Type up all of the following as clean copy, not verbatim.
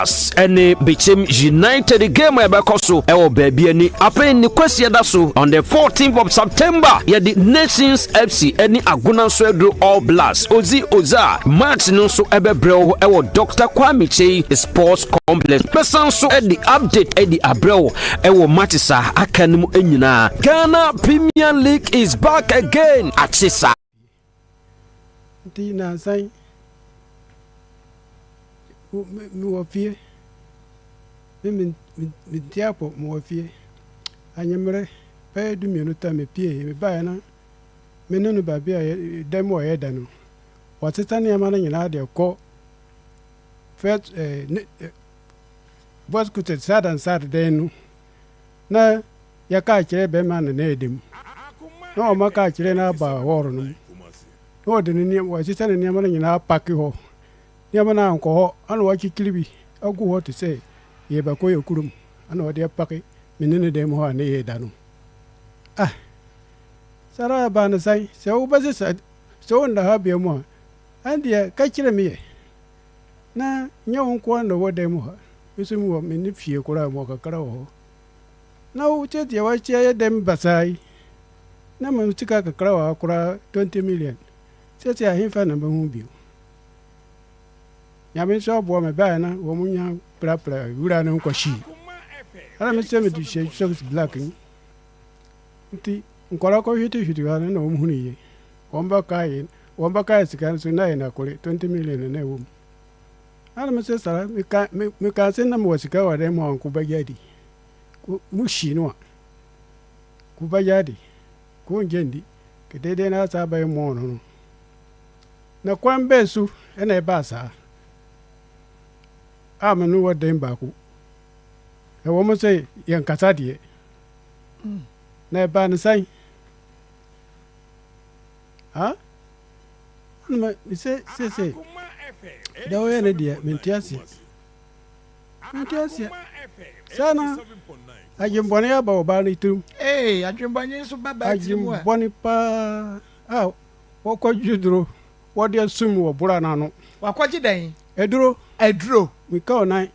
Ɛne Bechem United game a ɛbɛkɔ so ɛwɔ baabi ani. Afei ne kwasia da so, on the 14th of September, yɛde Nations FC ɛne Agona nso aduro All Blacks Ozi Oza match no nso ɛbɛbrɛ wo ɛwɔ Dr Kwame Kyei Sports Complex. Bɛsan nso ɛde update ɛde abrɛ wo ɛwɔ matches a aka no mu nyinaa. Ghana Premier League is back again, akye saa. Nti nansan mewɔ fie, me mente apɔ, mewɔ fie anwummerɛ bɛyɛ 12 ta mepie mebaeɛ na me ne no baabi a dan mu a yɛda no, wɔsesa nneɛma no nyinaa de kɔ first ne boys quarters side and side dan no, na yɛka kyerɛ bɛrima no na ɛda mu na ɔma ka kyerɛ no aba hɔɔro no mu na wɔde ne nneɛma, wɔsesa ne nneɛma no nyinaa pack hɔ. Nneɛma no ankɔ hɔ ana wɔakyekyere bi agu hɔ te sɛ yɛbɛkɔ yɛ kurom, ana wɔde apack me ne ne dan mu hɔ a ne yɛda no. Ah, sara baa no san sɛ wobɛsesa sɛ wonna ha bia mu a, ɛndeɛ ka kyerɛ me yɛ na nyɛ wo nkoa na wɔ dan mu ha. Nso mewɔ me ne fie koraa mu kakra wɔ hɔ na wo kyɛ wakyia yɛ dɛm basaa yi na ma sika kakra wɔ ha koraa, 20 million. Sɛsɛ ahemfa na bɛhu bio? Nyame nso aboa me baɛ na wɔ mo nya prapra wura no nkɔhyii ana mesɛ mede hyɛ socks black yi nti nkɔla kɔhwetehwete hɔ no na wɔm hunu yie. Wɔn bɛka wɔn bɛka sika no so na yɛ nakore 20 million na ɛwɔ mu. Ana mesɛ sara meka sɛ na mewɔ sika wɔ dɛn mu a nko bɛgye adi mu hyi no a ko bɛgye adi ko ngye ndi kedede na asa bɛyɛ mɔɔ no na kwan bɛɛ so ɛna ɛbaa saa a me no wɔ dan baako ɛwɔ mo sɛ yɛnkasa deɛ na ɛbaa no san ha ɛna sɛ sɛsɛ deɛ wɔyɛ no deɛ, mente aseɛ, mente aseɛ saa na adwembɔne aba ɔbaa no tirim. Ee, adwembɔne nso ba baa tirim a. Adwembɔne paa a wɔkɔgye duro wɔde asum wɔ bora no ano. Wakɔgye dɛn? Aduro. Aduro. Meka ɔnan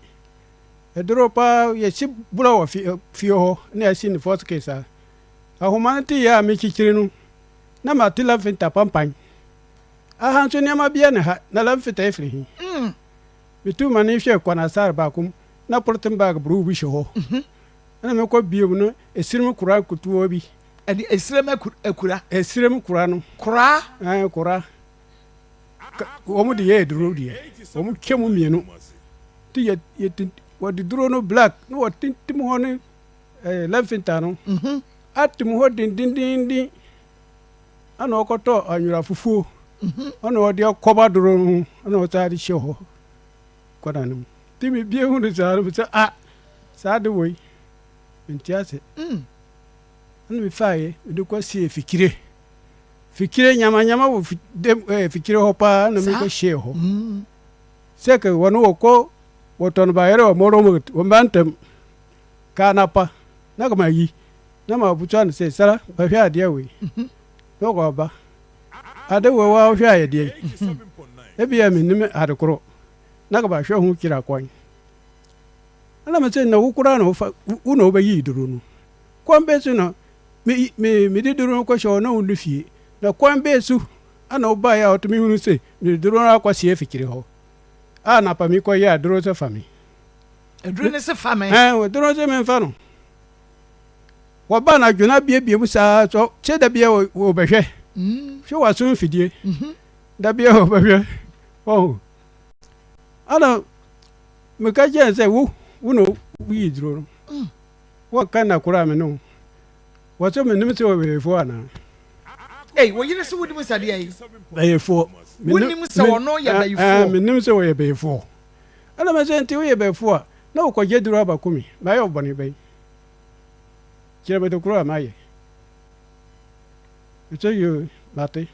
aduro paa yɛsi bora wɔ fie hɔ na yɛsi ne first case a ahoma no te yɛ a mekyikyiri no na mate lamfinta pampan aha nso nneɛma bia ne ha na lamfinta ɛfiri hi. Metu ma ne hwɛ kwanasare baako mu na polythene bag blue bi hyɛ hɔ, ɛna mekɔ bio no esirim kora kutuo bi. Ɛde esirem akura? Esirim kora no. Kora? Ɛn, kora wɔn de yɛ aduro deɛ wɔn twɛ mu mmienu ti yɛ yɛ wɔde duro no black na wɔtintim hɔ ne lamfinta no atim hɔ dendendenden, ɛna ɔkɔtɔ anwera fufuo ɛna ɔde akɔba duro no ho ɛna ɔsan de hyɛ hɔ kɔda no mu. Nti mebie hu no saa no sɛ, ah, saa de wei mente ase. Ɛna mefaeɛ mede kɔ sie fikire fikire nyamanyama wɔ dem fikire hɔ paa na mekɔ hyee hɔ sɛ ke wɔno wɔkɔ wɔtɔn bayɛrɛ wɔ mɔrɔ wɔn ba ntɛm kaa napa na kama yi na ma busa no sɛ, sara bɛhwɛ adeɛ wei na ɔkɔ aba ade wei wa wohwɛ ayɛ deɛ ebia menim ade korɔ na kama hwɛ ho kyerɛ akwan. Ɛna me sɛ na wo koraa na wofa wo na wobɛyi duro no, kwan bɛɛ so na me me mede duro no kɔhyɛ hɔ na wo fie na kwan bɛɛ so ana wobaeɛ a wotumi hunu sɛ mede duro no akɔsie fikyire hɔ a napa mekɔyɛ a duro sɛ fa me. Aduro ne se fa me? Ɛn, duro sɛ memfa no. Wɔba na adwena biebie mu saa sɛ sɛ da bia wɔbɛhwɛ hwɛ w'aso mfidie da bia wɔbɛhwɛ ɔho. Ana meka kyerɛ sɛ wo na woyi duro no wɔka na koraa me no wɔ sɛ menim sɛ wɔbɛyɛfoɔ anaa. Ei, wo yere sɛ wonim sɛ deɛ yi bɛyɛfoɔ. Wonim sɛ ɔno yɛ bɛyifoɔ? Menim sɛ wɔyɛ bɛyifoɔ. Ɛna mɛ sɛ nti woyɛ bɛyifoɔ a na wokɔgye duro aba kumi mayɛ wo bɔne bɛyi kyerɛ mede koro a mayɛ sɛ yo mate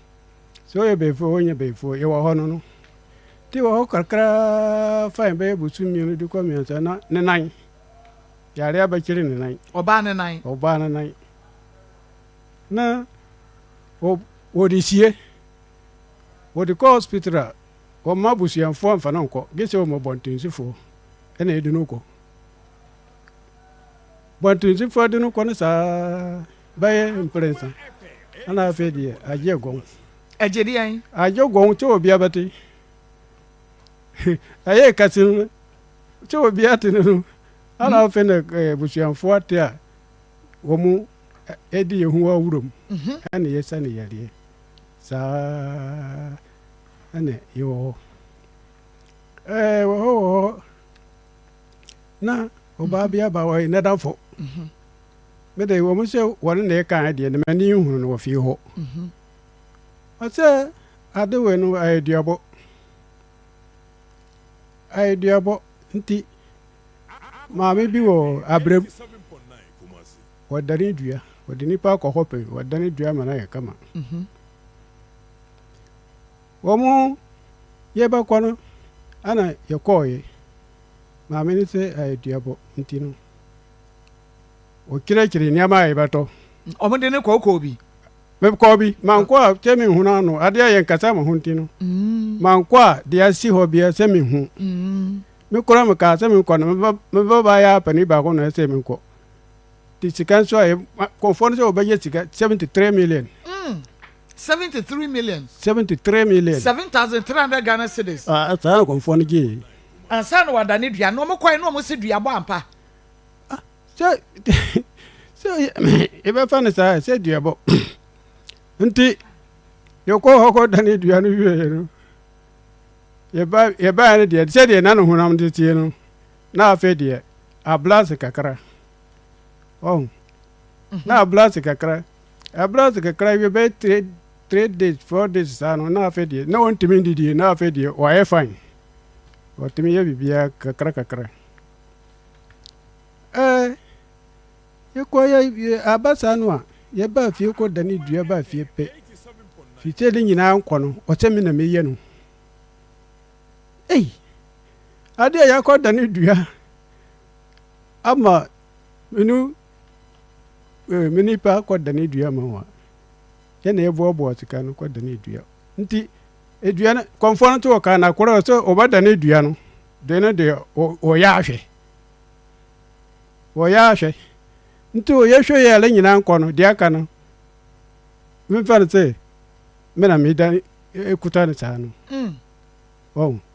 sɛ woyɛ bɛyifoɔ wonyɛ bɛyifoɔ. Yɛwɔ hɔ no nti wɔ hɔ kakraa fine bɛyɛ bosu 2 de kɔ 3 na ne nan yare abɛkyere ne nan. Ɔbaa ne nan? Ɔbaa ne nan na wɔde sie wɔde kɔ hospital a wɔma abusuafoɔ mfa no nkɔ gye sɛ wɔma bɔntensifoɔ. ɛna yɛde no kɔ. Bɔntensifoɔ de no kɔ no saa bɛyɛ mprɛnsa. Ɛna afei deɛ agye gɔn. Ɛgye deɛn? Agye gɔn kyɛ obiara bɛte. Ɛyɛ kɛse no kyɛ obiara te no no. Ɛna afei na abusuafoɔ ate a wɔn ɛde yɛn ho awura mu. Ɛna yɛsa ne yareɛ. Saa ɛna yɛwɔ hɔ. Ɛɛ wɔ hɔ wɔ hɔ na ɔbaa bi aba hɔ yi n'adamfo. Me de wɔn sɛ wɔne na ɛka deɛ na m'ani nhunu no wɔ fie hɔ. Ɔsɛ ade wei no ayɛ duabɔ. Ayɛ duabɔ nti maame bi wɔ abrɛm. Wɔdane dua. Wɔde nipa akɔ hɔ pɛn. Wɔdane dua ma no ayɛ kama. Wɔn yɛbɛkɔ no ana yɛkɔɔeɛ. Maame no sɛ ayɛ duabɔ nti no wɔkyerɛkyerɛ nneɛma a yɛbɛtɔ. Wɔn de no kɔɔkɔɔ bi. Mekɔɔ bi mankɔ a sɛ menhu no ano adeɛ a yɛnkasa mo ho nti no mankɔ a deɛ asi hɔ biara sɛ menhu. Me kora mekaa sɛ menkɔ no me babaa yɛ panin baako na ɛsɛ menkɔ. Nti sika nso a kɔnfoɔ no sɛ wɔbɛgye sika 73 million. 73 million. 73 million. 7,300 Ghana cedis. Ah, saa na kɔnfoɔ no gyee. Ansa na wadane dua no, wɔn kɔɛ no wɔn si dua bɔ ampa. Ah, sɛ sɛ yɛbɛfa no saa sɛ dua bɔ. Nti yɛkɔ hɔ kɔ dane dua no wieɛ no yɛba yɛbaeɛ no deɛ sɛdeɛ na ne honam de teɛ no na afei deɛ ablase kakra. Ɔho na ablase kakra. Ɛberɛ ase kakra wie bɛyɛ 3 days, 4 days saa no, na afei deɛ na ɔntumi ndidie, na afei deɛ wayɛ fine, ɔtumi yɛ biribiara kakra kakra. Yɛkɔ yɛ aba saa no a, yɛbaa fie kɔ dane dua baa fie pɛ firi ne nyinaa nkɔ no, ɔsɛ me na meyɛ no. Ei, adeɛ a yɛakɔ dane dua ama menu me nipa kɔdane dua ma wa yɛna yɛboaboa sika no kɔdane dua. Nti dua no kɔmfoɔ no nso wɔkaa no akorɔ sɛ wɔbɛdane dua no de no deɛ wɔyɛ ahwɛ, wɔyɛ ahwɛ. Nti wɔyɛhwɛ yɛ ale nyinaa nkɔ no deɛ aka no memfa no sɛ me na meda kuta no saa no.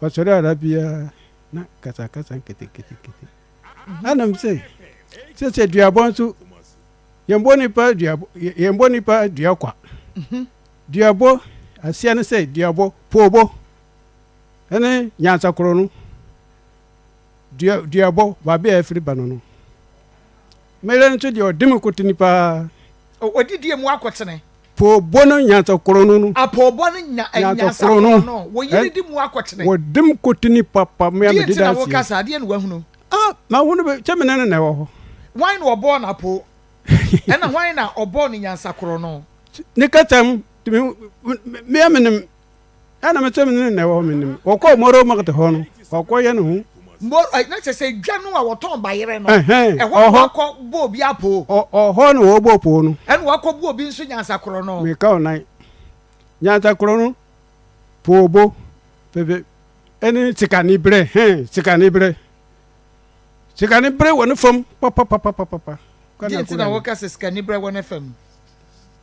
Ɔsɔre ara biara na kasakasa nketenkete. Ɛna m sɛ sɛ duabɔ nso yɛmbɔ nipa duabɔ, yɛmbɔ nipa dua kwa. Duabɔ aseɛ no sɛ duabɔ poobɔ ɛne nyansakoro no dua duabɔ baabi a ɛfiri ba no. Mmerɛ nso deɛ ɔde me kotene paa. Ɔdi die mu akɔtene. Poobɔ no nyansakoro no. Apoobɔ no nya nyansakoro no. Wɔyere di mu akɔtene. Wɔde me kotene papa me a mede da aseɛ. Deɛ nti na woka saa, adeɛ na wahunu. Ah, mahunu bɛ kyɛ me ne no na ɛwɔ hɔ. Hwan na ɔbɔɔ no apoo? Ɛna hwan na ɔbɔɔ no nyansakoro no? Ne kasam me a menim ɛna me sɛ me ne no na ɛwɔ hɔ menim. Wɔkɔɔ Moro Market hɔ no, wɔkɔyɛ ne ho. Moro, na kyerɛ sɛ dwa no a wɔtɔn bayerɛ no, ɛhɔ na wakɔ bɔ obi apoo. Ɔhɔ na wɔbɔ poo no. Ɛna wakɔ bu obi nso nyansakorɔ no. Meka wo nan. Nyansakorɔ no, poobo, pepe, ɛne sikaniberɛ, hɛn, sikaniberɛ. Sikaniberɛ wɔ ne fam papapapapapa. Deɛ nti na wɔka sɛ sikaniberɛ wɔ ne fam?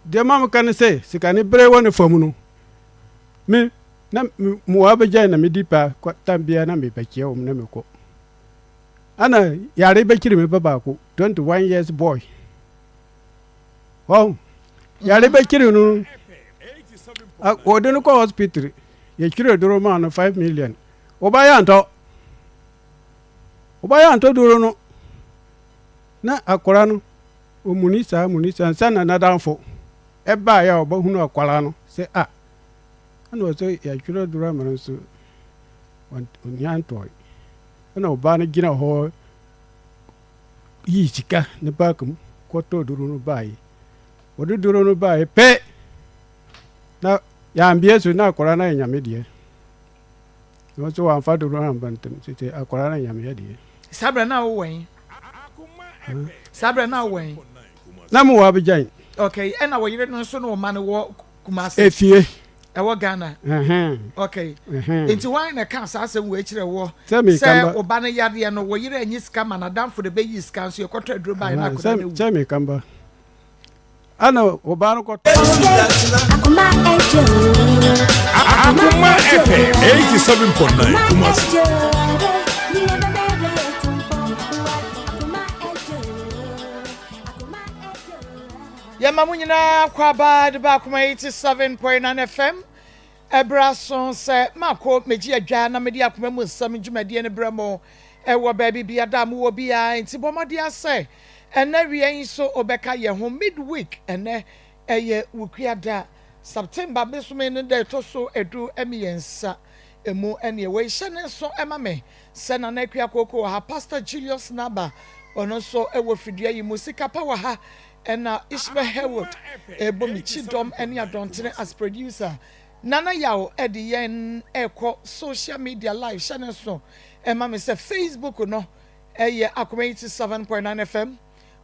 Deɛ ma meka ne sɛ sikaniberɛ wɔ ne fam no, me na mmoa bɛgyae na medi paa tam biara na mebɛkyea wɔn na mekɔ. Ana yare bɛkyiri me ba baako, 21 years boy. Wɔn yare bɛkyiri no, wɔde no kɔ hospital, yɛkyerɛ duro maa no 5 million. Wɔbayɛ antɔ. Wɔbayɛ antɔ duro no. Na akwadaa no, ɔmuni saa muni saa nsa na n'adamfo ɛbaeɛ a ɔbɛhunu akwadaa no sɛ a ɛna ɔsɛ yɛatwerɛ duro ama no nso ɔnya ntɔe. Ɛna ɔbaa no gyina hɔ yii sika ne baage mu kɔtɔɔ duro no baeɛ. Wɔde duro no baeɛ pɛ na yɛambie so na akwadaa no ayɛ nyame deɛ. Na ɔsɛ wɔamfa duro no amba ntɛm sɛ akwadaa no ayɛ nyame deɛ. Saa berɛ na wowɔ he? Saa berɛ na wowɔ he? Na mewɔ Abidjan. Okay, ɛna wo yere no nso ne wo mma no wɔ Kumasi? Efie. Ɛwɔ Ghana. Ɛhɛn. Okay. Ɛhɛn. Nti hwan na ɛkaa saa asɛm wei kyerɛ woɔ? Sɛ meka Sɛ mba. wo ba no yareɛ no, wo yere anyi sika ma n'adamfo na ɛbɛyii sika nso yɛkɔtɔ aduro baeɛ na Ɛhɛn, akwadaa sɛ no awu. sɛ meka mba. Ana ɔbaa no kɔtɔ. Akoma FM 87.9 Kumasi. Yɛma mo nyinaa akwaaba de ba Akoma 87.9 FM. Ɛberɛ aso sɛ makɔ megye adwa na mede akoma mu nsɛm dwumadie no brɛ mo ɛwɔ baabi biada a mowɔ biara. Nti bɔ mmɔden ara sɛ ɛnɛ wia yi nso wobɛka yɛn ho midweek. Ɛnɛ ɛyɛ Wukuada, September bosome no da ɛtɔ so 13 emu ɛne ɛwɔ yi. Hyɛ ne nso ɛma me sɛ Nana Akua Kooko wɔ ha, Pastor Julius Naba ɔno nso ɛwɔ fidua yi mu, Sika Pa wɔ ha, ɛna Ishmael Haywood ɛrebɔ me kyidɔm ɛne Adɔntene as producer. Nana Yaw ɛde yɛn ɛrekɔ social media live. Hyɛ ne nso ɛma me sɛ Facebook no ɛyɛ Akoma 87.9 FM.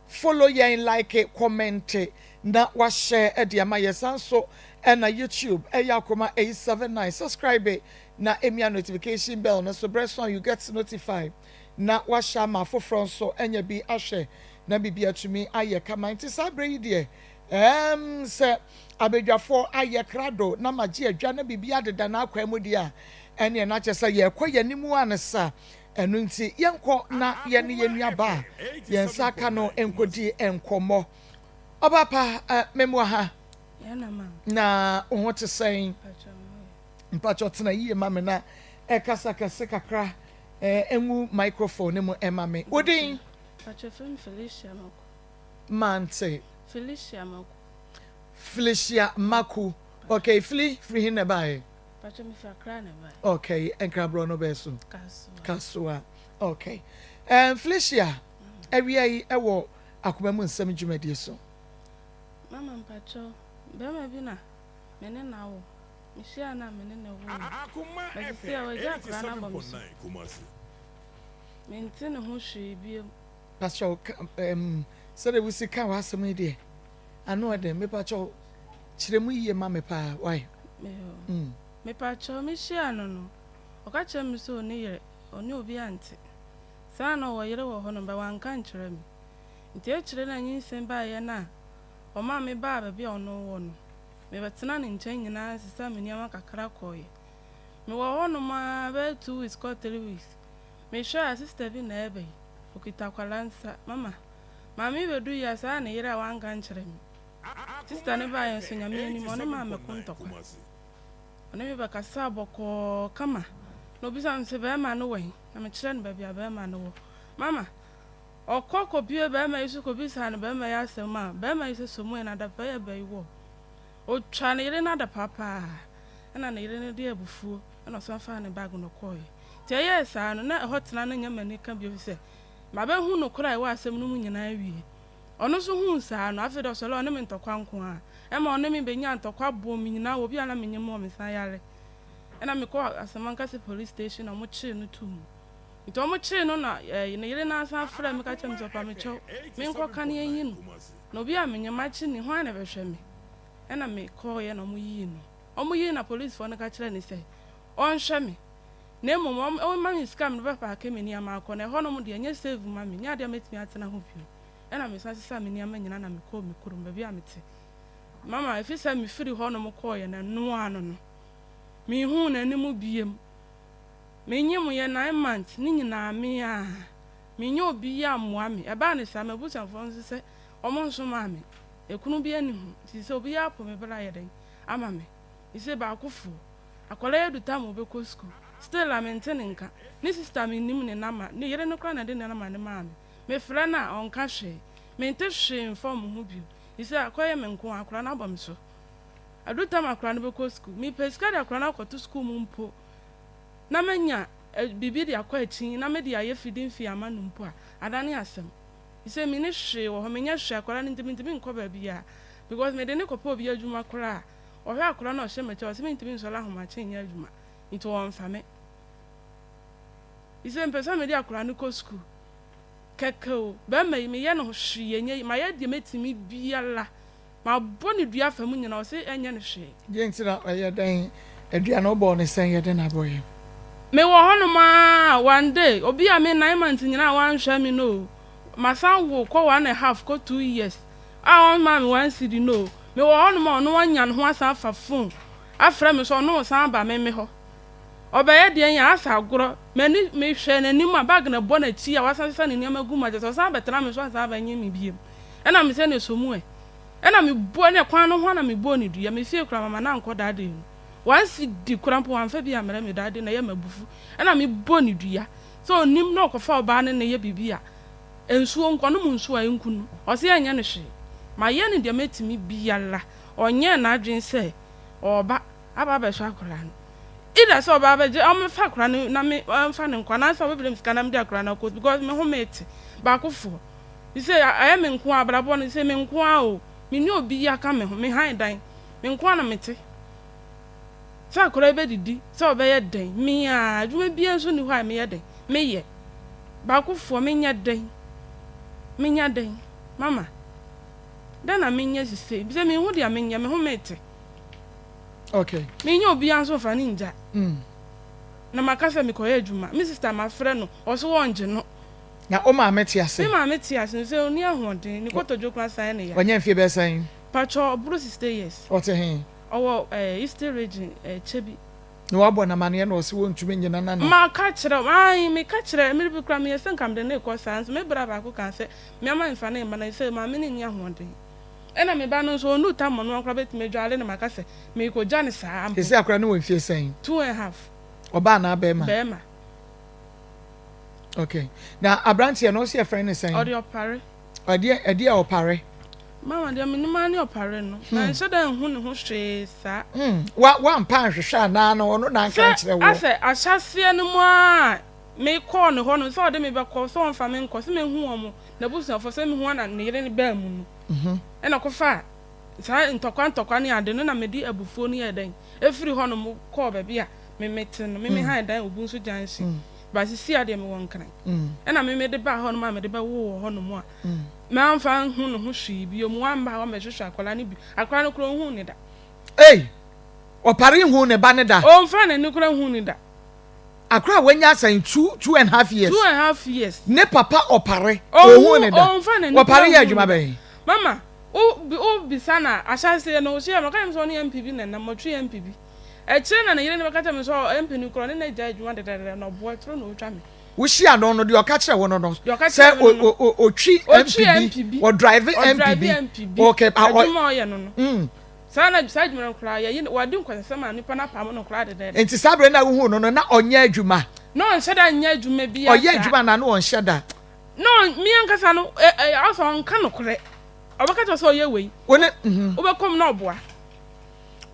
Follow yɛn, like, comment na wahyɛ ɛde ama yɛ. San so ɛna YouTube ɛyɛ Akoma 879. Subscribe na emia notification bell no so brɛ so a you get notified na wahyɛ ama afoforɔ nso ɛnya bi ahwɛ na biribi atumi ayɛ kama. Nti saa berɛ yi deɛ sɛ abadwafoɔ ayɛ krado na magye adwa na biribi adeda n'akwan mu deɛ a, ɛneɛ na kyerɛ sɛ yɛrekɔ yɛn anim a ne sa. Ɛno nti yɛnkɔ na yɛne yɛn nuaba a yɛn nsa aka no nkɔdi nkɔmmɔ. Ɔba pa, memmoa ha na wo ho te sɛn? Mpakyɛ tena yie ma me na ɛkasa kɛse kakra ɛngu microphone no mu ɛma me. Wo din? Felicia Maku. Mante. Felicia Maku. Felicia Maku. Okay, Fili, firi hin na ɛbaeɛ? Pacho mi fi Accra na ɛbaeɛ. Okay, Nkraborɔ no bɛɛ so? Kasoa. Kasoa. Okay. Felicia, awia yi ɛwɔ akoma mu nsɛm dwumadie so. Mama mpacho, bɛrima bi na me ne na wo. Mehyia na me ne ne wo. Akoma But sisi a FM wagya akora no abɔ me so. 87.9 Kumasi. Mente ne ho hwee bio. Pastor, sɛdeɛ wosi ka w'asɛm yi deɛ, ano ɛdɛn, mepakyɛw kyerɛ mu yie ma me paa, why? Mepakyɛw, mehyia no, ɔka kyerɛ me sɛ ɔne yere, ɔne obi ante. Saa na ɔwɔ yere wɔ hɔ no, bɛ wanka nkyerɛ me. Nti akyire na nyinsɛn baeɛ no a, ɔmaa me baa baabi a ɔno wɔ no. Mebɛtena ne nkyɛn nyinaa sesa me nneɛma kakra kɔeɛ. Mewɔ hɔnom ara bɛyɛ 2 weeks kɔ 3 weeks. Mehwɛ a sister bi na ɛreba yi, okita akwadaa nsa. Mama, maame yi bɛdu yi a saa ne yere a wanka nkyerɛ me. Sister ne baeɛ nso Nyame anim ɔne maa me ko ntɔkwa. Ɔne me bɛkasa bɔkɔɔ kama. Na obisa me sɛ bɛrima no wɔ he? Na mekyerɛ no baabi a bɛrima no wɔ. Mama, ɔkɔ kɔpie bɛrima yi so kɔbisa no bɛrima yi asɛm a, bɛrima yi sɛ so mu ɛ na adapa yi aba yi wɔ. Otwa ne yere no adapa paa. Ɛna ne yere no de abufuo ɛna ɔsan faa ne bag no kɔɔeɛ. Nti ɛyɛɛ saa no, na ɛhɔ tena no nyɛ m'ani ka bio sɛ mabɛhu nokorɛ a ɛwɔ asɛm no mu nyinaa awie. Ɔno nso huu saa no, afei de ɔsɔre ɔne me ntɔkwa nko ara. Ɛma ɔne me bɛnya ntɔkwa bɔ me nyinaa wɔ obi a na menyɛ mu wɔ me san yare. Ɛna mekɔ Asamankese police station na ɔmo kyee no too mu. Nti ɔmo kyee no na ne yere no asan frɛ me ka kyerɛ me sɛ ɔpa me kyɛw menkɔka ne yɛnyi no. Na obi a menyɛ makye ni hwan na ɛbɛhwɛ me? Ɛna mekɔɔyɛ na ɔmo yii no. Ɔmo yii na policefoɔ no ka kyerɛ ne sɛ ɔnhwɛ me. Na mmom ɔmma me sika a mede bɛpaake me nneɛma akɔ na ɛhɔnom deɛ ɛnyɛ safe ma me, nyɛ adeɛ a mɛtumi atena hɔ bio. Ɛna mesan sesaa me nneɛma nyinaa na mekɔɔ me kurom baabi a mete. Mama, ɛfiri sɛ mefiri hɔnom kɔɔeɛ no ɛno ara no no, menhuu n'anim biom. Menyem yɛ 9 months ne nyinaa me a menyɛ obiara mmoa me. Ɛbaa ne saa m'abusuafoɔ nso sɛ ɔmo nsomaa me. Ekunu bi ani ho nti sɛ obiara apo me bra yɛ dɛn ama me. Sɛ baakofoɔ akwadaa yi adu tam a ɔbɛkɔ school still a mente ne nka. Ne sister mennim ne nama, ne yere no koraa na ɛde ne nama ne maa me. Mefrɛ no a ɔnka hwee. Mente hwee mfa ɔmo ho bio. Sɛ akɔyɛ me nko a akwadaa no abɔ me so. Adu tam akwadaa no bɛkɔ school. Mepɛ sika de akwadaa no akɔto school mu mpo na manya biribi de akɔ akyi na mede ayɛ feeding fee ama no mpo a, adane asɛm. Sɛ menni hwee wɔ hɔ, menyɛ hwee akwadaa no nti mentumi nkɔ baabiara because mede ne kɔpɛ obi adwuma koraa a, ɔhwɛ akwadaa no a ɔhyɛ m'akyi a ɔse mentumi nsɔre ahomakye nyɛ adwuma nti ɔmfa me. Sɛ mpɛ sɛ mede akwadaa no kɔ school kɛkɛ o, bɛrima yi meyɛ no hwee ɛnyɛ yie, mayɛ deɛ mɛtumi biara. Mabɔ no dua afa mu nyinaa, ɔse ɛnyɛ no hwee. Deɛ nti na ɛyɛ dɛn? Dua no wobɔɔ no sɛn? Yɛ dɛn na abɔeɛ? Mewɔ hɔnom ara, one day, obi a me 9 months nyinaa wanhwɛ me no o, masan wo kɔ one and half kɔ 2 years a ɔmmaa me 1 cedi no o, mewɔ hɔnom a ɔno anya ne ho asan afa phone afrɛ me sɛ ɔno resan aba me me hɔ. Ɔbɛyɛ deɛn a, asa agorɔ, m'ani, mehwɛ n'anim a bag na ɛbɔ n'akyi a wasan sesa ne nneɛma agu mu a kyerɛ sɛ ɔsan abɛtena me so asan abɛnye me biom. Ɛna me sɛ na ɛsɔ mu ɛ. Ɛna me bɔ ne kwan no ho na me bɔɔ ne dua. Me fie koraa mama no ankɔ that day no. 1 cedi koraa mpo wamfa bi ammrɛ me that day na ɛyɛ me abufu. Ɛna me bɔ ne dua sɛ ɔnim na ɔkɔfa ɔbaa ne no yɛ biribi a nsuo nko ɔnom nsuo a ɛnku no. Ɔse ɛnyɛ no hwee. Mayɛ no deɛ mɛtumi biara. Ɔnyɛɛ n'adwene sɛ ɔɔba aba abɛhwɛ akwadaa no. Either sɛ ɔba abɛgye ɔmfa akwadaa no na me ɔmfa no nkɔ anaasɛ ɔbɛbrɛ me sika na mede akwadaa no akɔ because me ho mete baakofoɔ. Sesei ayɛ me nko ara, abrabɔ no sesei me nko ara o, menni obiara ka me ho, me han dan, me nko ara na mete. Sɛ akwadaa yi bɛdidi, sɛ ɔbɛyɛ dɛn, me ara, adwuma biara nso nni hɔ a meyɛ dɛn, meyɛ. Baakofoɔ, menyɛ dɛn, menya dɛn, mama, dɛn na menyɛ sesei, sɛ menhu deɛ menyɛ, me ho mete. Okay. Menyɛ obiara nso mfa no ngya. Na maka sɛ mekɔyɛ adwuma, me sister mafrɛ no, ɔse wɔngye no. Na wo maame te ase? Me maame te ase nso ɔnni ahoɔden, ne kotodwe koraa san yɛ no ya. Wanya mfie bɛyɛ sɛn? Patrɔ ɔboro 60 years. Ɔte he? Ɔwɔ eh, Eastern region eh, Kyebi. Na wabɔ no amaneɛ na ɔse wɔntumi nye no nana? Maka kyerɛ wɔn, ae, meka kyerɛ, mmere bi koraa meyɛ sɛ nka mede no rekɔ saa nso me bra baako kaa sɛ me ama mfa no mma na sɛ maame no nni ahoɔden. Ɛna me ba no nso ɔnnuu tam ɔno ara koraa bɛtumi adwale no maka sɛ merekɔgya no saa mpo. Seesei akwadaa no wɔ mfie sɛn? 2½ Ɔbaa anaa bɛɛma? Bɛɛma. Okay. Na aberanteɛ no ɔsi ɛfrɛ ne sɛn? Ɔde ɔpare. Ɛdeɛ ɛdeɛ ɔpare. Mama deɛ menim ara ne ɔpare no. Hmm. Manhyɛ da nhu ne ho hwee saa. Hmm. Wa wampa anhwehwɛ anaa na ɔno na anka nkyerɛ wo. Sɛ asɛ ahyɛseɛ no mu ara mekɔɔ ne hɔ no sɛ ɔde me bɛkɔ sɛ ɔmfa me nkɔ sɛ mehu wɔn n'abusuafoɔ sɛ mehu ana ne yere no baa mu no. Mhm. Ɛna kɔfa saa ntɔkwa ntɔkwa ne ade no na mede abufuo no yɛɛ dɛn efiri hɔ nom kɔɔ baabi a me mete no me me han dan Ogunso junction ba sisi a deɛ mewɔ Nkran ɛna me mede baa hɔ nom a mede bɛwoo wɔ hɔ nom a manfa nhu ne ho hwee bio mu wamba hɔ mɛhwehwɛ akwadaa no bi akwadaa no koraa ohuu ne da. Ei! Ɔpare nhuu ne ba no da. Ɔnfa n'ani koraa nhuu ne da. Akora a wanya asɛn 2, 2½ years. 2½ years. Ne papa ɔpare ohuu ne da. Ɔnfa n'ani Ɔpare koraa yɛ nhuu adwuma ne da. bɛn? Mama, wo wo bisa no a, ahyɛaseɛ no ɔhyia me ɔka kyerɛ me sɛ ɔne MP bi na ɛnam, ɔtwe MP bi. Akyire na ne yere no bɛka kyerɛ me sɛ ɔ MP no koraa ɔne no agyae adwuma dedadeda na ɔboa turo na ɔtwa me. Wohyia no no deɛ ɔka kyerɛ wo no no Deɛ ɔka sɛ kyerɛ me no no, ɔtwi ɔtwi MP bi, MP bi, ɔdrive MP ɔdrive bi, MP bi, okay, ah, ɔ, adwuma a ɔyɛ no no. Saa na saa adwuma no koraa yɛyi no, wadi nkwaseasɛm a nnipa no apamo no koraa dedaada. Nti saa berɛ no a wohuu no no na ɔnyɛ adwuma? Na ɔnhyɛ da nyɛ adwuma biara Ɔyɛ saa. adwuma anaa na ɔnhyɛ da? Na ɔn, me ankasa no, ɛ, ɛ, asɛ ɔnka nokorɛ. Ɔbɛka kyerɛ wo sɛ ɔyɛ wei, Wo ne, mhm. wobɛkɔ mu na ɔboa.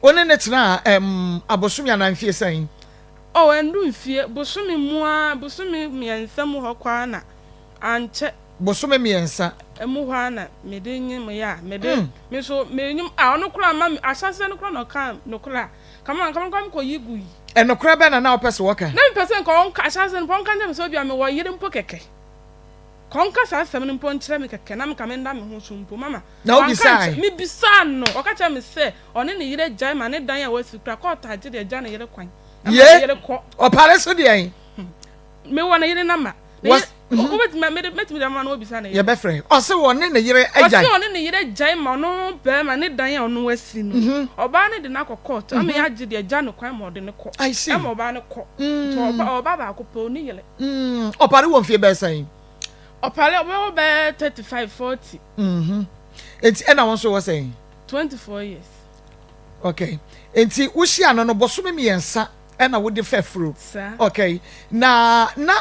Wo ne no tenaa ɛm abosome anaa mfie sɛn? Oh, ɛndu mfie, bosome mu ara, bosome mmiɛnsa mu hɔ koraa na ankyɛ. Bosome mmiɛnsa. Mu hɔ ara na mede nyemeeɛ a, mede, me nso menyem, ah, ɔno koraa mma me, ahyɛaseɛ no koraa na ɔkaa nokorɛ a, kama anka me koraa mekɔyi gui. Nokorɛ bɛn na na wopɛ sɛ wɔka? Na mepɛ sɛ nka ɔnka, ahyɛaseɛ no mpo ɔnka nkyerɛ me sɛ ebia mewɔ yere mpo kɛkɛ. Ka ɔnka saa asɛm no mpo nkyerɛ me kɛkɛ na nka menda me ho so mpo, mama. Na Wanka wobisae? ankyerɛ, mebisaa no, ɔka kyerɛɛ me sɛ ɔne ne yere agyae ma ne dan a wasi koraa, kɔɔto agye de agya ne yere kwan ma ne Ye? yere kɔ. Ɔpare so deɛn? Mewɔ ne yere namba. Ne Was, yere, wobɛtumi, mede, mɛtumi de ama no wabisa ne yere. Yɛbɛfrɛ. Ɔse ɔne ne yere Ɔse agyae. ɔne ne yere agyae ma ɔno barima ne dan a ɔno asi no, ɔbaa no de no akɔ kɔɔto ama yɛagye de agya no kwan ma ɔde no kɔ. I see. Ɛma ɔbaa no kɔ. Nti ɔba, ɔba baako pɛ, ɔnni yere. Ɔpare wɔ mfie bɛyɛ sɛn? Ɔpare, ɔbɛwɔ bɛyɛ 35, 40. Nti ɛna wo nso wɔ sɛn? 24 years. Okay. Nti wohyia no no bosome mmiɛnsa ɛna wode fa furo. Saa. Okay. Na na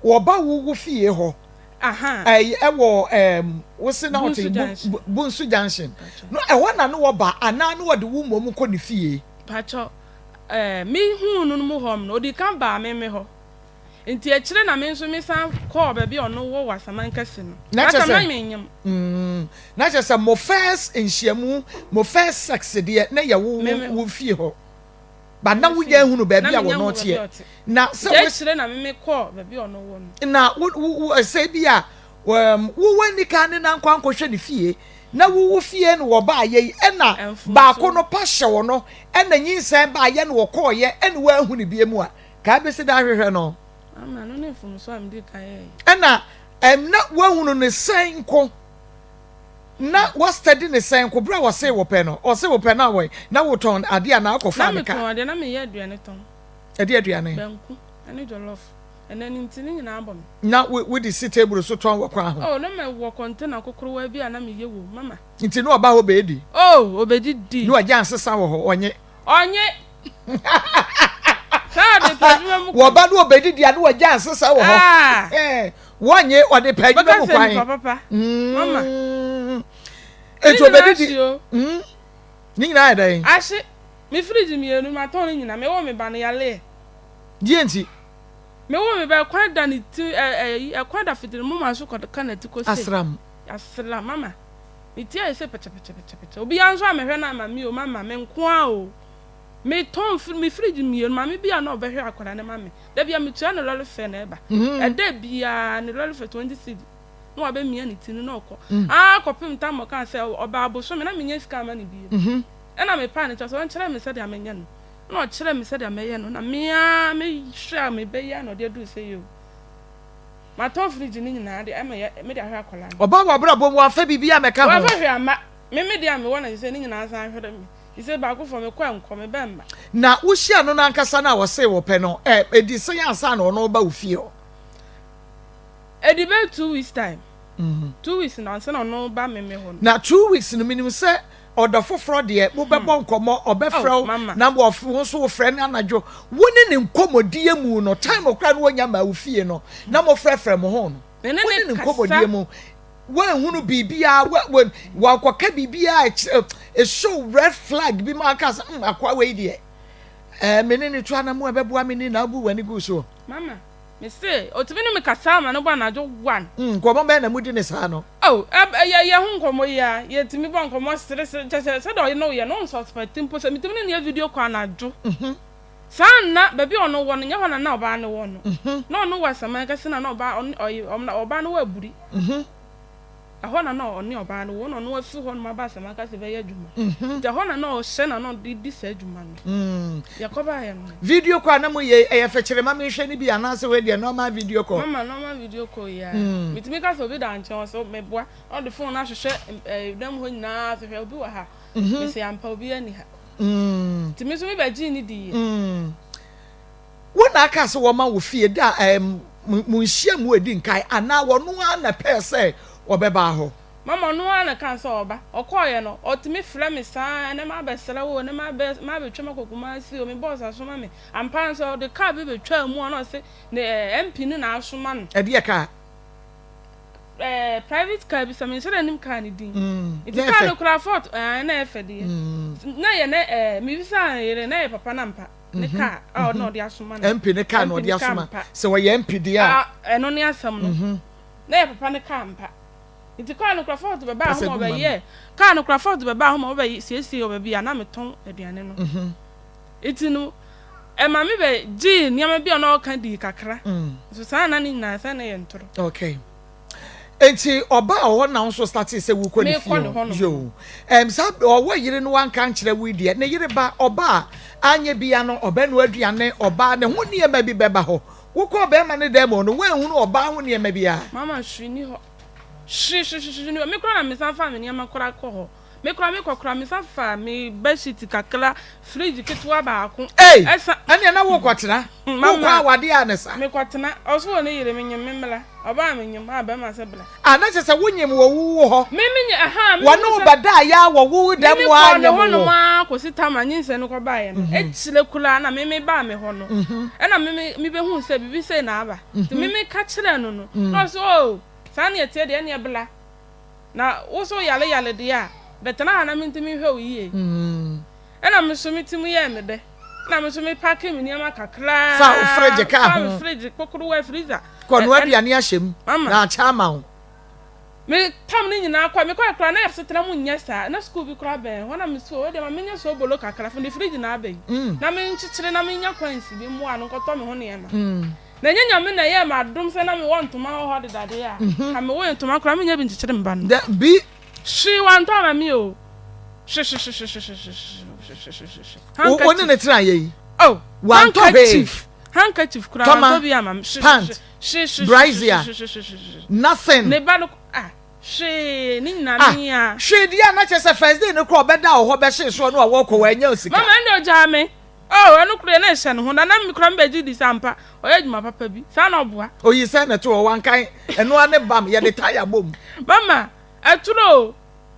wɔba wo wo fie hɔ. Aha. Ɛyi ɛwɔ ɛɛm wosi na Bunsu ɔte Junction. Bunsu Junction. Pacho. No ɛhɔ na no wɔba anaa no wɔde wo mmom kɔ ne fie. Pacho, ɛɛ me huu no no mu hɔ no odi kan baa me me hɔ. Nti akyire na me nso me san kɔɔ baabi a ɔno wɔ wɔ Asaman Kɛse no. Na That kyerɛ time na sɛ menyem. na kyerɛ sɛ mo first nhyiamu, mo first sex deɛ na yɛ wo Me me wo hɔ. fie hɔ. But na Me wo fie nya hɔ. nhunu Na baabi a menya wɔno nhunu baabi teɛ. a ɔte. Na sɛ Nti wo akyire na me me kɔɔ baabi a ɔno wɔ no. Na wo wo wo sɛ bi a um, wo wanni kan ne no ankɔ ankɔhwɛ ne fie. Na wo wo fie na wɔbaayɛ yi ɛna baako no pa hyɛ wo no ɛna nyinsɛn baayɛ na wɔkɔɔyɛ ɛna woanhu no bie mu a, kaa bɛsi da ahwehwɛ no. Mama, ɛno ne mfomsoɔ a medi kan yɛeɛ. Ɛna ɛm na woahunu no sɛn nko? Na woastadi no sɛn nko? Berɛ a wɔsee wo pɛ no, ɔsee wo pɛ no a wɔn, na wotɔn adeɛ anaa wokɔfaa Na ne kaa? metɔn adeɛ, na meyɛ aduane tɔn. Ɛdeɛ aduane? Banku ne jollof. Ɛnɛ no nti ne nyinaa bɔ me. Na wo, wode si table so tɔn wɔ kwan ho? Oh, na mewɔ container kokorowa bi a na meyɛ wom, mama. Nti na ɔba hɔ bɛɛdi? Oh, ɔbɛdidi. Na wagya nsesa wɔ hɔ, ɔnye? Ɔnye. Saa ɔde pɛ adwuma mu kwan. Wɔba na ɔbɛdidi a na wagya nsesa wɔ hɔ. Ah! Eh, wɔnye, ɔde pɛ adwuma mu Bɛka sɛ kwan. nipa papa. Mama. Mm. Ne Nti nyinaa ɔbɛdidi. ahye o. Mm. Ne nyinaa yɛ dɛn? Ahye. Me fridge mmienu, matɔn ne nyinaa. Mewoo me ba no, yaleɛ. Deɛ nti? Mewoo me ba, ɛkwan da ne ti, ɛ, ɛyi, ɛkwan da fitiri moma so kɔ ka n'ati kɔ sei. Asram. Asram, mama. Ne ti ayɛ sɛ pɛkyɛpɛkyɛpɛkyɛpɛkyɛ. Obiara nso ammɛhwɛ no amma me o, mama, me nko ara o. Metɔn firi, me fridge mmienu, maame bi a na ɔbɛhwɛ akwadaa no ma me. Da biara metua ne lɔre fɛ na ɛba. Ɛda biara ne lɔre fɛ 20 cedi. Na wabɛmia ne ti no na ɔkɔ. Aa kɔpem tam ɔkaa sɛ ɔba abosome na mennya sika amma no bio. Ɛna mepaa ne kyɛw sɛ ɔnkyerɛ me sɛdeɛ menyɛ no. Ɛna ɔkyerɛɛ me sɛdeɛ mɛyɛ no na me ara mehwɛ a mebɛyɛ a na ɔde aduru sɛ yɛ o. Matɔn fridge no nyinaa de ama yɛ mede ahwɛ akwadaa no. Ɔbaa w'abrabɔ mu wamfa biribiara ammɛka ho. Wamfa hwee amma. Me me deɛ a mewɔ no sesei ne nyinaa san hwere me. Sesei baako fɔ mekɔ a nkɔ, meba a mma. Na wohyia no no ankasa no a ɔsee wo pɛ no ɛ, ɛdi sɛn ansa na ɔno reba wo fie hɔ? Ɛdi bɛyɛ 2 weeks time. 2 weeks no ansa na ɔno reba me me hɔ no. Na 2 weeks no menim sɛ Ɔdɔ foforɔ deɛ, mobɛbɔ nkɔmmɔ, ɔbɛfrɛ Oh, wo, mama. na wo nso wofrɛ no anadwo. Wo ne ne nkɔmmɔdie mu no, time koraa no wɔnya maa wo fie no, na mofrɛfrɛ mo ho no. Me ne Wo ne ne ne kasa. nkɔmmɔdie mu, woanhunu biribiara, wa, wa, wankɔka biribiara a ɛkyerɛ, ɛshow red flag bi ma aka sɛ, hmm, akoa wei deɛ, eh, me ne ne to anamu a ɛbɛboa me ni na wobu w'ani gu soɔ. Mama, me se, otumi ne me kasa ma no bɔ anadwo one. Mm, nkɔmmɔ bɛn na modi ne saa no? Oh, ɛ, ɛ, yɛ, yɛ ho nkɔmmɔ yi ara, yɛtumi bɔ nkɔmmɔ seresere, kyerɛ sɛ, sɛdeɛ ɔyɛ no yɛ no, wonsuspect mpo sɛ metumi ne no yɛ video call anadwo. Saa nna, baabi a ɔno wɔ no, nyɛ hɔ na na ɔbaa no wɔ no. Na ɔno wɔ Asaman kɛse na na ɔbaa, ɔne, ɔye, ɔm, na ɔbaa no wɔ Aburi. Ɛhɔ na na ɔne ɔbaa no wɔ, na ɔno afiri hɔnom aba Asaman kɛse bɛyɛ adwuma. Nti ɛhɔ na na ɔhyɛ na na ɔde di saa adwuma no. Yɛkɔbaeɛ no. Video call a na moyɛ yi, ɛyɛ fɛkyerɛ ma menhwɛ no bi anaasɛ wei deɛ normal video call? Mama, normal video call yi ara. Metumi ka sɛ obi da nkyɛn, ɔse meboa, na ɔde phone no ahwehwɛ dan mu hɔ nyinaa sɛ hwɛ obi wɔ ha. Mese ampa obiara nni ha. Nti me nso mebɛgyee no diiɛ. Wo na aka sɛ wɔma wo fie da a mo nhyiamu a edi nkan anaa ɔno ara na ɛpɛɛ sɛ ɔbɛba hɔ? Mama ɔno ara na ɛkaa sɛ ɔreba. Ɔkɔeɛ no, ɔtumi frɛ me saa, ɛnnɛ mabɛsrɛ wo o, ɛnnɛ mabɛ, mabɛtwam akɔ Kumasi o, me bɔs asoma me. Ampa ara nso, ɔde kaa bi bɛtwaa mu a na ɔse ne ɛɛ MP no na asoma no. Ɛdeɛ kaa? Ɛɛ private car bi, sɛ menhyɛ da nnim kaa no din. Nti Na ɛyɛ kaa fɛ? no koraa fort, ɛɛ na ɛyɛ fɛ deɛ. Na ɛyɛ ne ɛɛ, mebisaa ne yere, na ɛyɛ papa no ampa. Ne kaa a ɔno na ɔde asoma no. MP ne kaa na MP ɔde ne kaa asoma. ampa. Sɛ ɔyɛ MP deɛ a. Ah, ɛno ne asɛm no. Na ɛyɛ papa no kaa ampa. Nti kaa no kora fɔɔto bɛbaa hɔ ma ɔbɛyɛɛ kaa no kora fɔɔto bɛbaa hɔ ma ɔbɛ siesie wɔ baabi a na metɔn aduane no. Nti no ɛma me bɛ gyee nneɛma bi a na ɔka dii kakra. Nso saa na ne nyinaa sɛ na ɛyɛ ntoro. Okay. Nti ɔbaa hɔ na wo nso startee sɛ wokɔ ne fie hɔ. Yoo. Ɛm saa ɔwɔ yere no wanka ankyerɛ wo yi deɛ ne yere ba ɔba a anyɛ bia no ɔbɛnoa aduane ɔbaa ne ho nneɛma bi bɛba hɔ. Wokɔɔ bɛrima no dan mu hɔ no woanhunu ɔbaa ho nneɛma biara? Mama hwee nni hɔ. Hwee hwee hwee hwee nni hɔ. Me koraa na mesan faa me nneɛma koraa kɔ hɔ. Me koraa mekɔ koraa mesan faa me bedsheet kakra, fridge ketewa baako. Ei! Ɛsa. Ɛnneɛ na worekɔtena? Mama. Wokɔ awadeɛ a ne sa? Mekɔtena. Ɔso wɔ ne yere, menyem me mmra. Ɔbaa menyem a bɛrima sɛ bra. Ah, na kyerɛ sɛ wonyem wɔ wo hɔ? Me menye, ahaa, me Wɔne wo bɛdaeɛ a wɔ wo dan Me mu ara mekɔɔ ne nyem hɔnom wo? ara kɔsi tam a nyinsɛn no kɔbaeɛ no. Akyire koraa na me mebaa me hɔ no, ɛna me me mebɛhuu sɛ biribi sei na aba. Nti me meka kyerɛɛ no no, na ɔse oh, saa na ɛteɛ deɛ ɛneɛ bla. Na wo nso woyare yare deɛ a, bɛtena ha na mentumi nhwɛ wo yie. Ɛna me nso me ti mu yɛɛ me dɛ. Ɛna me nso me paake me nneɛma kakra. Fa wo fridge kaa Fa ho. me fridge kokorowa freezer. Kɔnoa aduane ahyɛ mu Mama. na akyɛ ama wo. Me tam ne nyinaa kɔe. Mekɔe koraa na asetena mu nyɛ saa. Na sukuu bi koraa bɛn hɔ na me so, wei deɛ ma menyɛ soobolo kakra fa me fridge na aba yi na menkyekyere na menya coins bi mmoa ano nkɔtɔ me ho nneɛma. Na ɛnyɛ Nyame na ɛyɛɛ me adom sɛ na mewɔ ntoma wɔ hɔ deda deɛ a, nka mewɔ ntoma koraa menyɛ bi nkyekyere me ba no. Dabi. Hwee wantɔ ama me o. Hwehwehwehwehwehwehwehwehwehwehwehwehwe. Wo ne ne tena yɛ yi. Oh, Wantɔ hwee. Handkerchief. Handkerchief koraa Tɔma, wantɔ bi ama me. pant, brazier, Hwehwehwehwehwehwehwehwehwehwehwehwehwe. nothing. Ne ba no ah hwee ne nyinaa Ah, me a. hwee deɛ a na kyerɛ sɛ first day no koraa ɔbɛda wɔ hɔ bɛhyee soɔ no a wɔkɔ wannya sika. Mama ɛnde ɔgyaa me. Oh, ɛno koraa na ɛhyɛ ne ho na na me koraa mebɛgye di sɛ ampa ɔyɛ adwuma papa bi. Saa na ɔboa. Oyi sɛn na ɛto hɔ wankan ɛno ara ne bam yɛde tire bom. Mama, ɛtoro o.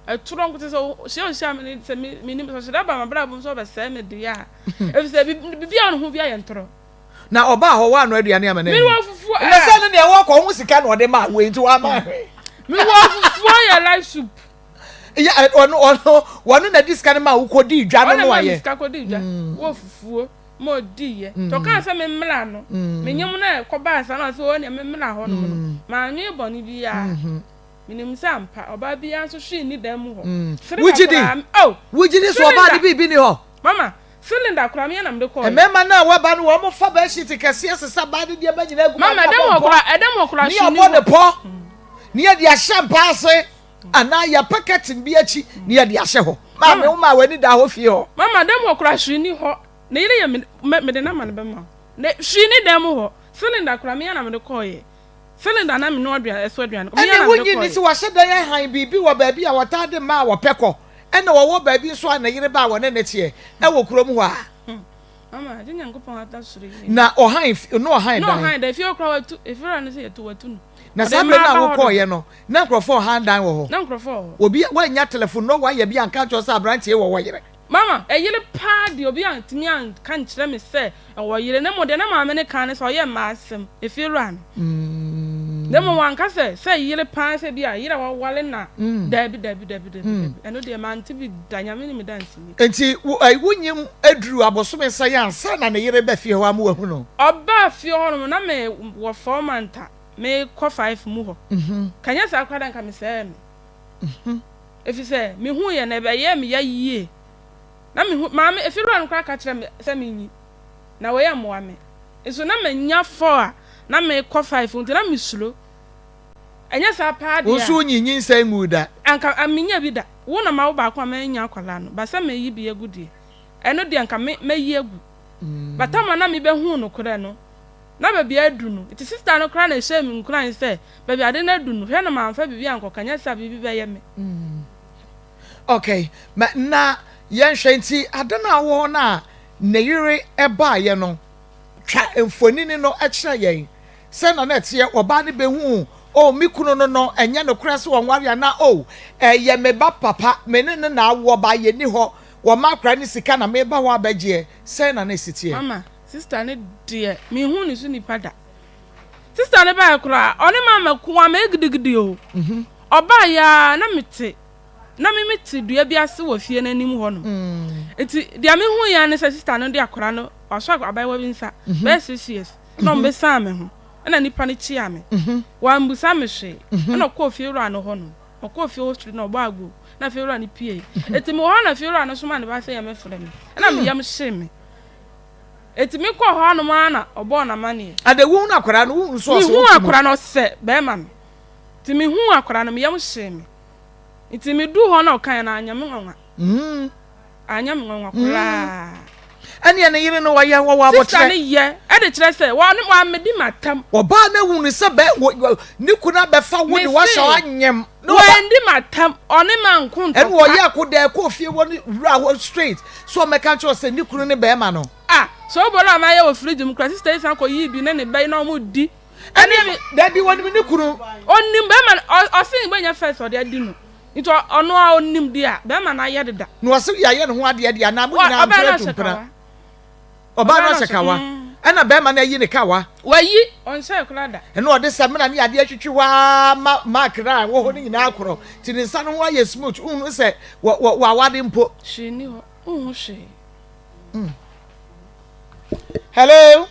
Ɛtoro nkote sɛ hyia ɔhyia me ne sɛ me menim sɛ ɔhyɛ da ba m'abrabɔ mu sɛ ɔbɛsɛe me deɛ a. Efisɛ biribi a ɔne ho bi ayɛ ntorɔ. Na ɔbaa hɔ woanoa aduane ama no anni? Mewɔ fufuo Na sɛ ne deɛ wɔkɔ ho sika na ɔde maa wei nti wama hwee. Mewɔ fufuo yɛ light soup. Yɛ ɔno ɔno wɔno na di sika no ma wokɔ di dwa no no Ɔna ma me ayɛ. sika kɔ di dwa. Wɔ fufuo ma ɔdi yɛ. Tɔ kaa sɛ me mmra no. Me nyem na ɛkɔ baa saa na ɔsɛ wɔn deɛ me mmra hɔ nom no. Maa nwe bɔne biara. Menim sɛ ampa ɔbaa biara nso hwee nni dan mu hɔ. Cylinder Wogye di? koraa oh Wogye di sɛ ɔbaa no cylinder biribi ni hɔ? mama cylinder koraa me na mede kɔɔeɛ. Mmarima no a wɔba no, wɔfa bedsheet kɛseɛ sesa baa no nneɛma nyinaa gu mu Mama ansa ɛdɛm bɔ hɔ mpɔ koraa ɛdɛm hɔ koraa ne hwee nni yɛabɔ ne hɔ. pɔ ne yɛde ahyɛ mpa ase anaa yɛpɛ curtain bi akyi ne yɛde ahyɛ hɔ. Maame, Mama wo maa w'ani daa hɔ fie hɔ. Mama dɛm hɔ koraa hwee nni hɔ. Ne yere yɛ me mede n'ama no bɛma wo. Ne hwee nni dan mu hɔ. Cylinder koraa me ara na mede kɔɔeɛ. Cylinder na menoa aduane ɛso aduane me ara Ɛnde na mede wonnye nni kɔeɛ. sɛ wahyɛ dan ahan biribi wɔ baabi a wɔtaa de mmaa a wɔpɛ kɔ, ɛnna wɔwɔ baabi nso a ne yere ba a wɔne no teɛ wɔ kurom hɔ a? Mama, agye Nyankopɔn ata soro yi. Na ɔhan fi, na ɔhan Na dan. ɔhan dan, efie hɔ koraa watu, efie wura no sɛ yɛtu, watu no. Na Ɔde saa bere mmaa no a ba hɔ wokɔeɛ dodo. no, na nkurɔfoɔ ɔhan dan wɔ hɔ? Na nkurɔfoɔ wɔ hɔ. Obi, woannya telefon na wayɛ bi anka ankyerɛ wo sɛ aberanteɛ yi wɔ hɔ yere? Mama, ɛyere paa deɛ obi antumi anka nkyerɛ me sɛ ɔwɔ yere, na mmom deɛ na maame no ka ne sɛ ɔyɛ mmaa asɛm, efiewura no. Na mmom wanka sɛ, sɛ yere paa sɛ bi a yere a waware na, daabi, daabi, daabi, daabi, daabi, ɛno deɛ mante bi da, Nyame ne me danseni. Enti wo, ɛɛ, wonyim aduru abosome sɛn ansa na ne yere ba fie hɔ ama wahu no? Ɔbaa fie hɔ nom na me wɔ four month a merekɔ five mu hɔ, ka nyɛ saa koraa deɛ anka mesɛɛ no. Efisɛ mihuiɛ na ɛbɛyɛɛ me ya yie. Na mehu, maame, efiewura no koraa ka kyerɛɛ me sɛ menyi, na wei ammoa me. Nso na manya four a na merekɔ five nti na mesuro. Ɛnyɛ saa paa Wo deɛ nso a. wonyii nyinsɛn nguu da? Anka mennya bi da. Wo na mawo baako a mannya akwadaa no, but sɛ meyi bi agu deɛ, ɛno deɛ anka me, mɛyi agu. But time a na mebɛhuu nokorɛ no, na baabi a adu no, nti sister no koraa na ɛhyɛɛ me nkuran sɛ baabi ade no adu no, hwɛ na mamfa biribi ankɔka, nyɛ saa a biribi bɛyɛ me. Ok, ma na yɛnhwɛ, nti ade no a wɔ hɔ no a ne yere baeɛ no, twa mfonini no kyerɛ yɛn sɛ na na ɛteɛ, ɔbaa no bɛhuu, oh, me kunu no no, ɛnyɛ nokorɛ sɛ wɔnware anaa, oh, ɛyɛ me ba papa, me ne no na awoɔ ba, yɛnni hɔ, wɔma akwadaa no sika na meba hɔ abɛgyeɛ, sɛn na na ɛsi teɛ? Mama, Sister no deɛ menhuu ne so nipa da. Sister no baeɛ koraa ɔne mama ko wamɛyɛ gidigidi o. Ɔbaeɛ ara na mete na me mete dua bi ase wɔ fie no anim hɔ nom. Nti deɛ mehuiɛ ara ne sɛ sister no de akwadaa no wasɔ abayewa bi nsa bɛyɛ 6 years na ɔmbɛsaa me ho ɛna nipa no kyia me. Wambusa me hwee ɛna ɔkɔɔ fie wura no hɔ nom. Ɔkɔɔ fie hɔ straight na ɔbɔɔ aguo na fie wura no pie. Nti mewɔ hɔ na fie wura no somaa ne ba sɛ yɛmɛfrɛ me ɛna me yam hyee me. Enti me kɔɔ hɔ anom ara na ɔbɔɔ no amaneɛ. Ade wohunu akwadaa no, wohunu sɛ ɔsɛ Mehuu wo kunu? akwadaa no, ɔsɛ bɛrima no. Nti mehuu akwadaa no, me yam hyee me. Nti meduu hɔ na ɔkaeɛ no, anyɛ me nwanwa. Anyɛ me nwanwa koraa. Ɛneɛ ne yere no ɔyɛ, wɔwɔ Sista aboterɛ. no yɛ, ɛde kyerɛ sɛ, wɔne, wammedi m'atam. Ɔbaa no ahunu sɛ bɛ, wɔ, wɔ, ne kunu abɛfa wo de Mese, woahyɛ hɔ anyem. Na ɔba. Wandi m'atam, ɔne manko Ɛna ntɔkwa. ɔyɛ akodɛɛ kɔɔ fie hɔ no wura hɔ straight sɛ ɔmmɛka nkyerɛ wo sɛ ne kunu ne bɛrima no. Ah, soobolo a mayɛ wɔ fridge mu koraa, sister yi san kɔ yii bi ne ne ba yi na wɔn di. Ɛne me, dabi wɔnim ne kunu. Onim bɛrima no, ɔ, ɔse wanya first ɔde adi no. Nti ɔ, ɔno ara onim deɛ bɛrima no ayɛ deda. Na ɔse yɛayɛ ne ho adeɛ deɛ anaa mo Wɔ, nyinaa ɔbaa mpere no atu ahyɛ mpena. kawa. Ɔbaa no ahyɛ kawa. Ɛna bɛrima no ayi ne kawa. Wayi, ɔnhyɛɛ koraa da. Ɛna ɔde samina ne adeɛ twitwi hɔ ara ma mark no a ɛwɔ hɔ no nyinaa korɔ. Nti ne nsa no ho ayɛ smooth, wonhu sɛ wɔ, wɔ, wawade mpo. Hwee nni hɔ, wonhu hwee. Hello?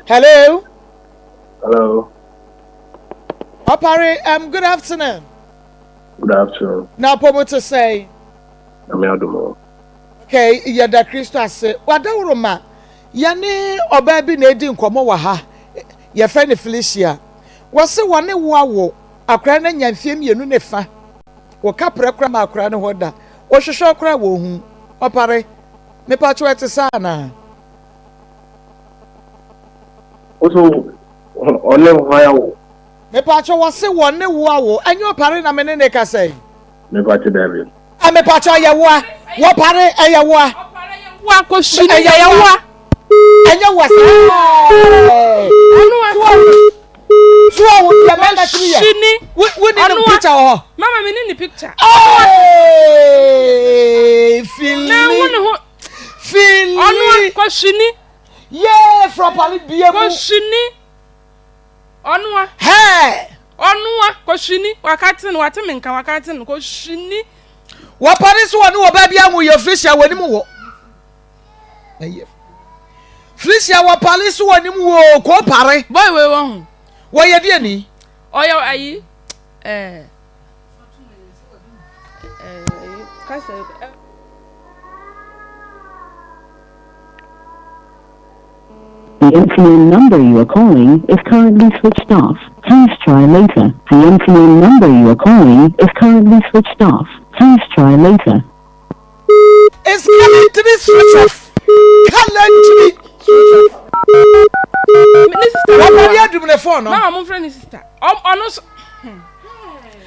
Hello? Hello. Ɔpare, good afternoon. Good afternoon. Na apɔmu te sɛn? Nyame adom o. Okay, yɛda Kristo ase. Wadaworoma, yɛne ɔbaa bi na edi nkɔmmɔ wɔ ha. Yɛfrɛ no Felicia. Wɔse wɔne wo awo. Akwadaa no anya mfeɛ mmienu ne fa. Wo kaprɛ koraa ma akwadaa no hɔ da. Wohwehwɛ wo koraa wɔnhu. Ɔpare, mepakyɛw ɛte saa anaa? Wo so ɔne hwan awo? Mepakyɛw wɔse wɔne wo awo. Ɛnyɛ ɔpare na me ne no rekasa yi? Mepakyɛw daabi. Ah mepakyɛw ɛyɛ woa? Wɔpare ɛyɛ woa? Ɔpare ɛyɛ woa kɔhwini ɛyɛ woa? Ɛnyɛ woa saa. Ɛno a. So ɔho deɛ mɛma tumi yɛ. Kɔhwini. Wo wo ni ne picture wɔ hɔ. Mama me ni ne picture. Hey, fili. Na wo ne ho. Fili. Ɔno a kɔhwini. Yee frɔpale bie mu. Kɔhwini. Ɔnoa. Hɛɛ. Ɔnoa, kɔhwini, waka te no, wate me nka, waka te no, kɔhwini. Wɔpare so wɔne ɔbaa bi anwo yɛ Felicia wɔnim wɔ. Ɛyɛ. Felicia wɔpare so wɔnim wɔ kɔ pare. Boy wei wɔ ho. Wɔyɛ deɛ ni. Ɔyɛ ayi ɛɛ ɛɛ kasa. The MTN number you are calling is currently switched off. Please try later. The MTN number you are calling is currently switched off. Please try later. Is currently switched off. Currently switched off. Ne sister. Wɔpɛ yɛ dum ne phone no. Mama mo nfrɛ ne sister. Ɔno so.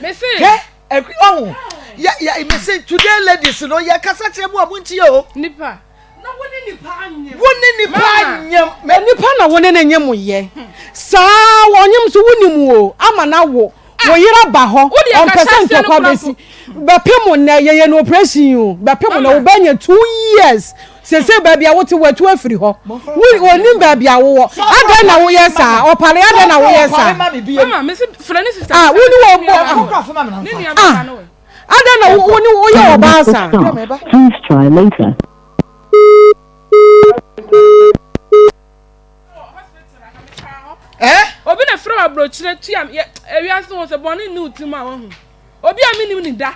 Me se. Hɛ ɛkwi ɔho yɛ yɛ me se today ladies no yɛ kasa kyerɛ mu a mo ntie o. Nipa. Na wo ne nipa anyem. Wo ne nipa anyem. Nipa na wo ne no nyem yɛ. Saa ɔnyem so wonim o ama no awo. Wo yere aba hɔ ɔmpɛ sɛ ntɔkwa bɛsi. Bɛpem nnɛ yɛyɛ no operation o. Bɛpem nnɛ wo ba nya 2 years. Sese baabi a wote watu afiri hɔ. Wo onim baabi a wowɔ. Adɛn na woyɛ saa? Ɔpare adɛn na woyɛ saa? Ah wo ne wɔ bɔ ah. Adɛn na wo ne woyɛ ɔbaa saa? Please try later. Eh? Obi na frɛ aburokyerɛ tua yɛ ewiase ho sɛ bɔne nni wo tirim a wahu. Obi a menim ne da.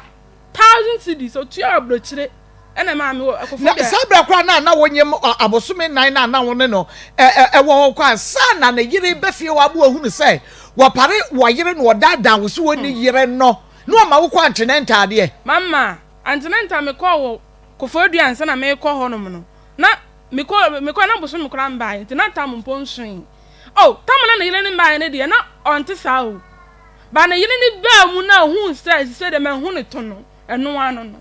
Thousand cedis otua aburokyire ɛna ɛmaa me wɔ ɛkɔfo Na deɛ. saa berɛ koraa na na wonyem abosome nnan na na wo ne no ɛwɔ hɔ kɔ ansa na ne yere bɛ fie hɔ ama wahunu sɛ wɔpare wɔ yere na ɔdaadaa wo so wɔnni yere no na ɔma wo kɔ antenɛ ntaadeɛ. Mama, antenɛ nta mekɔɔ wɔ Koforidua ansa na merekɔ hɔnom no, na mekɔ mekɔe na bosome koraa mbaeɛ nti na tam mpo nsoe. Oh, tam na ne yere no mbaeɛ no deɛ na ɔnte saa o. But ne yere no baa mu na ohuu sɛ sisei deɛ mahu ne to no, ɛno ara no no.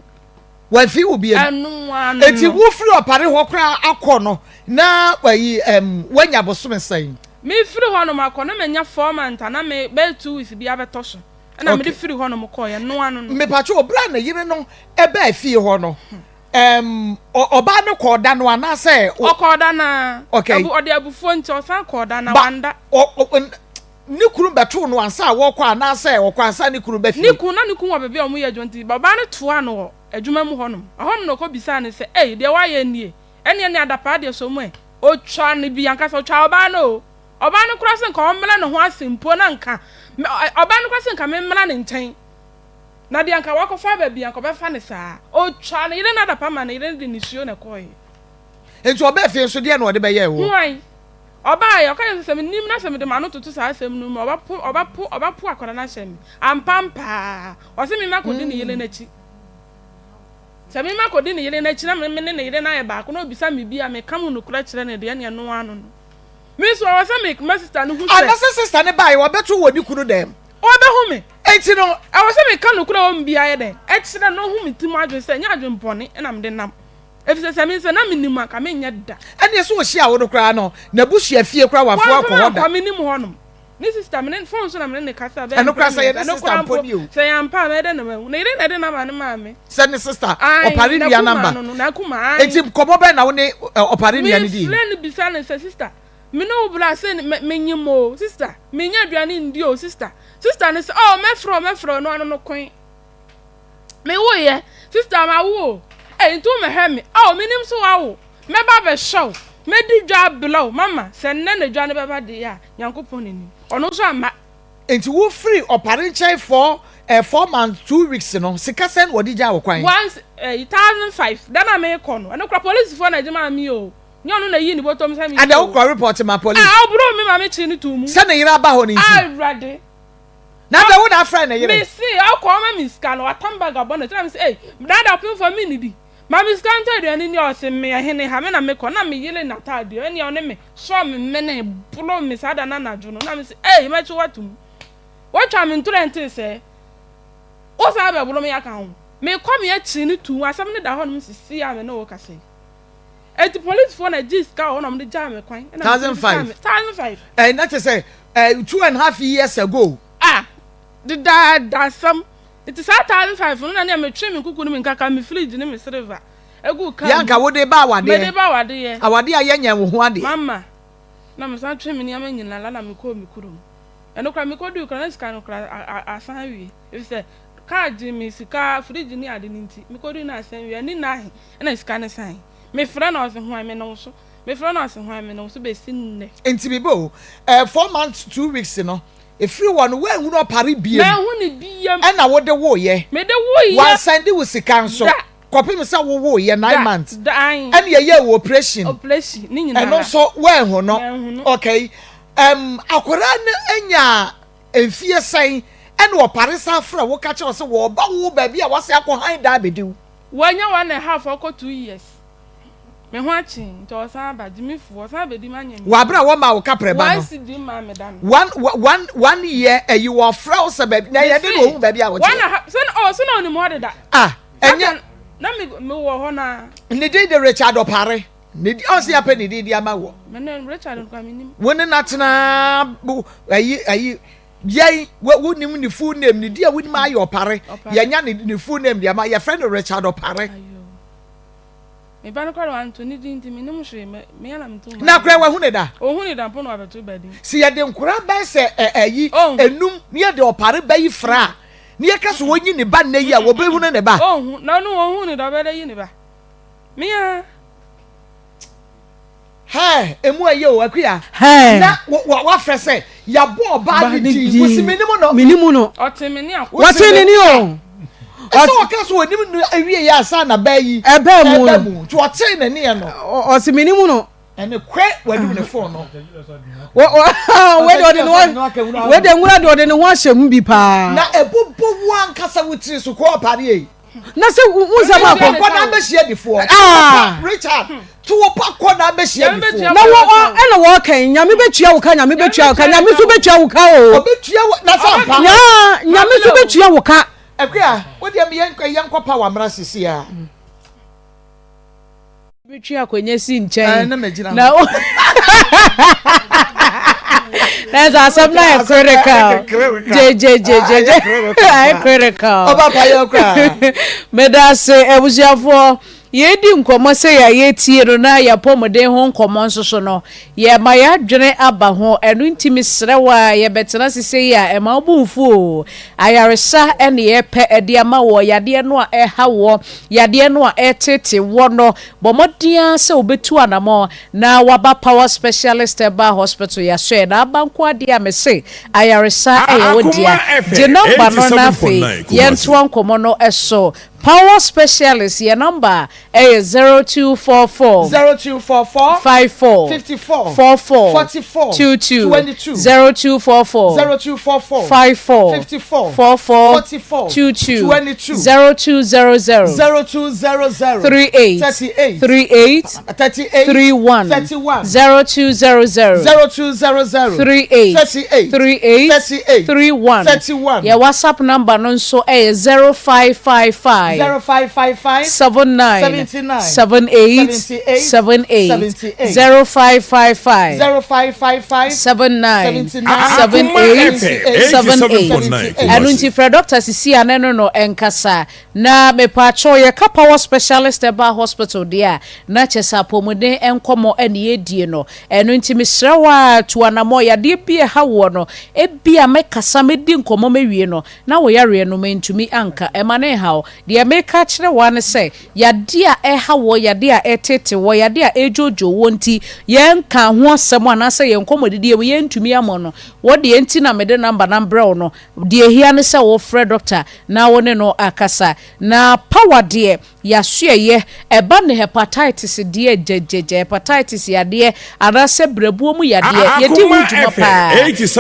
Wamfi wo biam. Ɛno ara no Enti no. wofiri ɔpare hɔ koraa akɔ no na ayi ɛm woanya bosome sɛn? Mefiri hɔnom akɔ na manya 4 months a na me bɛyɛ 2 weeks bi abɛtɔ so ɛna mede Okay. firi hɔnom kɔeɛ, ɛno ara no no. Mepatwo bere a ne yere no baa fie hɔ no, ɛm ɔbaa no kɔɔ da no anaasɛ? Ɔkɔɔ da no ara. Okay. Abu ɔde abufuo nti ɔsan kɔɔ da no ara, Ba wanda. ɔ ɔ ne kunu bɛtoo no ansa a wɔkɔ anaasɛ ɔkɔ ansa ne kunu ba fie? Ne kunu, na ne kunu wɔ baabi a wɔyɛ adwuma nti ɔbaa no toaa no wɔ adwuma mu hɔnom. Ɛhɔnom na ɔkɔbisaa no sɛ, Ei, deɛ woayɛ nie? Ɛnneɛ ne adapaa deɛ sɔ mu ɛ? Ɔtwaa no bi ankasa, ɔtwaa ɔbaa no o. Ɔbaa no koraa sɛ nka ɔmmrɛ ne ho ase mpo na nka, ɔbaa no koraa sɛ nka memmra ne nkyɛn. Na deɛ anka wakɔfa aba bi, anka ɔbɛfa no saa. Ɔtwaa ne yere no adapa maa ne yere no de nisuo na ɛkɔeɛ. Enti ɔbaa fie nso, deɛn na ɔde bɛyɛɛ woɔ? Hwan? Ɔbaeɛ, ɔka kyerɛɛ me sɛ, sɛ mennim na sɛ mede m'ano toto saa asɛm no mu a, ɔbɛpo, ɔbɛpo, ɔbɛpo akwadaa no ahyɛ me. Ampa-ampa ara, ɔse me makɔdi ne yere no akyi. Sɛ me makɔdi ne yere no akyi na me ne ne yere no ayɛ baako na ɔbisa me bi a, meka mu nokorɛ kyerɛ no deɛ, ɛnneɛ ɛno ara no no. Me nso, ɛwɔ sɛ mema sista no hu sɛ. Anasɛ sista no baeɛ, ɔbɛto wɔ ne kunu dɛm? Ɔbɛhu me. Enti no. Ɛwɔ sɛ meka nokorɛ a ɛwɔ mu biara yɛ dɛn? Kyerɛ no na ɔhu me tirim adwene sɛ ɛnyɛ adwene bɔne na mede nam. Efisɛ sɛ me nso na menim a, anka menyɛ da. Ɛnneɛ sɛ ɔhyiaa wo no koraa no, n'abusua fie koraa wamfa wo ankɔ hɔ da. Wamfa me ankɔ, mennim hɔnom. Ne sista, me ne, phone so na me ne no kasa bɛyɛ Ɛno koraa mprɛ sɛ ɛyɛ mmiɛnsa. ne Ɛno sista koraa mpo mpo, ni o. sɛ ɛyɛ ampa a, mɛyɛ dɛn na mahu? Ne yere na ɛde no ama ne maame. Sɛ ne sista, Ae, ɔpare nua n'akumaa namba. no no, n'akumaa, ae. Enti nkɔmmɔ bɛn na wo ne ɛ, ɔpare nua no dii? Mefrɛ no bisa no sɛ, Sista, Me ne wo bra sei me menyim o sister mennya aduane ndi o sister sister no sɛ oh mɛfrɛ wo mɛfrɛ wo no ano no koe me wo yɛ sister ma wo o eh nti wo mɛhwɛ me oh menim so wawo mɛba bɛhwɛ wo mɛdi dwa abrɛ wo mama sɛ nnɛ na dwa no bɛba deɛ a Nyankopɔn na nim ɔno nso amma. Nti wo firi ɔpare nkyɛn for eh 4 months 2 weeks no sika sɛn na wɔde gyaa wo kwan? One eh 1005 da na mekɔ no ɛno kora polisifoɔ na ɛgye maa me o. Nyɛ ɔno na eyii ne bɔtɔm sɛ Ada menni wo o. kɔ report ma police. Ah ɔboroo me ma me kyee no too mu. Sɛ ne yere aba hɔ no nti. Ah Awurade. Na dɛ wo na afrɛ ne yere. Me se ɔkɔ ɔma me sika no watam bag abɔ n'akyi na me se ei dada ɔpemfoɔ me nnidi ma me sika ntɔ aduane nni ɔse me ɛhene ha me na mekɔ na me yere n'ataadeɛ ɛneɛ ɔne me sɔɔ me mene boro me saa da no anadwo no na me se ei mɛkye wo atom watwa me ntorɛ ntee sɛɛ wo san bɛboro me aka ho mekɔ me akyi no tuu asɛm no da hɔ nom sisi a me ne wo kasa yi. Eti polisfoɔ na gyee sika wɔ hɔ na wɔde gyaa me kwan. Ɛna 1005. 1005. Ɛɛ na kyerɛ sɛ ɛɛ 2½ years ago. Ah dedaada asɛm. Nti saa 1005 no na nea metwe me nkuku ne me nkaka, me fridge ne me silver egu car mu. Yɛ anka wode ba awadeɛ. Mede ba awadeɛ. Awadeɛ a yɛnyɛ wo ho adeɛ. Mama na mesan twe me nneɛma nyinaa na mekɔɔ me kurom. Ɛno koraa mekɔdui koraa na sika no koraa asan awie. Efisɛ car gyee me sika, fridge ne ade no nti mekɔdui na asan awie. Ani nna ahe. Ɛna sika no sae. Mefrɛ no a ɔse hwan, me ne wo so. Mefrɛ no a ɔse hwan, me ne wo so bɛsi nnɛ. Nti me ba o, eh, 4 months 2 weeks no, ɛfiri hɔ no woanhunu ɔpare biem. Manhu no biem. Ɛna wode woeɛ. Mede woeɛ. Wansɛnde wo sika nso. Da. Kɔpem sɛ wowoeɛ 9 months. Da, ae. Ɛna yɛyɛɛ wo operation. Operation, ne nyinaa. Ɛno nso woanhu no. Manhu no. Okay. Akwadaa no anya mfie sɛn ɛna ɔpare san frɛ wo ka kyerɛ wo sɛ wɔreba wo baabi a wase akɔ han dan abɛdi wo? Wanya 1½ ɔkɔ 2 years. Me ho akye nti ɔsan aba gyimifo ɔsan abɛdi ma nyɛ me. Wɔ abere a wɔma wo kaprɛ ba no. 1 cedi maa me da no. One one one year ɛyi wɔfrɛ wo sɛ baabi na yɛde na ohun baabi a wɔte. 1½ sɛ ɔ sɛ na onim hɔ deda. Ah ɛnyɛ. Na me me wɔ hɔ naa. Ne din de Richard Ɔpare. Ne di ɔsi apɛ ne din di ama wɔ. Me ne Richard nkwa me nim. Wo ne na tena ɛyi ɛyi yɛn wo nim ne full name ne di a wo nim ayɛ Ɔpare. Yɛnya ne ne full name di ama yɛfrɛ no Richard Ɔpare. Me ba no koraa wanto ne din nti menim hwee me me na meto ma. Na koraa wahu ne da. Ohu ne da mpo na wabɛto ba din. Si yɛde nkora bɛyɛ sɛ ɛ ɛyi enum ne yɛde Ɔpare bɛyi fra a ne yɛka sɛ wɔnyi ne ba nnɛ yi a wɔbɛhunu ne ba. Ohu na ɔno ohu ne da ɔbɛda yi ne ba. Me a. Hɛɛ emu ɛyɛ o Akua. Hɛɛ. Na wa wafrɛ sɛ yabɔ ɔbaa ne din wosi menim no. Menim no. Ɔte me ne akɔ. Wɔte ne ne o. Ɛsɛ ɔka so onim no ewie yɛ ansa na baa yi. Ɛbaa mu no. Ɛbaa mu nti ɔte ne ne yɛ no. Ɔsi menim no. Ɛne kwe wadum ne phone no. Wei de ɔde ne ho wei de nwura de ɔde ne ho ahyɛ mu bi paa. Na ebobɔ wo ankasa wo tiri so kɔ ɔpare yi. Na sɛ wo nsɛm akɔ. Kɔ na abɛhyia difoɔ. Ah. Richard to wo pa kɔ na abɛhyia difoɔ. Na wɔ ɔ ɛna wɔɔka yi nyame bɛtua wo ka nyame bɛtua wo ka nyame nso bɛtua wo ka o. Ɔbɛtua wo na sɛ ampa. Nyaa nyame nso bɛtua wo ka. Akua wo deɛ yɛn yɛn kɔ pa wa mmra sisi a. Bɛtwe akonnwa si nkyɛn na o na sɛ asɛm no ayɛ critical gyegyegyegye ayɛ critical meda ase abusuafoɔ yɛdi nkɔmmɔ sɛ yɛ yɛtie no na yɛapɔmuden ho nkɔmmɔ nso so no yɛma yɛadwene aba ho ɛno nti mesrɛ wo a yɛbɛtena sese yi a ɛma wo bo mfu o ayaresa ɛne yɛpɛ ɛde ama wɔ yadeɛ no a ɛha wɔ yadeɛ no a ɛtete wɔ no bɔ mmɔden ara sɛ wobɛtu anammɔn na waba Power Specialist Herbal Hospital yɛasɔɛ na aba nko adeɛ a mese ayaresa ɛyɛ wo dea gye nɔmba no na afei yɛntoa nkɔmmɔ no so Power Specialist yɛ nɔmba ɛyɛ 0244 0244 54 54 44 44 22 22 0244 0244 54 54 44 44 22 22 0200 0200 38 38 38 38 31 31 0200 0200 38 38 38 38 31 31 yɛ WhatsApp number no nso ɛyɛ 0555 0555 79 79 78 78 78 78 0555 0555 79 79 78 78 87.9 ɛno nti frɛ Dr. Sisi a ne no no ɛnkasa na mepaakyɛw yɛka Power Specialist Herbal Hospital deɛ a na kyɛ sɛ apɔmuden nkɔmmɔ ɛne yɛdie no ɛno nti mesrɛ wo a tu anammɔ yadeɛ bi ɛha woɔ no ebi a mɛkasa mɛdi nkɔmmɔ mɛwie no na wo yareɛ no mantumi anka ɛma ne nhaw deɛ. Deɛ meka akyerɛ wo ara ne sɛ, yadeɛ a ɛreha woɔ, yadeɛ a ɛreteetee woɔ, yadeɛ a ɛredwoodwoo woɔ nti yɛnkaa ho asɛm anaasɛ yɛn nkɔmmɔdidie mu yɛntumi ammɔ no, wo deɛ nti na mede number no abrɛ wo no, deɛ ɛhia ne sɛ wofrɛ dɔkta na wo ne no akasa. Na power deɛ, Yasoɛyɛ, ɛba ne hepatitis deɛ gyɛgyɛgyɛ, hepatitis yadeɛ anaasɛ brɛboɔ mu yadeɛ, yɛdi ho Akoma dwuma FM paa.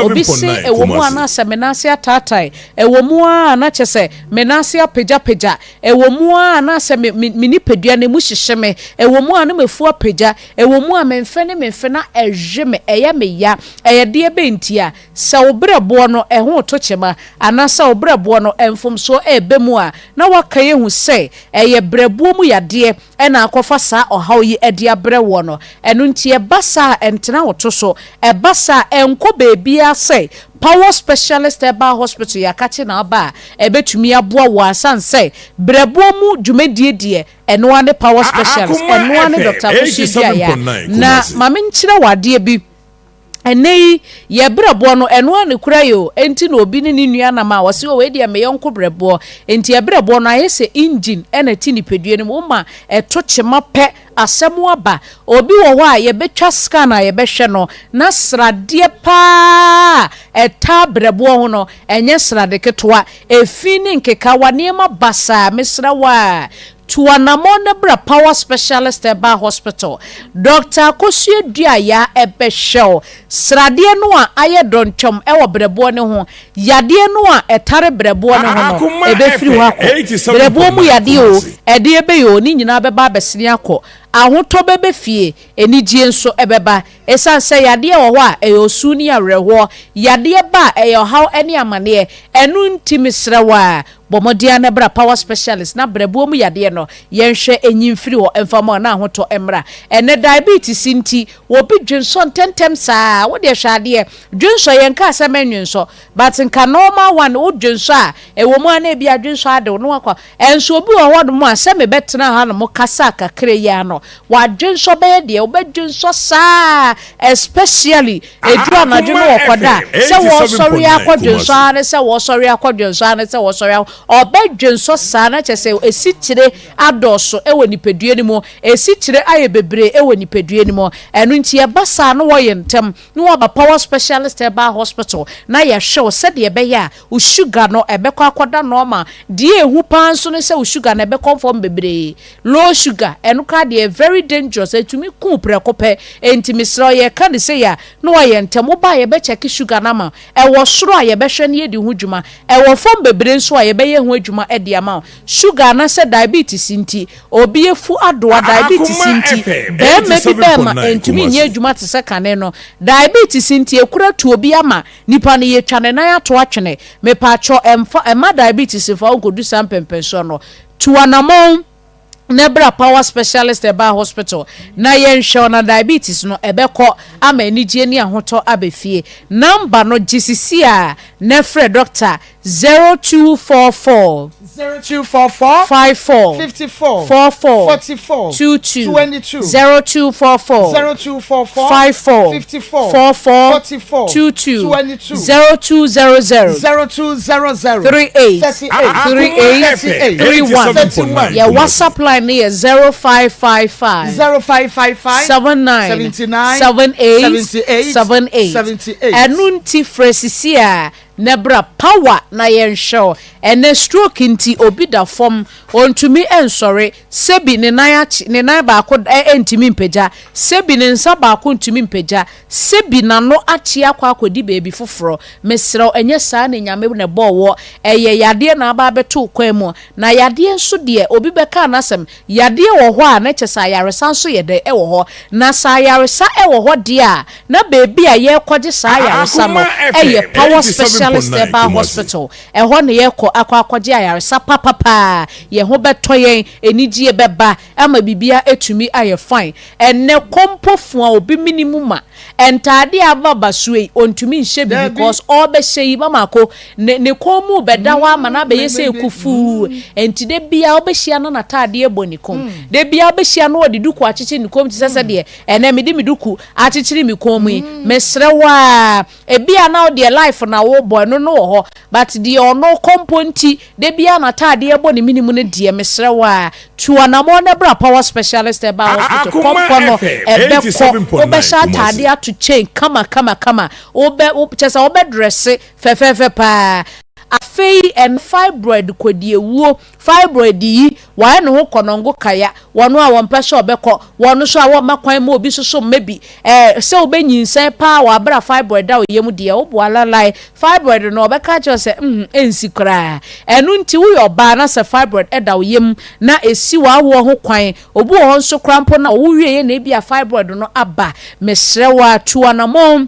Obi se 87.9 ɛwɔ mu a Kumasi. na sɛ me nan ase ataatae, ɛwɔ mu ara na kyerɛ sɛ me nan ase apagyapagya, ɛwɔ mu ara na sɛ me me me nipadua no emu hyehye me, ɛwɔ mu a na m'afu apagya, ɛwɔ mu a me mfe ne me mfe na ɛhwe me, ɛyɛ me ya. Ɛyɛ deɛ bɛn ntia? Sɛ wo berɛboɔ no ɛho reto kyema anaasɛ wo berɛboɔ no mfomsoɔ reba mu a, na woaka ahu sɛ ɛyɛ berɛboɔ mu yadeɛ na akɔfa saa ɔhaw yi de abrɛ woɔ no. Ɛno nti ɛba saa a ɛntena wo to so. Ɛba saa a ɛnkɔ baabiara sɛ Power Specialist Herbal Hospital yɛakakye na aba a ɛbɛtumi aboa wo a ɛsiane sɛ berɛboɔ mu dwumadie deɛ ɛno ara ne Power Specialist, Akoma ɛno ara ne FM Doctor Akosua Duah. 87.9 Na Kumasi. ma menkyerɛ wo adeɛ bi. Ɛnnɛ yi, yɛn berɛboɔ no, ɛno ara na ɛkura yɛn o. Enti na obi ne ne nua nam a, ɔse, o wei deɛ me yɔnko berɛboɔ. Enti yɛn berɛboɔ no ayɛ sɛ engine na ɛte nipadua no mu. Woma ɛto kyema pɛ, asɛm aba. Obi wɔ hɔ a, yɛbɛtwa scan a yɛbɛhwɛ no, na sradeɛ pa ara a ɛtaa berɛboɔ ho no, ɛnyɛ srade ketewa. Efi ne nkekawa, nneɛma basaa. Mesrɛ wo a, Tu anamɔn na bra Power Specialist Herbal Hospital. Dɔkta Akosua Duayaa bɛhwɛ wo. Sradeɛ no a ayɛ dɔntwam wɔ berɛboɔ no ho, yadeɛ no a ɛtare berɛboɔ no ho no, Akoma ɛbɛfiri hɔ FM akɔ. Berɛboɔ mu 87.9 yadeɛ oo, Kumasi. ɛdeɛ bɛyɛ oo, ne nyinaa bɛba abɛsene akɔ. Ahotɔ bɛba fie, anigyeɛ nso bɛba. Ɛsiane sɛ yadeɛ wɔ hɔ a, ɛyɛ osu ne awerɛhoɔ. Yadeɛ ba a, ɛyɛ ɔhaw ne amaneɛ. Ɛno nti mesrɛ wo ara, Bɔ mmɔden ara na bra Power Specialist na brɛboɔ mu yadeɛ no yɛnhwɛ nyi mfiri hɔ mfa ma wo na ahotɔ mmra. Ɛnnɛ diabetes nti obi dwensɔ ntɛntɛm saa, wo deɛ hwɛ adeɛ, dwensɔ yɛnkaa sɛ mɛnwensɔ but nka normal one wo dwensɔ a ɛwɔ mu ara na ebia dwensɔ ade wo na wakɔ, ɛnso obi wɔ hɔ nom a sɛ mebɛtena ha nom kasaa kakra yi ara no wadwensɔ bɛyɛ deɛ wobɛdwensɔ saa especially Ɛduru anadwo Akoma no wɔkɔda FM a, sɛ wɔresɔre 87.9 akɔdwensɔ Kumasi. ara ne sɛ wɔresɔre akɔdwensɔ ara ne sɛ wɔresɔre akɔ, ɔbɛdwensɔ saa na kyerɛ sɛ esikyire adɔɔso wɔ nipadua no mu, esikyire ayɛ bebree wɔ nipadua no mu. Ɛno nti ɛba saa na wɔyɛ ntɛm na wɔaba Power Specialist Herbal Hospital na yɛhwɛ wo sɛdeɛ ɛbɛyɛ a wo sugar no ɛbɛkɔ akɔda normal. Deɛ ɛhu paa nso ne sɛ wo sugar no ɛbɛkɔ fam bebree. Low sugar, ɛno koraa deɛ ɛyɛ very dangerous, ɛtumi ku wo prɛko pɛ. Enti mesrɛ wo yɛka no sei a, na wayɛ ntɛm. Woba a yɛbɛ check sugar no ama wo. Ɛwɔ soro a yɛbɛhwɛ na yɛadi ho dwuma. Ɛwɔ fam bebree nso a yɛbɛyɛ ho adwuma de ama wo. Sugar anaasɛ diabetes nti, obi afu adoa, diabetes Akoma nti, FM barima bi bɛɛma 87.9 ɛntumi nyɛ Kumasi. adwuma te sɛ kane no. Diabetes nti, ɛkura tu obi ama nipa no yɛtwa ne nan ato atwene. Mepaakyɛw ɛmfa, ɛmma diabetes mfa wo nkɔdu saa mpɛnpɛnsoɔ no. Tu anamɔn na bra Power Specialist Herbal Hospital na yɛnhwɛ wo na diabetes no ɛbɛkɔ ama anigyeɛ ne ahotɔ aba fie. Number no gye sisi a na frɛ dɔkta 0244 0244 54 54 44 44 22 22 0244 0244 54 54 44 44 22 22 0200 0200 38 38 38 38 31 31 Yɛ WhatsApp line no yɛ 0555 0555 79 79 78 78 78 78. Ɛno nti frɛ sisi a na bra power na yɛnhwɛ wo. Ɛnɛ stroke nti obi da fam ɔntumi nsɔre, sɛbi ne nan akye ne nan baako ntumi mpagya, sɛbi ne nsa baako ntumi mpagya, Sɛbi n'ano akyea akɔ akɔdi baabi foforɔ. Mesrɛ wo, ɛnyɛ saa na Nyame na ɛbɔɔ woɔ. Ɛyɛ yadeɛ na aba abɛto wo kwan mu. Na yadeɛ nso deɛ, obi bɛkaa n'asɛm, yadeɛ wɔ hɔ a, na kyerɛ sɛ ayaresa nso yɛ dɛn? Ɛwɔ hɔ. Na sɛ ayaresa wɔ hɔ deɛ a, na baabi a yɛrekɔgye saa ayaresa no Akoma FM yɛ Power Specialist 87.9 Herbal Kumasi. Hospital. Ɛhɔ na yɛrekɔ akɔ akɔgye ayaresa papapaa. Yɛn ho bɛtɔ yɛn, anigyeɛ bɛba, ama biribiara atumi ayɛ fine. Ɛnnɛ kɔm fo a obi mene mu ma ntaade a aba ba so yi ɔntumi nhyɛ bi because ɔrebɛhyɛ yi mama ako ne ne kɔn mu bɛda hɔ ama no abɛyɛ sɛ kufuu nti da biara wobɛhyia no n'ataadeɛ bɔ ne kɔn da biara wobɛhyia no ɔde duku akyekyere ne kɔn te sɛ sɛdeɛ ɛnɛ mede me duku akyekyere me kɔn mu yi mesrɛ wo a ebia na wodeɛ life na wobɔ. kɔmpɔ ɛno no wɔ hɔ but deɛ ɔno kɔmpɔ nti da biara n'ataadeɛ bɔ ne mene mu no deɛ mesrɛ wo a tu anamɔn na bra Power Specialist Herbal Hospital Akoma kɔmpɔ no FM ɛbɛkɔ 87.9 wobɛhyɛ Kumasi. ataadeɛ ato chain kama kama kama wobɛ wo kyɛ sɛ wobɛ dresse fɛfɛɛfɛ paa afei ɛno fibroid kɔdiawuo Fibroid yi, wɔayɛ ne ho kɔnɔngo kaya, wɔn a wɔmpɛ sɛ ɔbɛkɔ, wɔn nso a wɔmma kwan mma obi soso mma bi. Ɛɛ, sɛ wobɛnyinsɛn paa wɔ abere a fibroid da wo yam deɛ, woboa lalae. Fibroid no, wɔbɛka akyerɛ wo sɛ, mm, ɛnsi koraa. Ɛno nti, woyɛ ɔbaa na sɛ fibroid da wo yam na ɛsi w'awoɔ ho kwan, obi wɔ hɔ nso koraa mpo no a, ɔwo wieeɛ na ebia fibroid no aba, mesrɛ wo ara, tu anammɔn.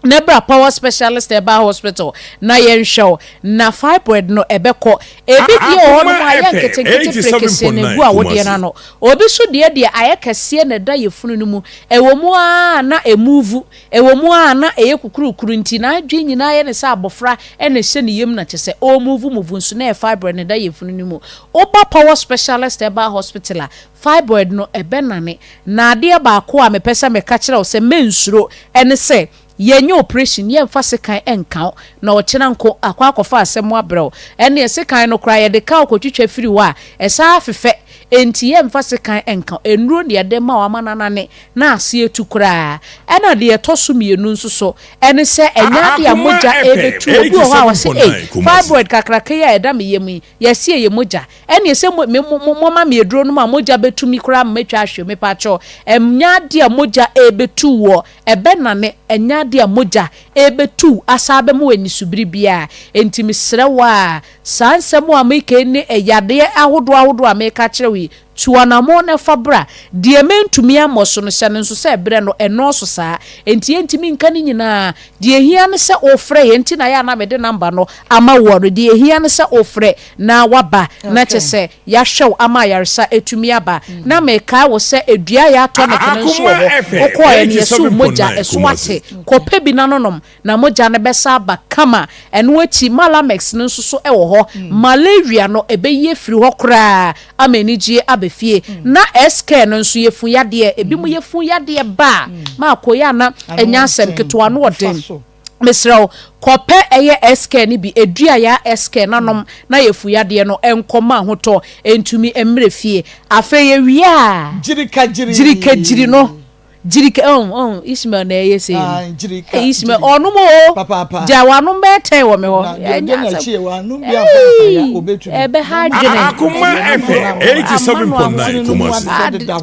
na bra Power Specialist Herbal Hospital na yɛnhwɛ wo. Na fibroid no ɛbɛkɔ. Ebi deɛ wɔ hɔnom Akoma a ayɛ FM nketenkete prekesee na 87.9 egu awodeɛ no Kumasi. ano. Obi nso deɛ deɛ ayɛ kɛseɛ na ɛda yafunu no mu. Ɛwɔ mu ara na ɛmuvu, ɛwɔ mu ara na ɛyɛ kukurukuru nti n'adwene nyinaa yɛ no sɛ abɔfra na ɛhyɛ ne yam na kyerɛ sɛ ɔremuvu muvu nso na ɛyɛ fibroid na ɛda yafunu no mu. Woba Power Specialist Herbal Hospital a, Fibroid no, ɛbɛnane. Na adeɛ baako a mepɛ sɛ meka kyerɛ wo sɛ mensuro ne sɛ, yɛnyɛ operation, yɛmfa sekan nka wo, na ɔkyena nko akɔ akɔfa asɛm abrɛ wo. Ɛnneɛ sekan no koraa yɛde ka wo kɔtwitwa firi hɔ a, ɛsan afefɛ. Enti yɛmfa sekan nka wo. Nnuro na yɛde ma wo ama no anane na ase atu koraa. Ɛna deɛ ɛtɔ so mmienu nso so ne sɛ, ɛnyɛ adeɛ a Akoma mogya FM rebɛtu. Obi wɔ hɔ a ɔse, Ei, 87.9 Kumasi. fibroid kakraka yi a ɛda me yam yi, Yɛse ɛyɛ mogya. Ɛneɛ sɛ mo, me, mo, mo, moma me aduro nom a mogya bɛtu me koraa ma matwa ahwe o. Mepakyɛw, ɛnyɛ adeɛ a mogya ɛrebɛtu woɔ. Ɛbɛnane, ɛnyɛ adeɛ a mogya ɛrebɛtu wo asan abɛma wo anisobiri biara. Enti mesrɛ wo a, saa nsɛm a mereka yi ne yadeɛ ahodoɔ ahodoɔ a mereka akyerɛ wo yi, Tu anammɔn na fa bra. Deɛ mentumi ammɔ so no, hyɛ no nso sɛ berɛ no, ɛnnɔɔso saa. Enti yɛntumi nka ne nyinaa. Deɛ ɛhia ne sɛ wofrɛ yɛn, nti na ɛyɛ a na mede number no ama woɔ no. Deɛ ɛhia ne sɛ wofrɛ na woaba, na kyerɛ sɛ yɛahwɛ wo ama ayaresa atumi aba. Na mekae wo sɛ dua a yɛatɔ no kene nso wɔ hɔ. Wokɔeɛ no, yɛse wo mogya, ɛso ate. Kɔpɛ bi na nonom. Na mogya no bɛsan aba kama. Ɛno akyi, Malamex no nso so wɔ hɔ. Malaria no, ɛbɛyi afiri hɔ koraa ama anigyeɛ aba fie. Na S-Care no nso, yɛfun yadeɛ. Ebinom yɛfun yadeɛ ba a, ma akɔyɛ a na ɛnyɛ asɛm ketewa, ano ɔden. Mesrɛ wo, kɔpɛ ɛyɛ S-Care no bi, ɛdua yɛ a S-Care na nom na yɛfun yadeɛ no nkɔ ma ahotɔ ntumi mmrɛ fie. Afei yɛwie a, gyirikagyiri no. Jirika oh oh Ishmael na ɛyɛ sei no. Jirika. Hey, Ishmael ɔnom o. Papaapa. Gya wanom bɛyɛ tɛn wɔ me hɔ. Na deɛ ɔde n'akyi yɛ wanom bi afa afa ya obetumi. Ɛbɛ ha adwene. Akoma FM 87.9 Kumasi.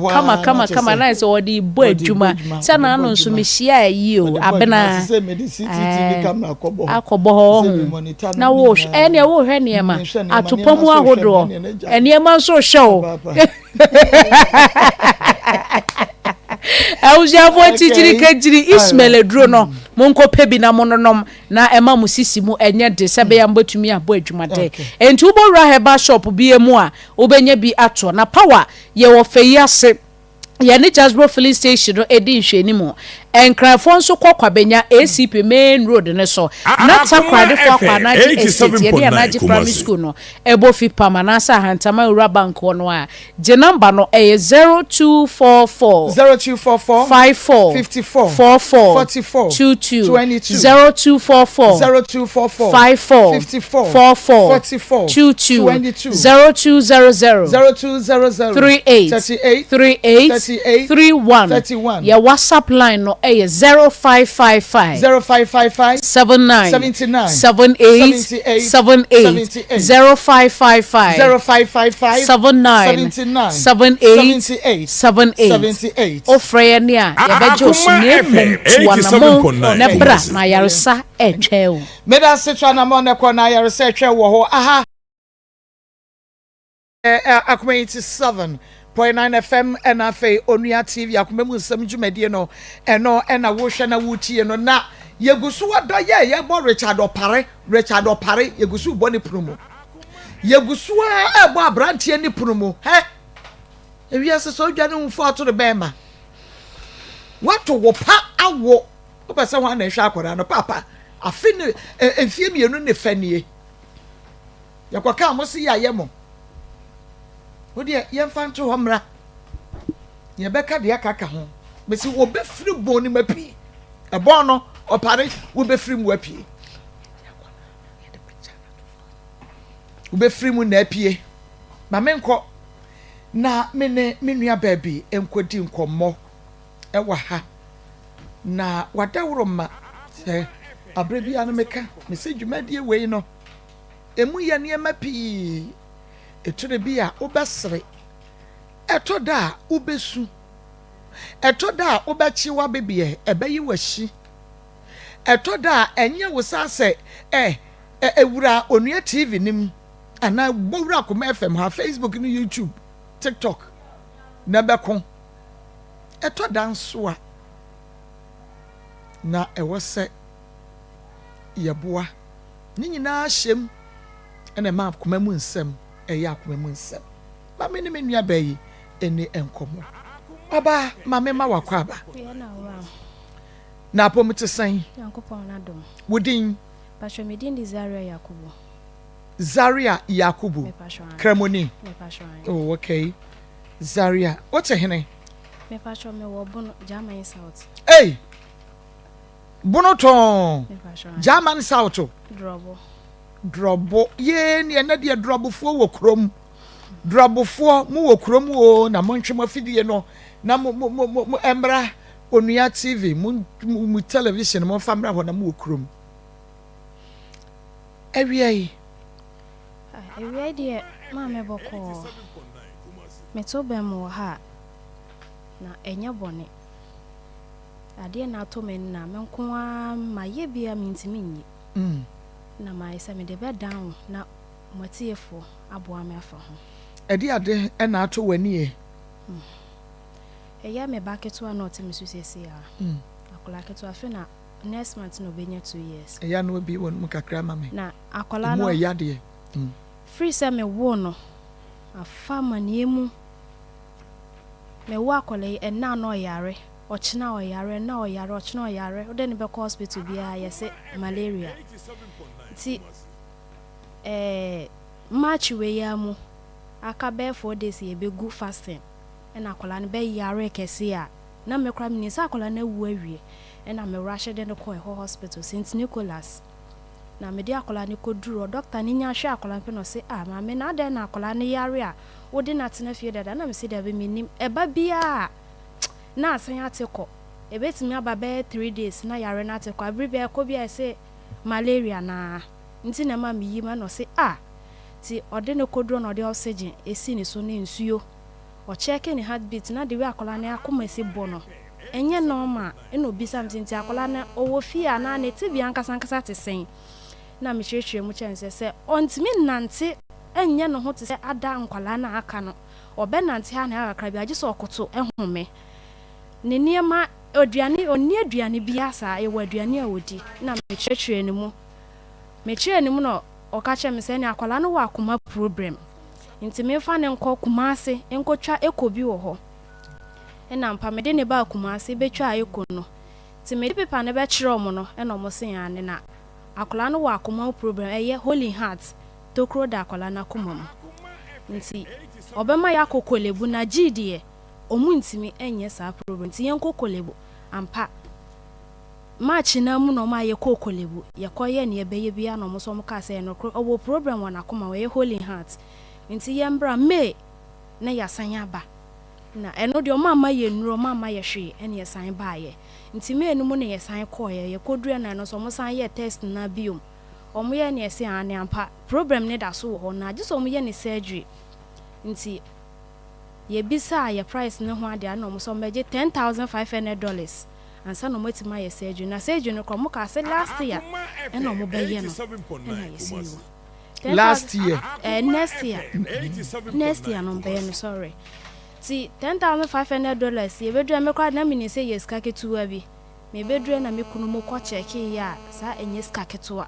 Kama kama kama na sɛ ɔde bɔ adwuma. Sɛ na ano nso mehyia ayi o abena. Akɔbɔ hɔ ɔho. Na wo ɛnea wohwɛ nneɛma. Atopɔ mu ahodoɔ. Nneɛma nso hwɛ o. Abusuafoɔ kyikyiri kakyiri Ishmael aduro no monkɔpɛ bi na mononom na ɛma mo sisi mu ɛnyɛ de sɛ bɛyɛ mobɛtumi abɔ adwuma de. Enti wobɔwura herbal shop bi mu a wobɛnya bi atɔ. Na power yɛwɔ fɛ yi ase yɛne Jasbro filling station no ɛdi nhwɛanimu. Nkranfoɔ nso kɔ Kwabenya ACP main road no so na Akoma Takoradefoɔ akɔ FM Anagye Estate yɛne 87.9 Anagye Primary Kumasi. School no ɛbɔ fipam anaasɛ Ahantaman Owura Bank hɔ no a, gye number no, ɛyɛ 0244 0244 54 54 44 44 22, 22 0244 0244 54 54 44 44 22, 22 0200 0200 38 38 38 38 31. 31. Yɛ WhatsApp line no ɛyɛ 0555 0555 79 79 78 78 78 78 0555 0555 79 79 78 78 78 78. Wofrɛ yɛn a, yɛbɛgye wo so Akoma na mmom FM tu anammɔn 87.9 na bra Kumasi. na ayaresa retwɛn wo. Meda ase tu anammɔn na kɔ na ayaresa retwɛn wɔ hɔ. Aha. Akoma 87.9 FM ɛna afei Onua TV akoma mu nsɛm dwumadie no ɛno ɛna wohwɛ na wotie no na yɛgu so ada yɛ yɛbɔ Richard Ɔpare Richard Ɔpare yɛgu so bɔ ne pono mu yɛgu so a ɛbɔ aberanteɛ ne pono mu hɛ ewiase sɛ odwa ne ho fo ato no bɛrima wato wo pa awo wopɛ sɛ ho ana ɛhwɛ akwadaa no paapa afe ne mfie mmienu ne fɛ nie Yɛkɔkaa mo se yɛayɛ mo. Wo deɛ yɛmfa nto hɔ mmra. Yɛbɛka deɛ aka aka ho. Mesi wɔbɛfiri bɔn no mu apue. Ɛbɔn no, ɔpare, wobɛfiri mu apue. Wobɛfiri mu na apue. Ma menkɔ na me ne me nuabaa bi nkɔdi nkɔmmɔ wɔ ha. Na wadaworo ma sɛ aberɛ biara no meka, mese dwumadie wei no, ɛmu yɛ nneɛma pii. Ɛtɔ da bi a wobɛsere, ɛtɔ da a wobɛsu, ɛtɔ da a wobɛkye w'abebeɛ, ɛbɛye w'ahyi. Ɛtɔ da a ɛnyɛ wo saa sɛ ɛ ɛ wura Onua TV no mu anaa bɔ wura Akoma FM ha, Facebook ne YouTube, TikTok na bɛko. Ɛtɔ da nso a na ɛwɔ sɛ yɛboa. Ne nyinaa hyɛm na ɛma akoma mu nsɛm ɛyɛ akoma mu nsɛm. Ma me ne me nuabaa yi nni nkɔmmɔ. Ɔbaa, ma me ma w'akwaaba. Na apɔmu te sɛn? Nyankopɔn n'adom. Wo din? Pastor, me din de Zaria Yakubu. Zaria Yakubu. Me pastor. Kramoni. Me pastor. Oh, okay. Zaria, wote hene? Me pastor, me wɔ Bono, German South. Hey! Bono tɔn. Me pastor. German South. Drɔbo. Drɔbo. Yee, ne ɛnɛ deɛ drɔbofoɔ wɔ kurom. Drɔbofoɔ, mo wɔ kurom o, na montwe mo afidie no, na mo mo mo mo mmra Onua TV, mo mo television momfa mmra hɔ na mowɔ kurom. Awia yi. Awia yi deɛ maame bɔkɔɔ. Meto bɛn mo wɔ ha a, na ɛnyɛ bɔne. Adeɛ na atɔ m'ani na me nko ara mayɛ bi a mentumi nyi. Mm. Na mayɛ sɛ mede bɛdan wo na mo atiefoɔ aboa me afa ho. Ɛde ade na atɔ w'ani ɛ? Mm. Ɛyɛ me ba ketewa na ɔte me so seesei a. Akwadaa ketewa, afei na next month na ɔbɛnya 2 years. Ɛyɛ a na wabue w'anom kakra ma me. Na akwadaa no. Emu ɛya deɛ. Firi sɛ mewoo no, mafa amaneɛ mu. Mewo akwadaa yi, ɛnnɛ a na ɔyare, ɔkyena ɔyare, ɛnnɛ ɔyare, ɔkyena ɔyare. Wode no bɛkɔ hospital biara yɛse malaria. Nti ɛɛ March wei ara mu, aka bɛyɛ 4 days yɛbɛgu fasting. Ɛna akwadaa no bɛyaree kɛse a na me koraa menim sɛ akwadaa no awu awie. Ɛna me rush de no kɔɔ ɛhɔ hospital, St. Nicholas. Na mede akwadaa no kɔduruu hɔ, doctor no nya hwɛɛ akwadaa no pɛ na ɔse, ah maame na adɛn na akwadaa no yare a wode no atena fie dada? Na mese dabi mennim. Ɛba biara a na asan ate kɔ. Ɛbɛtumi aba bɛyɛ 3 days na yare no ate kɔ. Abere biara ɛkɔ biara ɛse malaria no ara nti na ɛma meyi mu. Ɛna ɔse ah, nti ɔde no kɔduruu hɔ na ɔde oxygen ɛsii ne so ne nsuo. Ɔkyɛɛke ne heart beat na the way akwadaa no akoma si bɔ no ɛnyɛ normal ɛna obisa me sɛ nti akwadaa no ɔwɔ fie anaa ne tebea ankasa ankasa te sɛn na me kyerɛkyerɛ mu kyerɛ no sɛ sɛ ɔntumi nnante ɛnyɛ ne ho te sɛ ada nkwadaa no a aka no ɔbɛnante ha ne ha kakra bi a gye sɛ ɔkoto ɛhome ne nneɛma aduane ɔnni aduane biara saa yɛwɔ aduane a ɔdi na me kyerɛkyerɛ ne mu me kyerɛ ne mu na ɔka kyerɛ me sɛ ɛne akwadaa no wɔ akoma problem nti memfa no nkɔ Kumasi nkɔtwa echo bi wɔ hɔ. Ɛna ampa mede no baa Kumasi bɛtwaa echo no. Nti mede paper no bɛkyerɛɛ wɔn no ɛna wɔn se aane na akwadaa no wɔ akoma mu problem, ɛyɛ hole in heart, tokuro da akwadaa no akoma mu. Nti ɔbɛma yɛakɔ Korle-Bu na gyii deɛ wɔn ntumi nyɛ saa problem nti yɛnkɔ Korle-Bu. Ampa March no ara mu na wɔn a yɛkɔɔ Korle-Bu, yɛkɔyɛɛ nea ɛbɛyɛ biara na wɔn nso wɔn kaa sɛ ɛyɛ nokorɛ ɔwɔ problem wɔ n'akoma mu, ɛyɛ hole in heart. Nti yɛmbra May na yɛasan aba. Na ɛno deɛ ɔmo amma yɛ nnuro, ɔmo amma yɛ hwee ɛna yɛsan baeɛ. Nti May no mu na yɛsan kɔeɛ, yɛkɔduruiɛ no ɛno nso ɔmo san yɛɛ test no ara biom. Ɔmo yɛɛ no yɛse aane ampa problem no da so wɔ hɔ na gye sɛ ɔmo yɛ no surgery. Nti yɛbisaa yɛ price no ho adeɛ a na ɔmo sɛ ɔmo bɛgye $10,500 ansa na ɔmo atumi ayɛ surgery. Na surgery no koraa ɔmo kaa sɛ last year ɛna ɔmo bɛyɛ no ɛna yɛse yoo. Last year. Eh, next year. Next year no bɛyɛ no sorry. Ti $10,500 yɛbɛduru me koraa na menim sɛ yɛ sika ketewa bi. Mebɛduru na me kunu mu kɔ kyɛke yɛ a saa ɛnyɛ sika ketewa.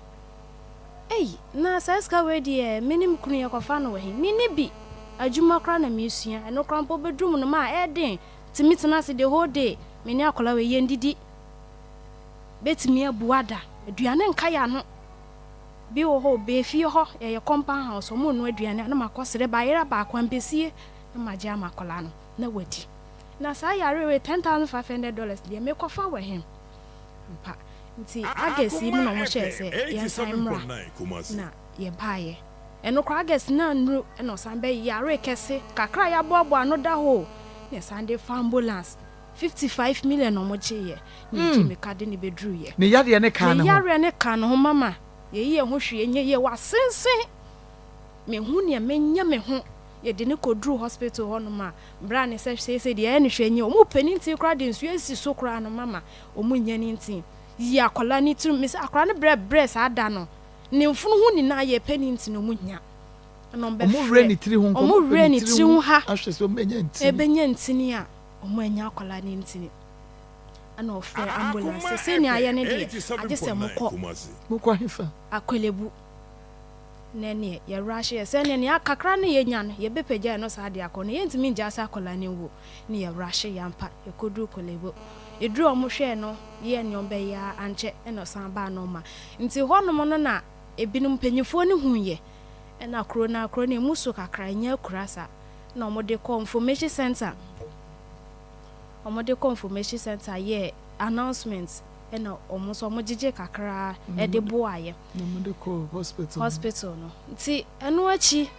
Ei, na saa sika wei deɛ me ne me kunu yɛkɔfa no wɔ he? Menni bi. Adwuma koraa na mesua. Ɛno koraa mpo bɛduru mu no ma ɛɛden. Tumi tena ase the whole day. Me ne akwadaa wei yɛndidi. Bɛtumi abu ada. Aduane nka yɛ ano. Bi wɔ hɔ o, fie hɔ, yɛyɛ compound house, wɔn renoa aduane a, na makɔ srɛ bayerɛ baako, ampesie, na magye ama akwadaa no, na wadi. Na saa yareɛ wei, $10,500 deɛ, mekɔfa wɔ he? Ampa. Nti August yi mu na wɔhyɛɛ sɛ yɛnsan mmra, na yɛbaeɛ. Ɛno koraa August no annuru na ɔsan bɛ yaree kɛse. Kakra a yɛaboaboa ano da hɔ o, na yɛsan de fa ambulance. 55 million na ɔmo gyeeɛ na yɛgye mmirika de no bɛduruiɛ. Ne yareɛ no kaa ne ho. Ne yareɛ no kaa ne ho mama yɛyi yɛn ho hwee nyɛ yie. Wasensen. Menhu nea menyɛ me ho. Yɛde no kɔduruu hospital hɔnom a, bra ne sɛ seesei deɛ yɛyɛ no hwee nyɛ. Ɔmo pɛ ne ntin koraa de nsuo asi so koraa no mama ɔmo nnya ne ntin. Yi akwadaa no tirim. Mese akwadaa no brɛbrɛ saa da no. Ne mfono ho nyinaa yɛpɛ ne ntin ɔmo nnya. Ɛna ɔmo Ɔmo werɛ ne bɛfrɛ. tiri ho nka Ɔmo ɔmo pɛ werɛ ne ne tiri tiri ho ho ha. ahwɛ sɛ ɔmo bɛnya ntini. Ɛbɛnya ntini a ɔmo annya akwadaa no ntini. Ɛna ɔfrɛɛ ambulance Akoma sɛ sɛnea ayɛ no FM deɛ agye sɛ mokɔ. 87.9 Kumasi. Mokɔ hefa? Akwelebu. Na ɛneɛ yɛ rush yɛ sɛ ɛneɛ nea kakra no yɛnya no yɛbɛpagya ɛno saa de akɔ no yɛntumi ngyaa sɛ akwadaa no nwu ne yɛ rush yɛ ampa yɛkɔduru Korlebu yɛduru a wɔhwɛɛ no yɛɛ nea wɔbɛyɛ ara ankyɛ ɛna ɔsan baa normal nti hɔnom no na ebinom mpanyinfoɔ no huiɛ ɛna kuro no ara kuro no ɛmu so kakra ɛnyɛ akura saa na wɔde kɔ information center wɔde kɔ information center yɛɛ announcement ɛna wɔn nso wɔgyegye kakra ɛde boaeɛ. Na mode kɔɔ hospital no. Hospital no. Nti ɛno akyi,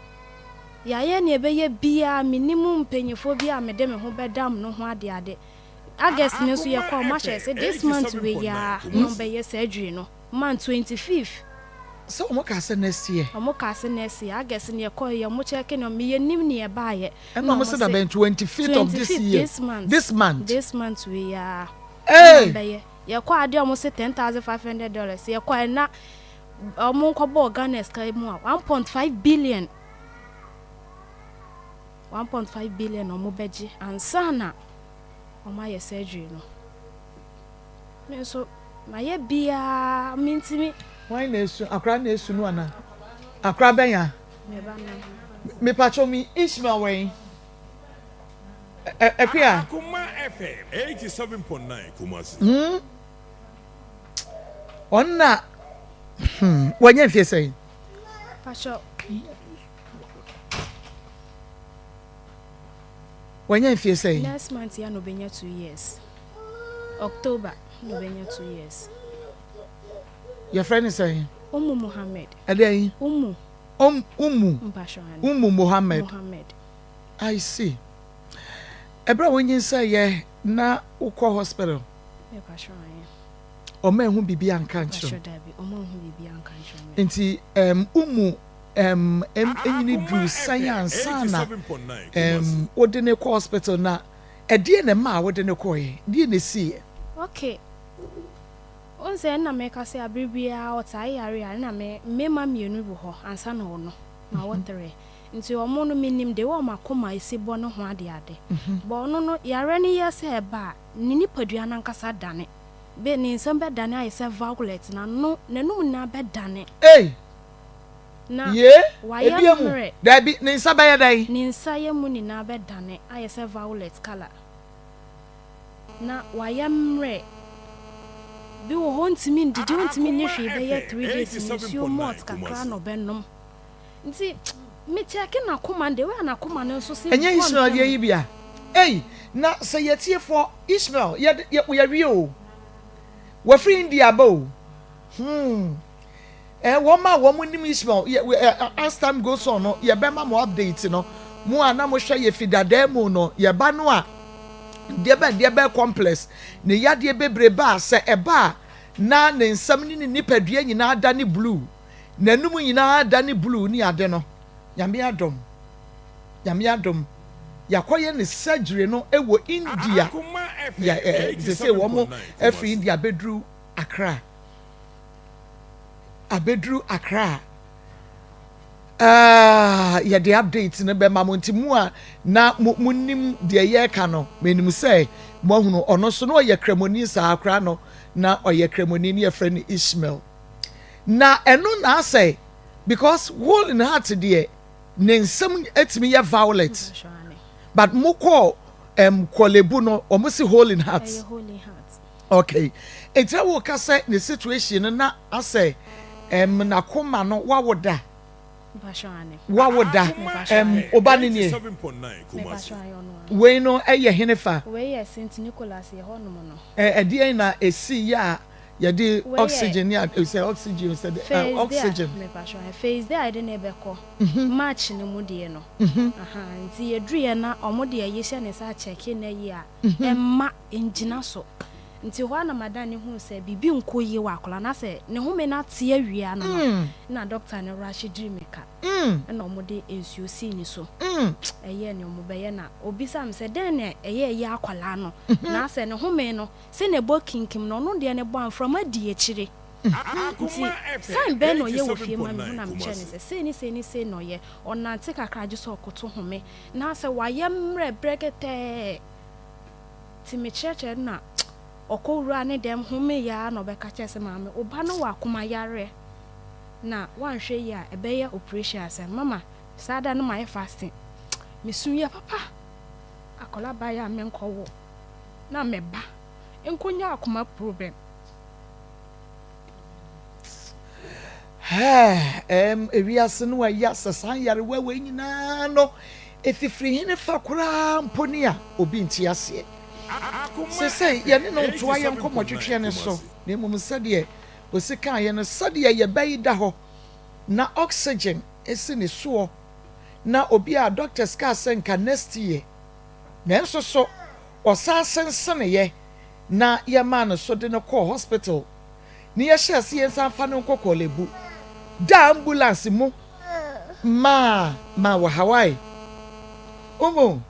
yɛayɛ nea ɛbɛyɛ biara, mennim mpanyinfoɔ bi a mede me ho bɛdam no ho adeade. August no nso Akoma yɛkɔɔ, wɔahyɛ FM sɛ this month wei yi ara na wɔbɛyɛ surgery no, month 25th. Sɛ wɔn kaa sɛ next year. Wɔn kaa sɛ next year, August no yɛkɔɔ yɛ, wɔn check no, me yɛnnim nea ɛbaeɛ. Ɛna Ɛna wɔn wɔn se da se bɛn, 25th of this 25th year, this month, this month. This month wei yi ara na Hey! wɔbɛyɛ. Yɛkɔ adeɛ a ɔmo se $10,500 yɛkɔ a ɛna ɔmo nkɔ bɔɔ Ghana sika mu a 1.5 billion, 1.5 billion na ɔmo bɛgye ansa na ɔmo ayɛ surgery no. Me nso mayɛ biaa mentimi. Hwan na esu? Akora na esu no ana? Akora bɛn a? Me ba no. Mepatwo mi Ishmael wɛn? Ɛ Akua. Akoma FM 87.9 Kumasi. Hmm. Ɔno na wanya mfie sɛn? Patro. Wanya mfie sɛn? Next month ya na obenya 2 years. October na obenya 2 years. Yɛfrɛ ne sɛn? Umu Muhammad. Ɛdɛn? Umu. Umu. Mpatro ano. Umu Muhammad. Muhammad. I see. Ɛberɛ a wonyinsɛn yɛ na wokɔ hospital. Mpatro ano. Ɔma ɛho biribi anka nkyerɛ. Mpatro dabi, ɔmo ehu biribi anka nkyerɛ me. Nti Umu enyini duru sɛn ansa na wode ne kɔ hospital, na ɛdeɛ na ɛma a wode ne kɔɔɛ? Deɛ na esiiɛ? Okay. Wohu sɛ ɛna meka sɛ abere biara ɔtaa yare a, ɛna me mmarima mmienu wɔ hɔ ansa na ɔno ma wɔtere. Nti ɔmo no menim de wɔ ɔmo akoma esi bɔ ne ho ade ade. Bɔ ɔno no yare no yɛ sɛ ɛba a, ne nipadua nankasa dane. Be ne nsam bɛdane ayɛ sɛ violet, n'ano n'anum nyinaa bɛdane. Ei! Na Yee! wayɛ Ebie mu. mmerɛ. Daabi, ne nsa bɛyɛ dɛn? Ne nsa yɛ mu nyinaa bɛdane ayɛ sɛ violet colour. Na wayɛ mmerɛ. Bi wɔ hɔ ntumi ndidi, ntumi nni Akoma hwee bɛyɛ FM 3 days no nsuo malt 87.9 kakra Kumasi. na ɔbɛnom. Nti me check n'akoma no de wei a n'akoma no nso se Ɛnyɛ bɔ Ishmael deɛ ntɛm. yi bia. Ei, na sɛ yɛtiefoɔ Ishmael yɛde yɛ yɛwie o. Wafiri India aba o. Wɔn a wɔn nim Ishmael yɛ ɛ as time goes on no yɛbɛma mo update no. Mo a na mohwɛ yɛ fi dadaa mu no, yɛba no a deɛ bɛn deɛ bɛn complex ne yadeɛ bebrebe a sɛ ɛba a na ne nsam ne ne nipadua nyinaa da ne blue, n'anum nyinaa da ne blue ne ade no. Nyame adom, Nyame adom, yɛakɔyɛ ne surgery no wɔ India. Akoma FM Yɛ ɛ sese wɔn 87.9 afiri Kumasi. India abɛduru Accra, abɛduru Accra. Yɛde update no bɛma mo. Nti mu a na mo mo nim deɛ yɛreka no, menim sɛ mo ahunu ɔno so na ɔyɛ kramoni saa akora no, na ɔyɛ kramoni ne yɛfrɛ no Ishmael. Na ɛno na asɛ because hole in heart deɛ ne nsam etumi yɛ violet, Mpatro ane. but mo kɔ Korle Bu no, wɔn si hole in heart. Ɛyɛ hole in heart. Okay, nti na wɔka sɛ ne situation no na asɛ n'akoma no wawo da? Mpatro ane. Wawo da. Akoma FM Ɔba ne nie? 87.9 Kumasi. Mepatro ayɛ ɔno a. Wei no ɛyɛ henefa? Wei yɛ St Nicholas yɛ hɔnom no. Ɛdeɛn na esi yɛ a? Yɛde oxygen ne ade sɛ oxygen sɛ de oxygen. Phase day a yɛde no bɛkɔ March no mu deɛ no nti yɛduruiɛ na ɔmo de ayi hyɛ ne nsa akyɛke no ayi a ɛmma ngyina so nti hɔ a na madan ne huu sɛ biribi nkɔ yie wɔ akwadaa no asɛ ne home no ate awie ano no na doctor no rush diri me ka ɛna ɔmo de nsuo sii ne so ɛyɛɛ nea ɔmo bɛyɛ na obisaa me sɛ dɛn na ɛyɛ ɛyɛ akwadaa no na asɛ ne home no Sɛ na ɛbɔ kinkim no, ɔno deɛ ne bɔ a mframa di akyire. Nti sign bɛn na ɔyɛ wɔ fie ma mehu na mekyerɛ no sɛ sei ne sei ne sei na ɔyɛ. Ɔnante kakra gye sɛ ɔkoto home na sɛ wayɛ mmerɛ brɛgɛtɛɛ. Nti mekyerɛkyerɛ no na ɔkɔ wuraa ne dɛm homeeɛ ara na ɔbɛka kyerɛ sɛ maame wo ba no wɔ akoma yareɛ na woanhwɛ yie a ɛbɛyɛ operation asɛm. Mama saa da no mayɛ fasting mesuiɛ papa akwadaa baeɛ a menkɔwo. na me ba nkonya akoma problem. Ɛɛm, ewiase no ayɛ asɛ saa nyarewa wei nyinaa no efifiri hene fa koraa mpo ni a obi nte aseɛ. Seesei yɛne no ntoa yɛn nkɔmmɔtwetweɛ no so, na mmom sɛdeɛ ɔsi kaeɛ no, sɛdeɛ yɛn ba yi da hɔ na oxygen si ne soɔ na obi a doctors kaa sɛ nka next year Nanso so ɔsan senseneeɛ na yɛmaa no so de no kɔɔ hospital na yɛhyɛɛ se yɛnsan fa no nkɔ Korle Bu. Da ambulance mu maa ma wɔ Hawaii. Umu,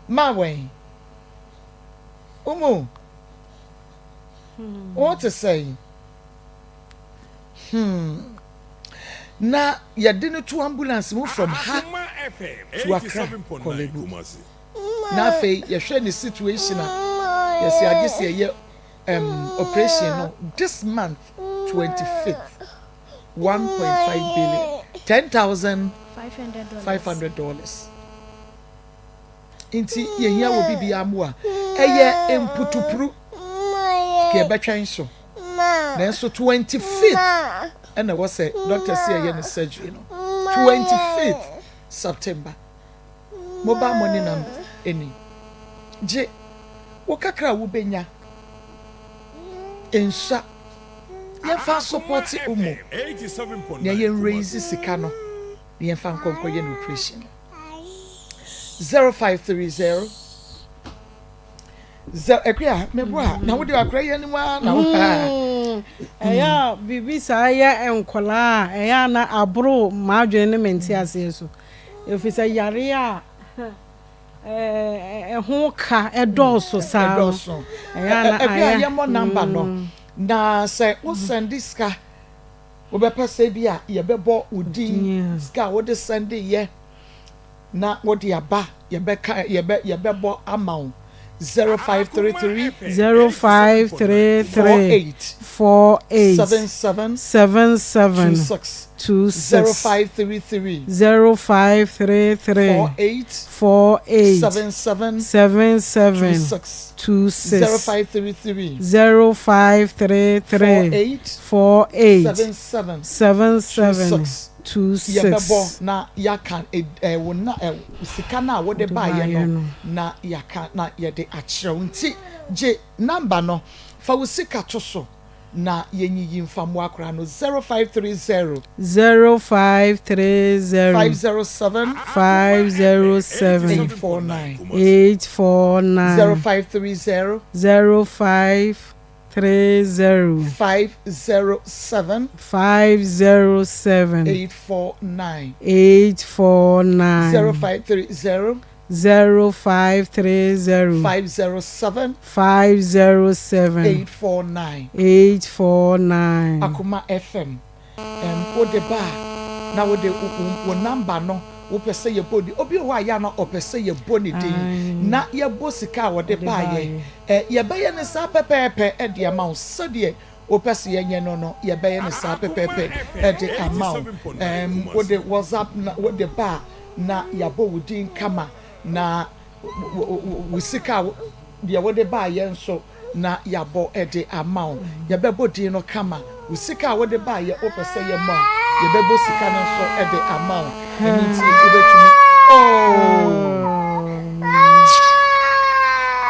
ma wɛn? Umu, wo ho te sɛn? Hmm. Na yɛde no to ambulance mu from ha to Accra Korle Bu. Na afei yɛhwɛ ne situation a yɛsi agye sɛ yɛyɛ um, operation no this month 25th 1.5 billion 10,500 dollars. Nti yɛhia wɔ biribiara mmoa ɛyɛ mputupuru ka yɛbɛtwɛn so. Nanso 25th ɛna ɛwɔ sɛ doctor si ɛyɛ ne surgery no 25th September. Mobile money number ɛni. Gye wo kakra a wobɛnya nsua yɛmfa asopɔte umu na yɛn raise sika no na yɛmfa nkɔ nkɔyɛ no operation no. 0530 Zɛ Akua, meboa na wode akora yi anim ara na wo haa. Ɛyɛ a biribi saa yɛ nkwadaa a, ɛyɛ a na aboro m'adwene ne me nteaseɛ so. Ɛfiri sɛ yareɛ a ɛho ka dɔɔso saa no, ɛyɛ a na ayɛ. Akua, yɛmmɔ number no, na sɛ wo sɛnde sika, wobɛpɛ sɛ bi a yɛbɛbɔ wo din, sika a wode sɛnde yɛ. Na wode aba yɛbɛka yɛbɛ yɛbɛbɔ ama wo 0533 0533 48 48 77 77 26 26 0533 0533 48 48 77 77 26 26 0533 0533 48 48 77 77 26 26. Yɛbɛbɔ na yɛaka ɛ wo na ɛ sika no a wode baeɛ no na yɛaka na yɛde akyerɛ wo. Nti gye number no, fa wo sika to so na yɛnyiyi mfa mmoa akwadaa no, 0530. 0530. 507. 507. 849. 849. 0530. 05. 30. 507. 507. 849. 849. 0530. 0530. 507. 507. 849. 849. Akoma FM. Um, wode ba a, na wode wo number no, wopɛ sɛ yɛbɔ din. Obi wɔ hɔ a yɛ a na ɔpɛ sɛ yɛbɔ ne din na yɛbɔ sika a ɔde baeɛ. Ɛ, yɛbɛyɛ no saa pɛpɛɛpɛ de ama wo. Sɛdeɛ wopɛ sɛ yɛnyɛ no no, yɛbɛyɛ no saa pɛpɛɛpɛ de ama wo. Ɛm, wode WhatsApp na wode ba a, na yɛabɔ wo din kama na wo sika a deɛ wode baeɛ nso na yɛabɔ de ama wo. Yɛbɛbɔ din no kama. Wo sika a wode baeɛ wopɛ sɛ yɛmmɔ a, yɛbɛbɔ sika no nso de ama wo. Ɛno nti wobɛtumi oh!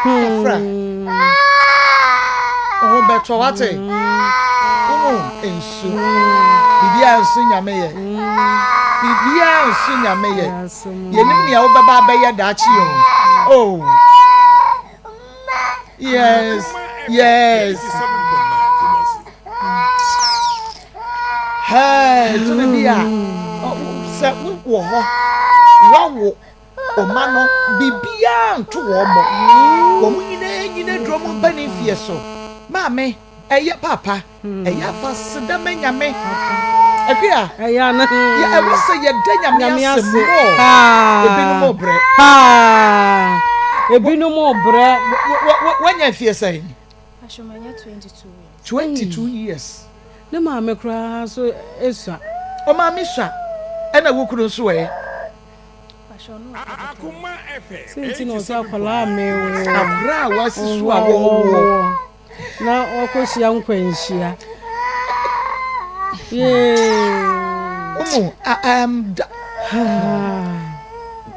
Kafra, wo ho bɛtɔ. bɛtɔ wate. Umu nsu. Biribiara nso Nyame yɛ. Biribiara nso Nyame yɛ. Yɛnim nea wobɛba abɛyɛ daakye o. Oh. Yes. Yes. Hey, to the bi a sɛ wowɔ hɔ wawo Ɔma no biribiara nto wɔn mo. Wɔn nyinaa nyina duru wɔn mpanin mfeɛ so. Maame, ɛyɛ paapa, ɛyɛ afa aseda ma Nyame. Akua, Ɛyɛ ana? yɛ ɛwɔ sɛ yɛda Nyame Nyame ase ase more. paa. Ebinom brɛ. Paa. Ebinom brɛ. Wɔ, wɔ, wanya mfeɛ sɛn? Pastor, manya 22 years. 22 years. Ne maame koraa nso sua. Ɔmaame sua, ɛna wo kunu nso ɛ? Sɛ nti na ɔsɛ akwadaa a mewo. Akwadaa a wasi so a wɔwoɔ. Na wakɔhyia nkwanhyia. Yee. Umu, um, da,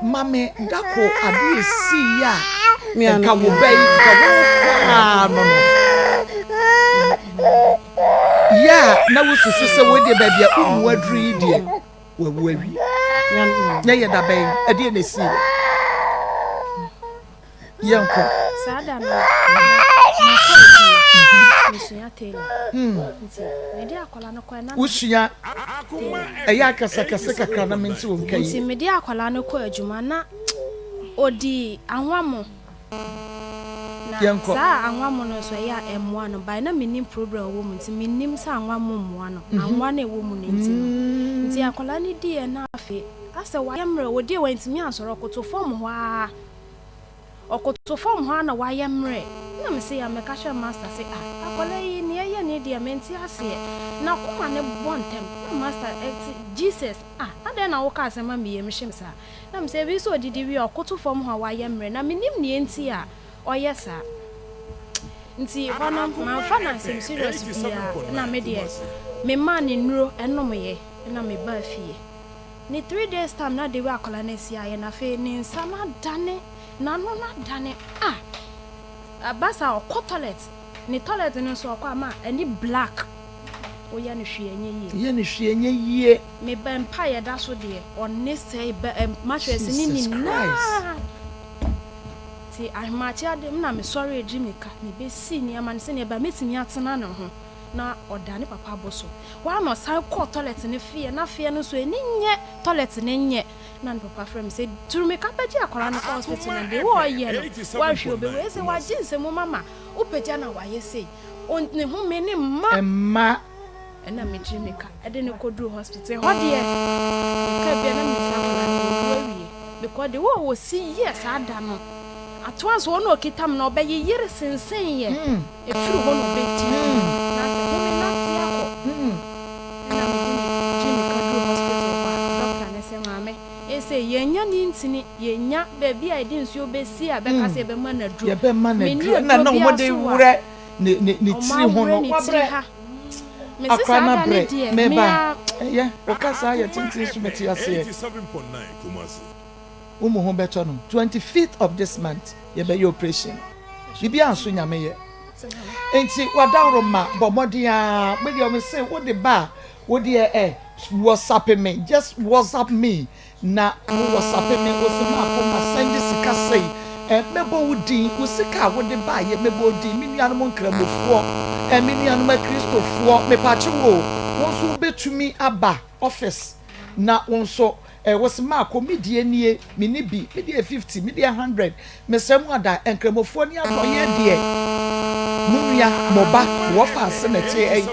mame dako ade esi yi a nka wo bɛ yi nka wo kɔ no no. Yɛ a na wosusu sɛ wo deɛ baabi a umu aduru yi deɛ. Wawu awie. Na ɛyɛ da bɛn? Ɛdeɛn na ɛsiiɛ? Yɛnkɔ. Saa da no, na makɔ adwuma. Mesua tailor. Nti, mede akwadaa no kɔɛ na. Wosua? Ɛyɛ akasakasa kakra na mente wo nka yi. Nti mede akwadaa no kɔ adwuma na ɔdii anwammɔ. Na saa anwammo no nso ɛyɛ a ɛmmoa no by na mennim problem a ɔwɔ mu nti mennim sɛ anwammo mmoa no anwa no a ɛwɔ mu no nti no nti akwadaa no diiɛ na afei asɛ wayɛ mmerɛ ɔdiiɛ wantumi ansɔre ɔkoto fam hɔ ara ɔkoto fam hɔ ara na wayɛ mmerɛ na mese ya meka kyerɛ master sɛ ah akwadaa yi nea ɛyɛ ne deɛ mente aseɛ na koma no bɔ ntɛm na master ɛte Jesus ah adɛn na woka asɛm ma me yam hye me saa Na mesɛ ebi nso odidi wie a ɔkoto fam hɔ a wayɛ mmerɛ na mennim neɛ nti a ɔyɛ saa nti hɔ no mamfa no asɛm serious biaa na me deɛ me maa no nnuro ɛnomyɛ na me baa fie ne 3 days time na the way akwadaa no asi ayɛ no afei ne nsa no adane n'ano no adane ah aba saa ɔkɔ toilet ne toilet no nso ɔkɔ a ma ani black woyɛ no hwee ɛnyɛ yie. Yɛ no hwee ɛnyɛ yie. Me ba mpaeɛ da so deɛ ɔne sɛe bɛ ɛ mattress ne Jesus Christ. nyinaa nti ahemakye ade na me sɔre gye mirika me bɛ si nneɛma no sɛnea ɛbɛa mɛtumi atena ne ho na ɔda ne papa bo so hɔ ara na ɔsan kɔɔ toilet no feɛ na feɛ no nso ani nyɛ toilet no nyɛ na ne papa frɛ me sɛ turu mirika bɛgye akwadaa no kɔ hospital na deɛ ɔɔyɛ no wahwɛ ɔbɛwu ɛsɛ wagye nsɛmu mama wopagya na wayɛ sei ɔn ne home ne mma. Mma. Ɛna megyee mika de no kɔduruu hospital. Ɛhɔ deɛ, mekaa bia na menim sɛ akwadaa no wawu awie. Because the way ɔsi yɛɛ saa da no, atoa nso ɔno ɔkita me no ɔbɛyeyere sensen yɛ. Ɛfiri hɔ na ɔbɛgya. Na sɛ home no ate akɔ. Ɛna mede no gyee mika duruu hospital hɔ a, doctor no sɛ maame, ɛsei yɛnnya ne ntini, yɛnnya baabi a yɛde nsuo bɛsi a bɛka sɛ yɛbɛma no aduro. Yɛbɛma no Menni aduro. Ɛna na aduro biara wɔde so a. werɛ ne ne ne Ɔmo tiri ho awerɛ no ne tiri wabrɛ ha. Mese akora saa no da no abrɛ deɛ me meba ara. ɛyɛ woka saa yɛ tenten so mete aseɛ wo mu ho bɛtɔ no 25th of this month yɛbɛyɛ operation biribiara nso nyame yɛ nti wadaworo ma bɔ mmɔden a me deɛ ɔmo se wode ba a wo deɛ ɛ whatsapp me just whatsapp me Na wo wɔsape me wo se maako ma sɛnde sika sei eh mɛbɔ wo din wo sika a wode baayɛ mɛbɔ wo din me nuanom nkramofoɔ eh me nuanom akristofoɔ mepakye wo o wo nso wobɛtumi aba office na wo nso eh wo se maako me deɛ nie me ni bi me deɛ 50 me deɛ 100 mesrɛ mo ada nkramofoɔ ne adɔyɛ deɛ mo nua mo ba wɔfa ase na ɛte ɛyi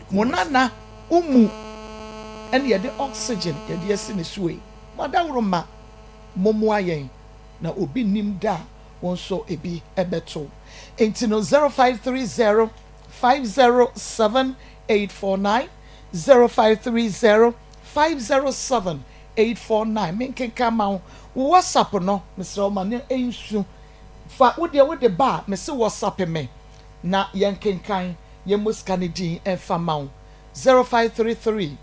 mo nana Wo mu na yɛde oxygen yɛde asi ne so ei. Mo adaworo mma mommoa yɛn na obi nnim da a wo nso ebi bɛto wo. Enti no 0530 507 849, 0530 507 849 menkenkan ma wo. Wo WhatsApp no mesrɛ wo ma no nsu. Fa wo deɛ wode ba a mese WhatsApp me na yɛnkenkan yɛmmɔ sika no din mfa mma wo. 0533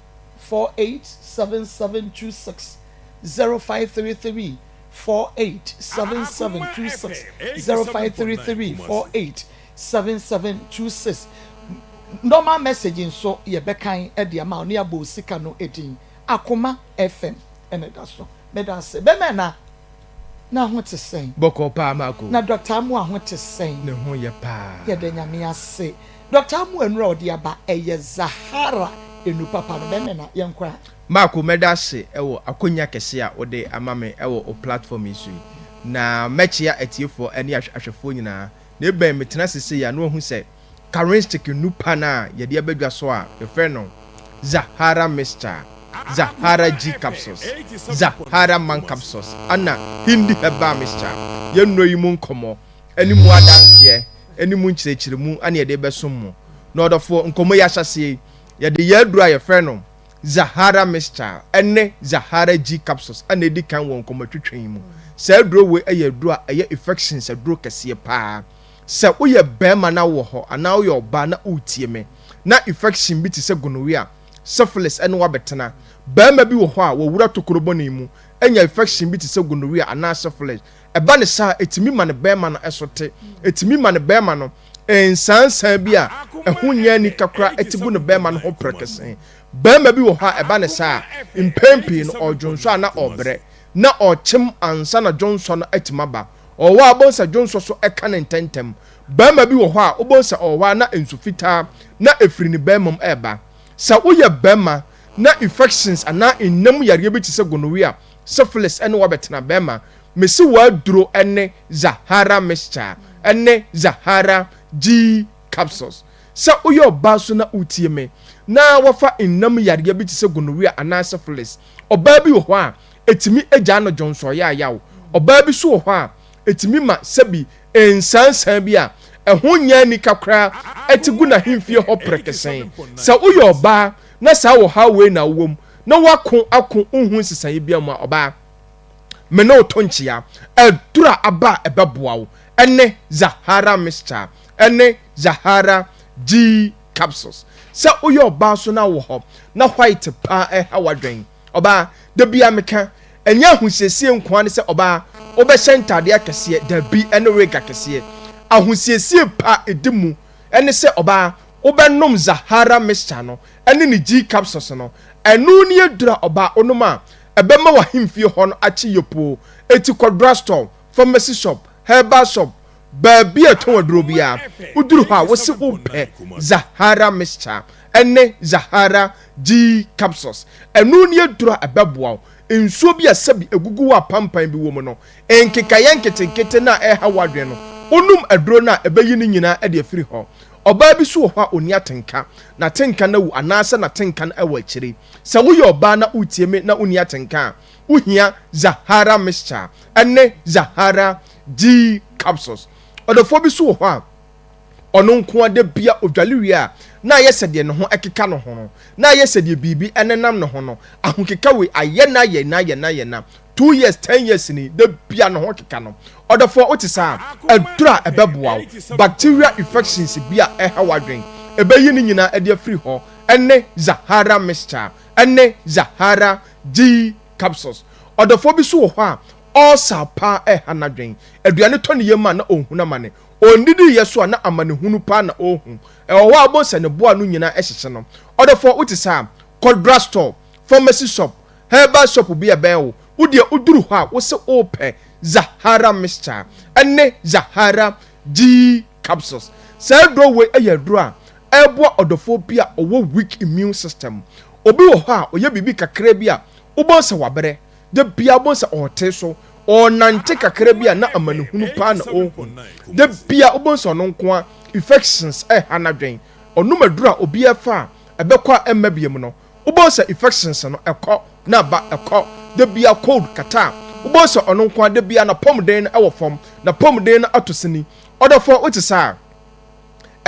487726, 0533 48 7726, 0533 48 7726. Normal message nso yɛbɛkan de ama wo na yɛabɔ wo sika no din. Akoma FM na ɛda so. Meda ase. Bɛmɛ na na ho te sɛn? Bɔkɔɔ paa Marco. Na Doctor Amoah ho te sɛn? Ne ho yɛ paa. Yɛda Nyame ase. Doctor Amoah nnuru a ɔde aba ɛyɛ Zahara nnuru papa no. Bɛmɛ na yɛnkɔ a. Marco mɛda ase wɔ akonya kɛse a wode ama me wɔ wo platform yi so yi. Na mɛkyea atiefoɔ ne ahwɛfoɔ nyinaa. Na ebɛn metena ase sei a na wahu sɛ Karinchik nnupa no a yɛde aba dwa so a yɛfrɛ no Zahara Mixture, Zahara G Capsules, Zahara Man Capsules ɛna Hindi Herbal Mixture. Yɛn nnuro yi mu nkɔmmɔ ne mu adanseɛ ne mu nkyerɛkyerɛmu na yɛde rebɛsom mo. Na ɔdɔfoɔ, nkɔmmɔ yi ahyɛaseɛ yi, yɛde yɛn aduro a yɛfrɛ no Zahara Mixture ne Zahara G Capsules na edi kan wɔ nkɔmmɔtwetwe yi mu. Saa aduro wei yɛ aduro a ɛyɛ infections aduro kɛseɛ paa. Sɛ woyɛ barima na wowɔ hɔ anaa woyɛ ɔbaa na woretie me na infection bi te sɛ gonorrhea, syphilis ne wo abɛtena. Barima bi wɔ hɔ a wawura tokuro bɔne mu anya infection bi te sɛ gonorrhea anaa syphilis. Ɛba no saa a, ɛtumi ma ne barima no so te. Ɛtumi ma ne barima no nsaansaa bi a ɛho nyɛ anika koraa te gu ne barima no ho prɛkɛsee. Barima bi wɔ hɔ a ɛba no saa a, mpɛn pii no ɔredwonsɔ a na ɔrebrɛ, na ɔrekyem ansa na dwonsɔ no atumi aba. Ɔwɔ hɔ a wobɛhu sɛ dwonsɔ so ka no ntɛmntɛm. Barima bi wɔ hɔ a wobɛhu sɛ ɔwɔ hɔ a na nsu fitaa na ɛfiri ne barima mu reba. Sɛ woyɛ barima na infections anaa nna mu yareɛ bi te sɛ gonorrhea, syphilis ne wo abɛtena barima, mese w'aduro ne Zahara mixture ne Zahara G capsules. Sɛ woyɛ ɔbaa nso na woretie me na wafa nna mu yareɛ bi te sɛ gonorrhea anaa syphilis, ɔbaa bi wɔ hɔ a ɛtumi gyaa no dwonsɔ yaayaw. Ɔbaa bi nso wɔ hɔ a ɛtumi ma sɛbi nsansan bi a ɛho nyɛ anika koraa te gu n'ahemfie hɔ prɛkɛsɛn. Sɛ woyɛ ɔbaa na saa ɔhaw wei na wowɔ mu na woako ako wonhu nsesaeɛ biara mu a, ɔbaa, me ne wo to nkyea. Aduru a aba a ɛbɛboa wo ne Zahara Mixture ne Zahara G Capsules. Sɛ woyɛ ɔbaa nso na wowɔ hɔ na white paa ɛha w'adwen, ɔbaa, da biara meka, ɛnyɛ ahosiesie nko ara ne sɛ ɔbaa wobɛhyɛ ntaadeɛ akɛseɛ, dabi, ɛne wig akɛseɛ. Ahosiesie pa a ɛdi mu ne sɛ ɔbaa wobɛnom Zahara Mixture no ne ne G Capsules no. Ɛno ne aduru a ɔbaa wonom a ɛbɛma w'ahemfie hɔ no akye yopoo. Enti kɔ drugstore, pharmacy shop, herbal shop, baabi a ɛtɔn aduro biara. Woduru hɔ a, wose wopɛ Zahara Mixture ne Zahara G Capsules. Ɛno ne aduro a ɛbɛboa wo. Nsuo bi a sɛbi ɛgugu wɔ apampan bi wɔ mu no, nkekaeɛ nketenkete no a ɛreha w'adwene no, wonom aduro no a, ɛbɛyi ne nyinaa de afiri hɔ. Ɔbaa bi nso wɔ hɔ a ɔnni atenka. N'atenka no awu anaasɛ n'atenka no wɔ akyire. Sɛ woyɛ ɔbaa na woretie me na wonni atenka a, wohia Zahara Mixture ne Zahara G Capsules. Ɔdɔfoɔ bi nso wɔ hɔ a, ɔno nko ara da bi a ɔdwale wie a, na ayɛ sɛ deɛ ne ho keka ne ho no, na ayɛ sɛ deɛ biribi nenam ne ho no. Ahokeka wei ayɛ no ayɛ no ayɛ no ayɛ no. Two years, 10 years ni, da bia ne ho keka no. Ɔdɔfoɔ, wote saa a, aduru a ɛbɛboa wo. Bacteria infections bi a ɛha w'adwen, ɛbɛyi ne nyinaa de afiri hɔ ne Zahara Mixture ne Zahara G Capsules. Ɔdɔfoɔ bi nso wɔ hɔ a, ulcer paa ɛha n'adwen. Aduane tɔ ne yam a na ɔnhunu amane. Ɔnnidiiɛ so a na amanehunu paa na ɔrehu. Ɛwɔ hɔ a wobɛhu sɛ ne boa ano nyinaa hyehye no. Ɔdɔfoɔ, wote saa a, kɔ drugstore, pharmacy shop, herbal shop bi a ɛbɛn wo. Wo deɛ woduru hɔ a, wose worepɛ Zahara Mixture ne Zahara G Capsules. Saa aduro wei yɛ aduro a ɛreboa ɔdɔfoɔ bi a ɔwɔ weak immune system. Obi wɔ hɔ a ɔyɛ biribi kakra bi a, wobɛhu sɛ wabrɛ. Da biara wobɛhu sɛ ɔrete so, ɔrenante kakra bi a na amanehunu paa na ɔrehu. Da biara wobɛhu sɛ ɔno nko ara, infections reha n'adwene. Ɔnom aduro a obiara fa a, ɛbɛkɔ a ɛmma biom no, wobɛhu sɛ infections no ɛkɔ na aba, ɛkɔ. Da biara cold, catarrh. Wobɛhu sɛ ɔno nko ara da biara n'apɔmuden no wɔ fam, n'apɔmuden no atɔ sini. Ɔdɔfoɔ, wote saa a?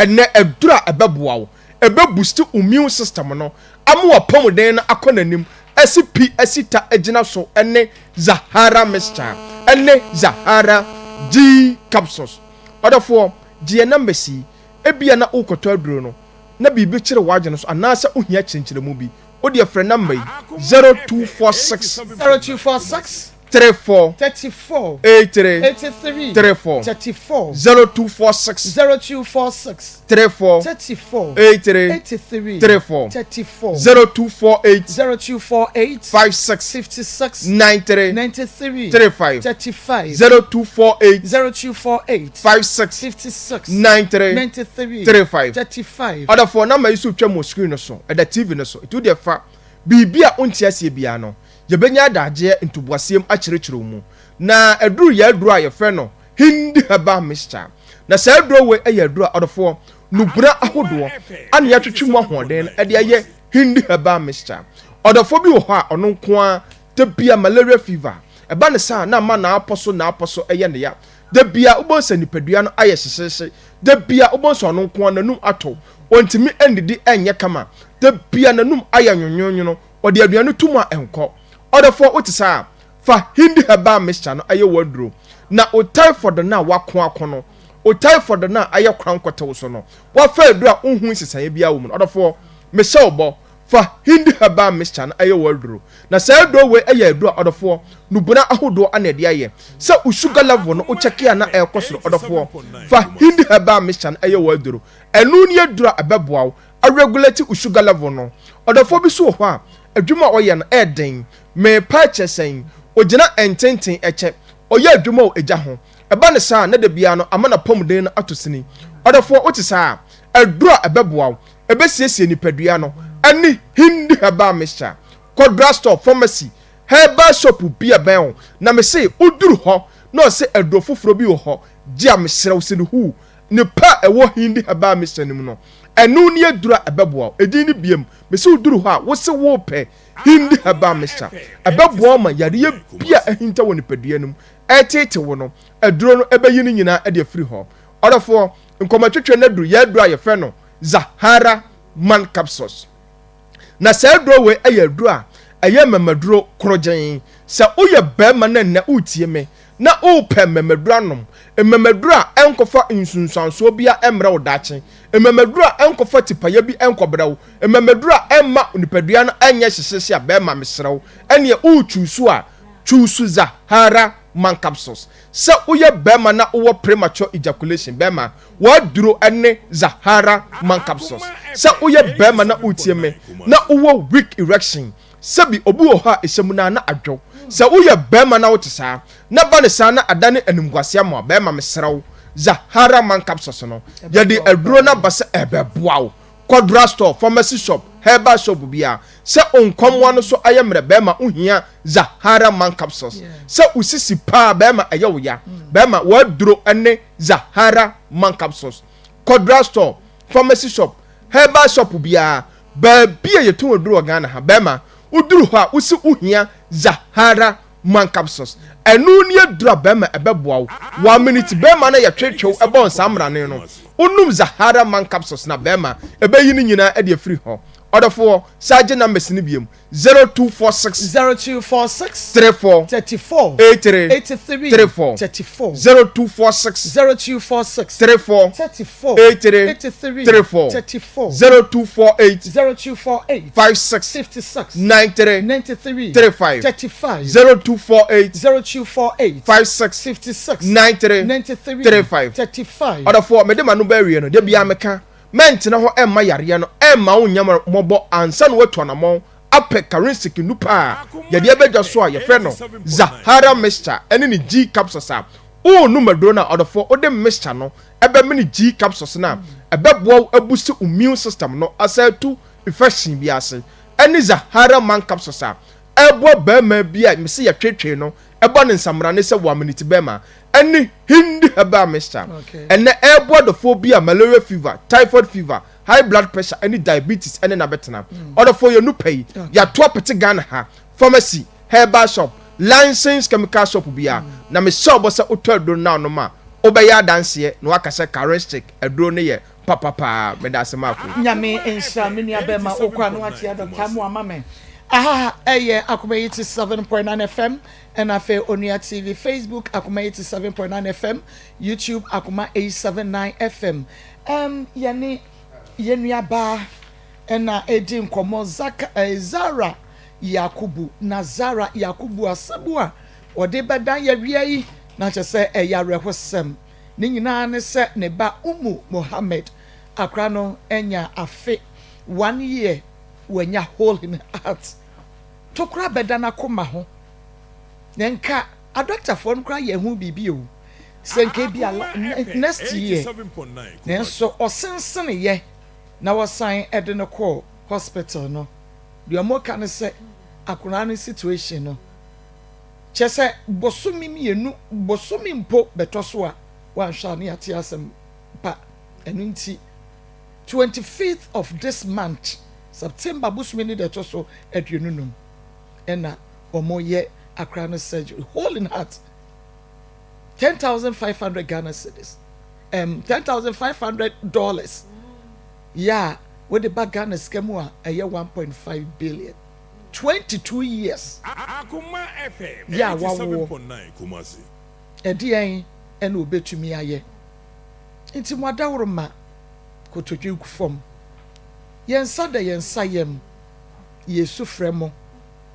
Ɛnnɛ, aduru a ɛbɛboa wo, ɛbɛ boost wo immune system no ama w'apɔmuden no akɔ n'anim, asi pi, asi ta, agyina so ne Zahara Mixture ne Zahara G Capsules. Ɔdɔfoɔ, gye yɛn numbers yi, ebia na worekɔtɔ aduro no na biribi kyere w'adwene so anaasɛ wohia kyerɛkyerɛmu bi, wo deɛ frɛ number yi, 0246. 0246. 34 34 83 83 34 34 0246 0246 34 34 83 83 34 34 0248 0248 56 56 93 93 35 35 0248 0248 56 56 93 93 35 35. Ɔdɔfoɔ, namba yi so retwam wɔ screen no so, ɛda TV no so, nti wo deɛ fa biribi a wonte aseɛ biara no, yɛbɛnya adagyeɛ ntoboaseɛm akyerɛkyerɛ wo mu. Na aduru yɛ aduro a yɛfrɛ no Hindi Herbal Mixture. Na saa aduro wei yɛ aduro a ɔdɔfoɔ, nubena ahodoɔ ana yɛatwetwe mu ahoɔden no de ayɛ Hindi Herbal Mixture. Ɔdɔfoɔ bi wɔ hɔ a ɔno nko ara da bia malaria fever, ɛba ne saa na ama n'apɔ so n'apɔ so yɛ ne ya. Da bia wobɛhu sɛ nipadua no ayɛ hyehyeehye. Da bia wobɛhu sɛ ɔno nko ara n'anum atɔ, ɔntumi nnidi nyɛ kama. Da bia n'anum ayɛ nwonwonwono, ɔde aduane to mu a ɛnkɔ. Ɔdɔfoɔ wote saa a, fa Hindi herbal mixture no yɛ w'aduro. Na wo typhoid no a wako ako no, wo typhoid no a ayɛ korankɔtew so no, woafa aduro a wonhu nsesaeɛ biara wɔ mu no, ɔdɔfoɔ, mehyɛ wo bɔ, fa Hindi herbal mixture no yɛ w'aduro. Na saa aduro wei yɛ aduro a ɔdɔfoɔ, nnubona ahodoɔ na ɛde ayɛ. Sɛ wo sugar level no wo check a na ɛrekɔ soro, ɔdɔfoɔ, fa Hindi herbal mixture no yɛ w'aduro. Ɛno ne aduro a ɛbɛboa wo aregulate wo sugar level no. Ɔdɔfoɔ bi nso wɔ hɔ a, adwuma a ɔyɛ no ɛyɛ den. Merepa akyɛ sɛn? Ɔgyina ntenten kyɛ. Ɔyɛ adwuma wɔ egya ho. Ɛba no saa a, na da biara no ama n'apɔmuden no atɔ sini. Ɔdɔfoɔ, wote saa a, aduro a ɛbɛboa wo, ɛbɛsiesie nipadua no ne Hindi Herbal Mixture. Kɔ drugstore, pharmacy, herbal shop bi a ɛbɛn wo, na mese woduru hɔ na ɔse aduro foforɔ bi wɔ hɔ, gye a mesrɛ wo sɛ no huu ne pa a ɛwɔ Hindi Herbal Mixture no mu no, ɛno ne aduro a ɛbɛboa wo. Edin no biam, mese woduru hɔ a, wose worepɛ Hindi Herbal Mixture. Ɛbɛboa wo ma yareɛ bi a ahinta wɔ nipadua no mu ɛreteete wo no, aduro no ɛbɛyi ne nyinaa de afiri hɔ. Ɔdɔfoɔ, nkɔmɔtwetwe no aduru yɛ aduro a yɛfrɛ no Zahara Man Capsules. Na saa aduro wei yɛ aduro a ɛyɛ mmamaduro korogyenn. Sɛ woyɛ barima na nnɛ woretie me na worepɛ mmamaduro anom, mmamaduro a ɛnkɔfa nsunsuansoɔ biara mmrɛ wo daakye, mmamaduro a ɛnkɔfa tipaeɛ bi nkɔbrɛ wo, mmamaduro a ɛmma nipadua no nyɛ hyehyeehye a, barima mesrɛ wo, ɛneɛ worechuusu a, chuusu Zahara Man Capsules. Sɛ woyɛ barima na wowɔ premature ejaculation, barima, w'aduro ne Zahara Man Capsules. Sɛ woyɛ barima na woretie me na wowɔ weak erection, Sɛbi obi wɔ hɔ a ɛhyɛ mu no ara na adwo. Sɛ woyɛ barima na wote saa, na ba no saa na adane animguaseɛ ama wo a, barima mesrɛ wo, Zahara Man Capsules no, yɛde aduro no aba sɛ ɛbɛboa wo. Kɔ drug store, pharmacy shop, herbal shop biara. Sɛ wo nkɔmmoa no so ayɛ mmerɛ, barima wohia Zahara Man Capsules. Sɛ wo sisi paa, barima ɛyɛ wo ya, barima w'aduro ne Zahara Man Capsules. Kɔ drug store, pharmacy shop, herbal shop biara. Baabi a yɛtɔn aduro wɔ Ghana ha, bɛrima, woduru hɔ a, wose wohia Zahara man capsules. Ɛno ne aduro a bɛrima ɛbɛboa wo. One minute bɛrima na yɛtwetwe wo ɛbɔ nsaa mmrane no, wonom Zahara man capsules na bɛrima, ɛbɛyi ne nyinaa de afiri hɔ. Ɔdɔfoɔ, san gye numbers no biom. 0246 0246 34 34 83 83 34 34 0246 0246 34 34 83 83 34 34 0248 0248 56 56 93 93 35 35 0248 0248 56 56 93 93 35 35 Ɔdɔfoɔ, mede m'ano ba awie no, da biara meka Mɛntena hɔ mma yareɛ no mma wo nyɛ mmɔbɔ ansa na woatu anammɔn apɛ Karinsik nnupa a yɛde aba dwa so a yɛfrɛ no Zahara Mixture ne ne G Capsules a worenom aduro no a ɔdɔfoɔ wode mixture no bɛmene G Capsules no a ɛbɛboa wo abusti wo immune system no asan atu infection bi ase ne Zahara Man Capsules a ɛboa barima bi a mese yɛtwetwee no ɛbɔ ne nsamrane sɛ wɔameniti bɛrima ɛne Hindi herbal mixture. Ɛnnɛ ɛreboa dɔfoɔ bi a malaria fever, typhoid fever, high blood pressure ɛne diabetes ɛne no abɛtena. Ɔdɔfoɔ yɛn nupa yi, yɛato apete Ghana ha, pharmacy, herbal shop, licensed chemical shop biara, na mehyɛ wo bɔ sɛ wotɔ aduro no na wonom a, wobɛyɛ adanseɛ na woaka sɛ Charistic aduro no yɛ papa paa. Meda ase Marko. Nyame nhyira me nua bɛma okɔ ano akyea Doctor Amoah ma me. Aha ɛyɛ Akoma 87.9 FM Ɛna afei Onua TV, Facebook Akoma 87.9 FM, YouTube Akoma 879 FM. Um, yɛne yɛn nuabaa ɛna edi nkɔmɔ Zaka, eh, Zara Yakubu. Na Zara Yakubu asɛm a ɔde bɛdan yɛwia yi na kyerɛ sɛ ɛyɛ awerɛhosɛm. Ne nyinaa ne sɛ ne ba Umu Mohammed akora no anya afe, one year, wanya hole in heart. Tokora bɛda n'akoma ho. Na nka adɔktafoɔ no koraa yɛ ho biribi o. Sɛ nka ebi a next year, nanso ɔsenseneyɛ na wɔsan de no kɔɔ hospital no. Deɛ wɔka ne sɛ akwadaa no situation no, kyerɛ sɛ bosome mmienu, bosome mpo bɛtɔ so a, wanhwɛ a ne yɛate asɛm pa. Ɛno nti, 25th of this month, September bosome ne deɛ ɛtɔ so 25 ɛna wɔyɛ akwadaa no surgery, hole in heart, 10,500 Ghana cedis, $10,500 yɛ a wode ba Ghana sika mu a ɛyɛ 1.5 billion. 22 years yɛ a wawoɔ, ɛdeɛn ɛna obetumi ayɛ? Nti mo adaworo ma kotodwe gu fam, yɛn nsa da yɛn nsa yam, yɛsu frɛ mo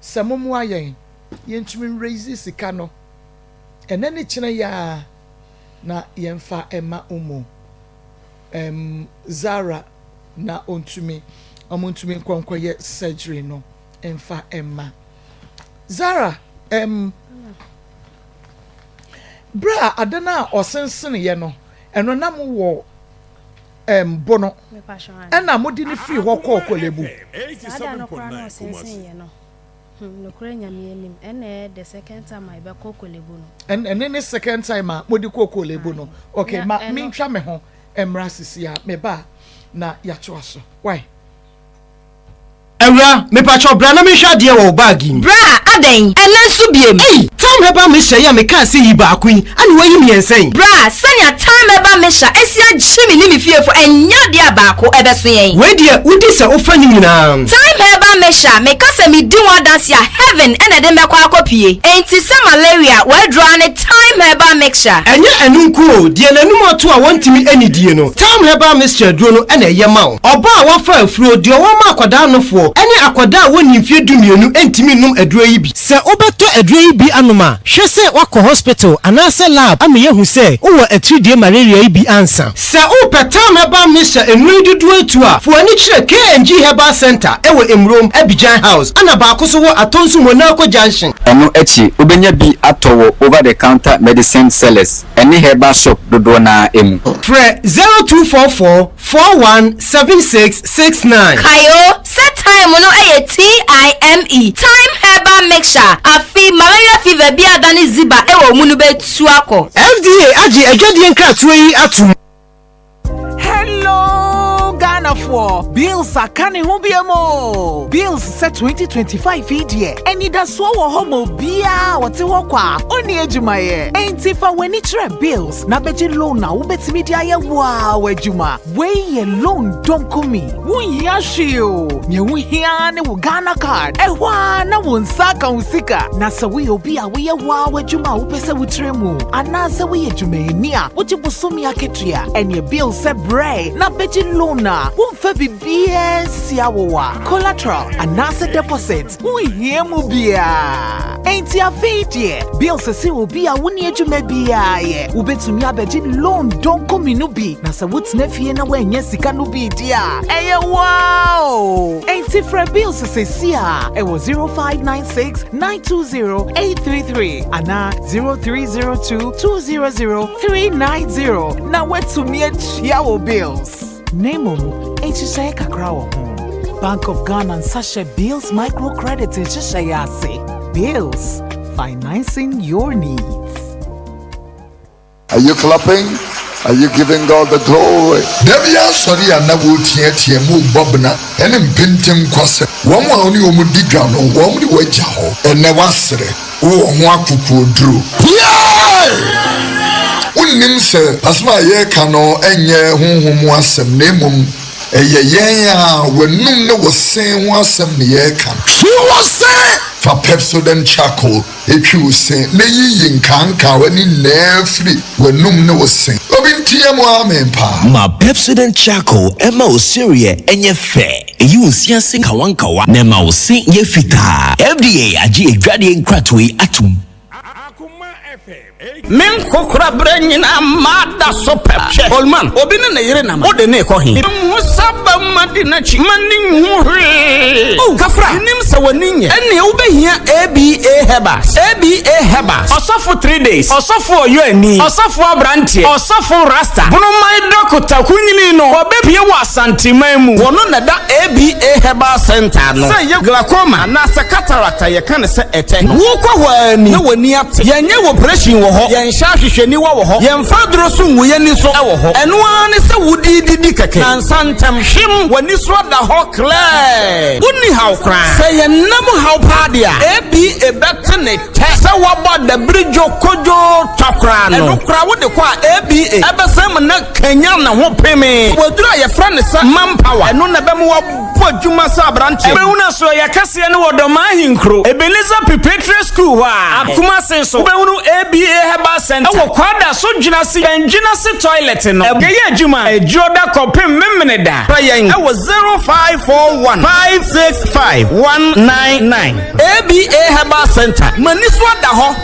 sɛ mommoa yɛn yɛntumi nraise sika no ɛnɛ ne kyerɛ yɛ a na yɛmfa ɛma Umu Zara na ɔntumi ɔmo ntumi nkɔnkɔyɛ surgery no mfa ɛma Zara. Berɛ a ade no a ɔsenseneeɛ no, ɛno na mowɔ bo no, ɛna mode no firi hɔ kɔɔ Korle Bu? Saa da no koraa na ɔsenseneeɛ no, nokorɛ Nyame anim, ɛna ɛyɛ the second time a yɛbɛkɔ Korle Bu no. Ɛne ne second time a mode kɔɔ Korle Bu no. Okay, ma mentwa me ho mmra sisi a meba a na yɛatoa so. Why? Awura, mepakyɛw bra na menhwɛ adeɛ wɔ wo bag yi mu. Bra, adɛn? Ɛnnɛ nso biem? Ei! Thyme Herbal Mixture yi a mekaa sɛ yi baako yi, ɛna woayi mmiɛnsa yi? Bra, sɛnea Thyme Herbal Mixture asi agye me ne me fiefo, ɛnyɛ adeɛ a baako ɛbɛso yɛn. Wei deɛ, wodi sɛ wofa ne nyinaa. Thyme Herbal Mixture, meka sɛ medi ho adanse a, heaven na ɛde me bɛkɔ akɔpue. Enti sɛ malaria, w'aduro ara ne Thyme Herbal Mixture. Ɛnyɛ ɛno nko o, deɛ n'anum ato a wɔntumi nnidie no, Thyme Herbal Mixture aduro no na ɛyɛ ma wo. Ɔbaa a wafa afuro, deɛ ɔwɔ ma akwadaa nofoɔ, ne akwadaa a wɔnnii mfeɛ dumienu ntumi nnom aduro yi bi. Sɛ wobɛtɔ aduro yi bi anom a, hwɛ sɛ woakɔ hospital anaasɛ lab ama yɛahu sɛ wowɔ atiridie malaria yi bi ansa. Sɛ wopɛ Thyme Herbal Mixture nnuro yi dodoɔ atu a, fa w'ani kyerɛ K&G Herbal Centre wɔ Emurom, Abidjan House, ɛna baako nso wɔ Atonsu Monaco Junction. Ɛno akyi, wobɛnya bi atɔ wɔ over-the-counter medicine sellers ne herbal shop dodoɔ no ara mu. Frɛ 0244 41 76 69. Kae o, sɛ thyme no yɛ TIME, Thyme Herbal Mixture, afe malaria fever bi a adane ziba wɔ wo mu no bɛtu akɔ. FDA agye adwadie nkratoɔ yi atom. Hello Ghanafoɔ! Bills aka ne ho biom oo! Bills sɛ 2025 yi deɛ, anidasoɔ wɔ hɔ ma obiara a ɔte hɔ kwa a ɔnni adwumayɛ. Enti fa w'ani kyerɛ Bills na bɛgye loan a wobɛtumi de ayɛ wo ara w'adwuma. Wei yɛ loan donkomi. Wonhia hwee o, nea wohia ara ne wo Ghana card. Ɛhɔ ara na wo nsa aka wo sika. Na sɛ woyɛ obi a woyɛ wo ara w'adwuma a wopɛ sɛ wotrɛ mu, anaasɛ woyɛ dwumayɛni a wogye bosome akatua, ɛneɛ bill sɛ brɛ na bɛgye loan a womfa biribiara nsi awowa, collateral anaasɛ deposit. Wonhia mu biara. Enti afei deɛ, Bill sese obi a wonni adwuma biara yɛ. Wobɛtumi abɛgye loan donkomi no bi, na sɛ wotena fie na woannya sika no bi di a, ɛyɛ wo ara o. Enti frɛ Bill seesei a ɛwɔ 0596 920 833 anaa 0302 200 390 na woatumi atua wo bills. Na mmom, nhyehyɛe kakra wɔ ho. Bank of Ghana nsa hyɛ Bills Microcredit nhyehyɛe ase. Bills, financing your needs. Are you clapping? Are you giving God the glory? Da bi asɔre a na wɔreteatea mu rebɔ bena ne mpentenkwasɛm. Wɔn a wo ne wɔn di dwa no, wɔn de wo agya hɔ. Ɛnnɛ woasere, wowɔ ho akokoɔduro. Piae! Wonnim sɛ asɛm a yɛreka no nyɛ honhom mu asɛm, na mmom ɛyɛ yɛn a w'anum ne wo se ho asɛm na yɛreka. Twi wo se! Fa Pepsodent Charcoal twi wo se na yiyi nkaankawa no nyinaa firi w'anum ne wo se. Obi nteɛ mu amen paa. Ma Pepsodent Charcoal mma wo sereɛ nyɛ fɛ, ɛyi wo se ase nkawankawa na ɛma wo se yɛ fitaa. FDA agye adwadeɛ nkratoɔ yi atom. Me nkokoraberɛ nyinaa mada so pɛ. Hwɛ, Holman, obi ne ne yere nam a, wode no rekɔ he? Menhu sɛ bɛma di n'akyi, m'ani nhu hwee. Oh, Kafra, menim sɛ w'ani nyɛ. Ɛnneɛ wobɛhia ABA Herbals. ABA Herbals. Ɔsɔfo Three Days, Ɔsɔfo Ɔyɔani, Ɔsɔfo Abranteɛ, Ɔsɔfo Rasta, Bonoman Dɔkota Kunyini no, wɔbɛpue wɔ Asanteman mu. Wɔno na ɛda ABA Herbal Centre ano. Sɛ ɛyɛ glaucoma anaasɛ cataract a yɛka no sɛ ɛtɛ no, wokɔ hɔ ara ni na w'ani ate. Yɛnyɛ wo operation wɔ hɔ, yɛnhyɛ ahwehwɛniwa wɔ hɔ, yɛmfa aduro so ngu yɛn ani so wɔ hɔ. Ɛno ara ne sɛ wode redidi kɛkɛ. Nansa ntɛm, hwem, w'ani so ada hɔ klɛɛ. Wonni haw koraa. Sɛ yɛn nna mu haw paa deɛ a, ABA bɛte ne tɛ. Sɛ woabɔ adabiridwo kodwoo twa koraa no, ɛno koraa wode kɔ a, ABA ɛbɛsan mu na kanyan ne ho pemee. Wɔ aduro a yɛfrɛ no sɛ manpower, ɛno na ɛbɛma woabɔ adwuma sɛ aberanteɛ. Wobɛhunu Asoɛeɛ kɛseɛ no wɔ Dɔmaa Ahenkuro, Ebenezer Preparatory School hɔ a, Kumase nso, wobɛhunu ABA Herbal Centre wɔ Kwada so Dwenase, bɛn Dwenase Toilet no. Yɛyɛ adwuma Adwuoda kɔpem Memeneda. Frɛ yɛn wɔ 0541 565 199. ABA Herbal Centre, m'ani so ada hɔ.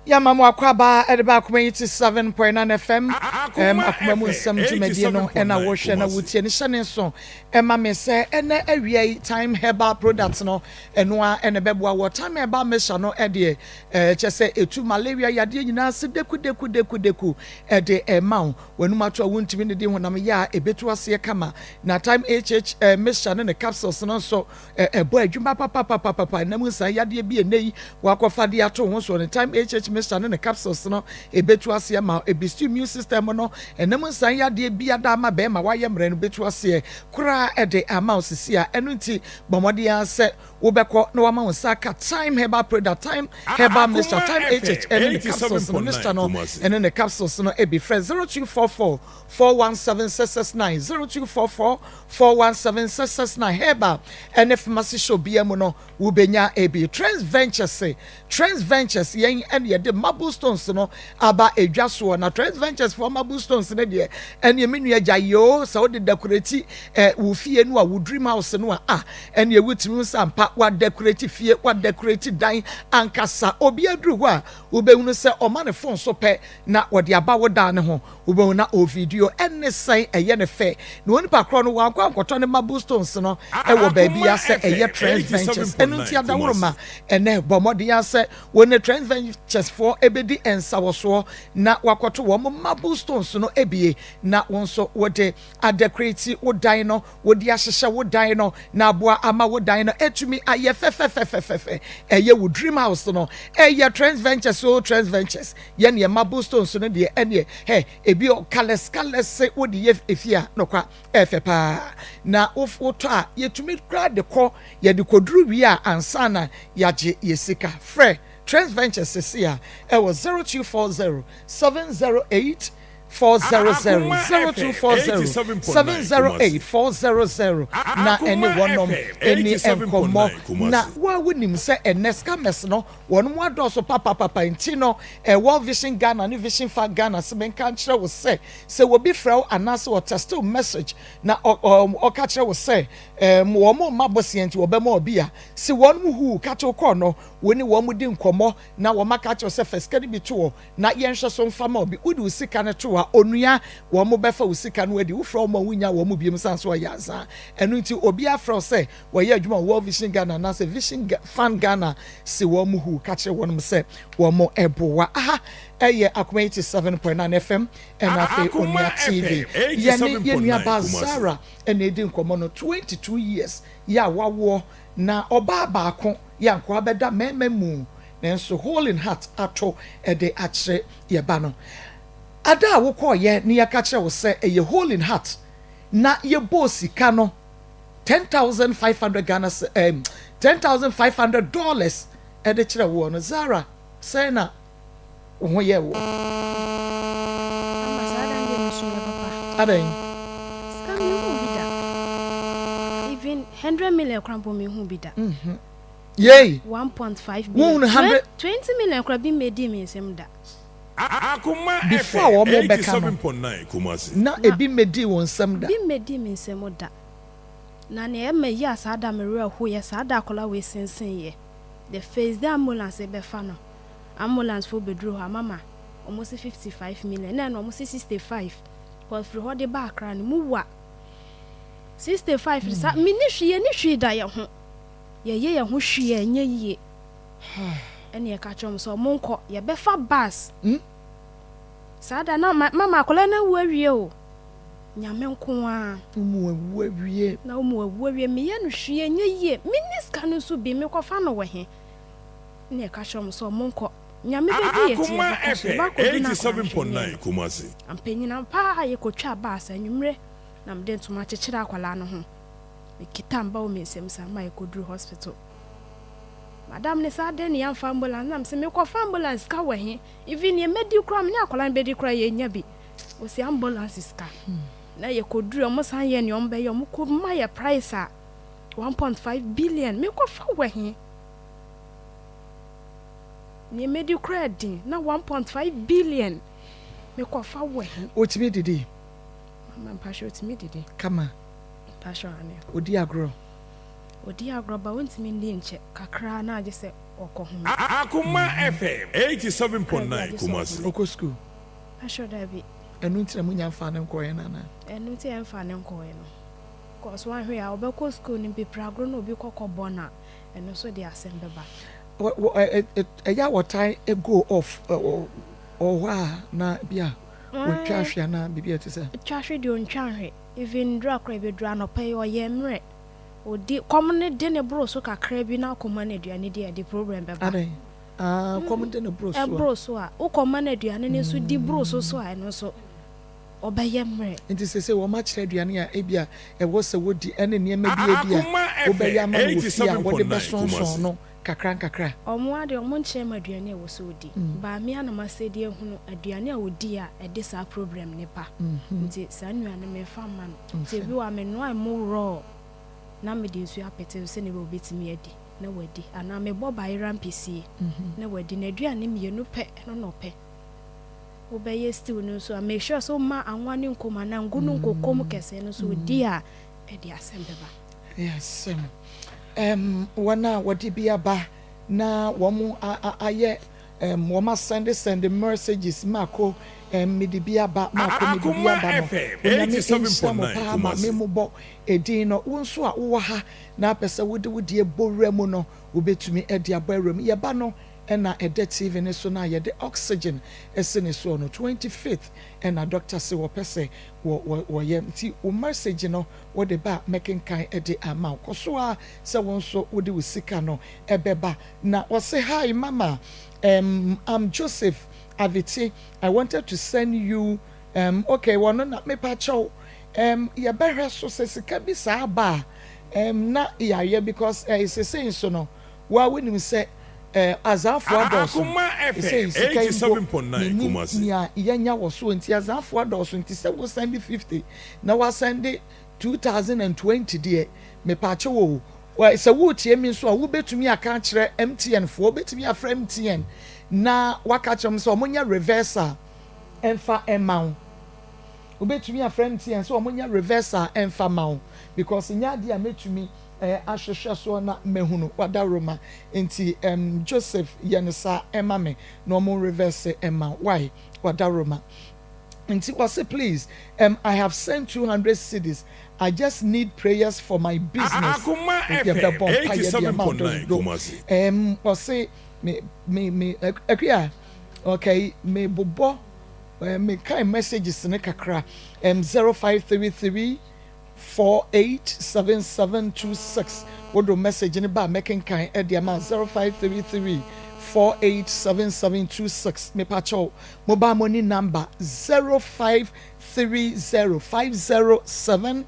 Yɛama mo akwaaba de ba Akoma 87.9 FM ɛm akoma mu nsɛm dwumadie no ɛna wohwɛ na wotie no hyɛ ne nso ɛma me sɛ ɛnɛ awia yi Time Herbal Products no ɛno a ɛna ɛbɛboa wɔ Time Herbal Mixture no ɛdeɛ ɛkyɛ sɛ ɛtu malaria yadeɛ nyinaa se deku deku deku deku ɛde ɛma wo w'anum ato a wontumi ne di honam yɛ a ɛbɛtu aseɛ kama na Time HH mixture ne ne capsules no nso Ɛbɔ adwuma papapapapa. Nna mu nsan yadeɛ bi a ɛnnɛ yi wɔakɔfa de ato wo ho soɔ no, Time HH Mixture ne ne capsules no ɛbɛtu aseɛ ama wo. Ɛboost immune system no. Nna mu nsan yadeɛ bi ada ama bɛrima wayɛ mmerɛ no bɛtu aseɛ koraa de ama wo sisi a. Ɛno nti bɔ mmɔden ara sɛ wobɛkɔ na wama wo nsa aka Time Herbal Product, Time Herbal Mixture, Time HH ne ne capsules no, mixture no ne ne capsules no bi. Frɛ 0244 417 669, 0244 417 669 Herbal ne pharmacy shop biara mu no wobɛnya bi. Trends Ventures, Trends Ventures yɛn ɛne yɛde marble stones no aba edwa soɔ na Trends Ventures foɔ marble stones no deɛ ɛneɛ me nua gya yoo sɛ wode decorate eh, wo fie no a wo dream house no a ah ɛneɛ wotumi hu sɛ ampa wa decorate fie wa decorate dan ankasa obi aduru hɔ a wobɛhunu sɛ ɔma ne phone so pɛ na wɔde aba wo dan no ho Wobɛhu na ɔwɔ video ɛne sɛn ɛyɛ no fɛ na onipa korɔ no wankɔ ankɔtɔ ne marble stones no ɛwɔ baabi a sɛ ɛyɛ Trends Ventures ɛno nti adaworoma ɛnɛ bɔ mmɔden ara sɛ wo ne Trends Ventures foɔ ɛbɛdi nsawɔsoɔ na wakɔto wɔn marble stones no abie na wo nso wode adɛkoreti wo dan no wode ahyehyɛ wo dan no na aboa ama wo dan no atumi ayɛ fɛfɛfɛfɛfɛ ɛyɛ wo dream house no ɛyɛ Trends Ventures o Trends Ventures Yɛ neɛ marble stones no deɛ ɛneɛ hɛ ebi ɔ colours colours se wode yɛ efie a nokwa ɛɛfɛ paa na wo wotɔ a yɛtumi koraa de kɔ yɛde kɔduru wie a ansa na yɛagye yɛ sika frɛ Trends Ventures sese a ɛwɔ 0240 708 400 0240 708 400 na ɛne wɔnom ɛni nkɔmmɔ na wo a wonim sɛ ɛnɛ scammers no Wɔn mu adɔɔso papapapa nti no, World Vision Ghana ne Vision Fund Ghana se menka nkyerɛ wo sɛ, sɛ obi frɛ wo anaasɛ ɔtɛste wo message na ɔka kyerɛ wo sɛ wɔn mma bosea nti wɔbɛma wo bi a, se wɔn mu huu katew kɔɔ no, wo ne wɔn di nkɔmmɔ na wɔn aka akyerɛ wo sɛ fa sika no bi to hɔ na yɛnhwɛ so mfa ma obi. Wode wo sika no to hɔ a, onua, wɔn bɛfa wo sika no adi. Wofrɛ wɔn a wonnya wɔn biom sane sɛ wɔyɛ azaa. Ɛno nti obiara frɛ wo sɛ wɔyɛ adwuma wɔ World Vision Ghana anaasɛ Vision Fund Ghana si wɔn huu ka kyerɛ wɔn sɛ wɔn boa. Aha ɛyɛ Akoma 87.9 FM ɛna afei Onua TV. Yɛne yɛn nua baa Zara ɛna edi nkɔmɔ no 22 years yɛ a wawoɔ na ɔbaa baako yɛ a nkoa bɛda mmarima mu nanso hole in heart ato ɛde akyerɛ yɛ ba no. Ada a wokɔɔyɛ ne yɛka kyerɛ wo sɛ ɛyɛ hole in heart na yɛbɔɔ sika no 10,500 Ghana um, 10,500 dollars ɛde kyerɛ woɔ no Zara sɛn na wo ho yɛ woɔ? Ama saa dan deɛ mesu yɛ papa. Adɛn? Sika mehu bi da. Even 100 million kora mpo mehu bi da. Mm -hmm. Yei. 1.5 billion. Wohunu 100 20 million kora bi mmɛdi me nsam da. Before a wɔn bɛka no, na ebi mmɛdii wo nsam da. Bi mmɛdii me nsam da. Na nea ɛma ɛyɛ a saa da me werɛ hoeɛ, saa da akwadaa wei senseneeɛ, the first day ambulance rebɛfa no. Ambulance foɔ bɛduru hɔ a mama ɔmo se 55 million na ɛno ɔmo se 65 cause firi hɔ de ba Accra no mu wa 65 sa menni hwee yɛnni hwee da yɛ ho yɛyɛ yɛn ho hwee a ɛnyɛ yie ɛne yɛka kyerɛ ɔmo sɛ ɔmo nkɔ yɛbɛfa bus saa da na mama akwadaa no awu awie o nyame nko ara Umu awu awie. Na umu awu awie meyɛ no hwee ɛnyɛ yie menni sika no nso bi mekɔfa no wɔ he Ɛna yɛka kyerɛ wɔn sɛ wɔnkɔ. Nyame bɛdi yɛn akyi, Akoma yɛbɛkɔ so. FM Yɛbɛakɔdu no akwadaa no hwɛ 87.9 Kumasi. Ampanyin ampa ara yɛkɔtwaa bus anwummerɛ na mede ntoma kyekyeree akwadaa no ho. Mekita mba wɔ me nsam saa ma yɛkɔduru hospital. Madam no sɛ adɛn na yɛamfa ambulance na mese mekɔfa ambulance sika wɔ he? Even neɛ mɛdi koraa me ne akwadaa no bɛdi koraa yɛnnya bi. Ɔse ambulance sika. Na yɛkɔduru wɔn san yɛɛ neɛ wɔbɛyɛ wɔn kɔ ma yɛ price a 1.5 billion mekɔfa wɔ he? Nea medi koraa din na 1.5 billion mekɔfa wɔ he? Otumi didi? Mama mpahyɛ otumi didi. Kama. Mpahyɛ ane. Odi agorɔ? Odi agorɔ ba ontumi nni nkyɛ kakraa na agye sɛ ɔkɔ home. Akoma FM 87.9 Kumasi. Ɔkɔ sukuu? Mpahyɛ dabi. Ɛno nti na munya mfaa no nkɔɔɛ no anaa? Ɛno nti a yɛmfaa no nkɔɔɛ no. Cause wanhwɛ a ɔbɛkɔ sukuu no mpepere agorɔ na obi kɔkɔ bɔ no a ɛno nso de asɛm bɛba. Ɛyɛ a wɔtaa go off wɔ hɔ a na bi a wɔtwa ahwe anaa biribi a ɛte sɛ. Twa hwe deɛ ɔntwa nhwe even duru akora ɛbɛduru anɔpa yi ɔyɛ mmerɛ ɔdi kɔm no de ne boro so kakra bi na akɔma no aduane di a ɛde problem bɛba. Adɛn? Ah, kɔm de ne boro so a. Ɛboro so a wokɔma no aduane no nso di boro so so a ɛno nso ɔbɛyɛ mmerɛ. Enti seesei wɔakyerɛ aduane a ebia ɛwɔ sɛ wodi ne nneɛma bi a ebia Akoma wobɛyɛ FM ama no wɔ fie a wɔde 87.9 bɛsonsɔn Kumasi. no nkakrankakra. Ɔmo ara deɛ ɔmo nkyerɛ me aduane a ɛwɔ sɛ ɔdi, but me ara na masɛdi ahunu aduane a ɔdi a ɛde saa problem no ba, nti saa nnuane no memfa mma no. Nti ebi wɔ hɔ a menoa ɛmo raw na mede nsuo apete so sɛdeɛ ɛbɛyɛ a ɔbɛtumi adi na wadi, anaa mebɔ bayerɛ ampesie na wadi. N'aduane mmienu pɛ, ɛno na ɔpɛ. Wobɛyɛ stew no nso a, make sure sɛ woma anwa ne nkom anaa ngo no nkokɔ mu kɛse no nso wodi a, ɛde asɛm bɛba. Ɛyɛ asɛm. Ɛm, wɔn a wɔde bi aba na wɔn ayɛ ɛm, wɔn asɛnde sɛnde messages mako ɛm, mede bi aba mako mede bi Akoma aba no. FM Onyame nhyira mo 87.9 paa ma Kumasi. me mobɔ edin no. Wo nso a wowɔ ha na apɛ sɛ wode wo deɛ bɔ wura mu no, wobɛtumi de abɔ awura mu. Yɛba no na ɛda TV no so no a yɛde oxygen si ne soɔ no, 25th na doctor se wɔpɛ sɛ wɔ wɔ wɔyɛ nti wo message no wode ba a mɛkenkan de ama wo. Kɔ so ara sɛ wo nso wode wo sika no bɛba. Na ɔse hi mama um I'm Joseph Aviti I wanted to send you um okay wɔno na mepakyɛw um yɛbɛhwɛ so sɛ sika bi saa ba a um na yɛayɛ because eh sesei nso no Wo ara wonim sɛ eh, Azaafoɔ adɔɔso. Akoma Ɛsei FM sika yi mpo 87.9 mennim Kumasi. nea yɛanya wɔ soɔ nti Azaafoɔ adɔɔso nti sɛ wo sɛnde 50 na woasɛnde 2020 deɛ mepaakyɛw oo. Sɛ woretie me nso a wobɛtumi aka akyerɛ MTN foɔ, wobɛtumi afrɛ MTN na woaka akyerɛ wɔn sɛ wɔnyɛ reversal mfa mma wo. Wobɛtumi afrɛ MTN sɛ wɔnyɛ reversal mfa mma wo because nyɛ adeɛ a mɛtumi eh, ahwehwɛ soɔ na mahunu w'adaworoma nti ehm Joseph yɛ no saa ɛma me na ɔmo reverse ɛma wo wai w'adaworoma nti ɔse please ehm I have sent 200 cedis I just need prayers for my business Akoma yɛbɛbɔ FM mpaeɛ de ama wo 87.9 dodo Kumasi. ehm ɔse me me me Akua okay me bobɔ eh, me kan messages no kakra ehm 0533 487726 Wode wo message no ba a mɛkenkan de ama wo 0533 487726 Mepakyɛw mobile money number 0530 507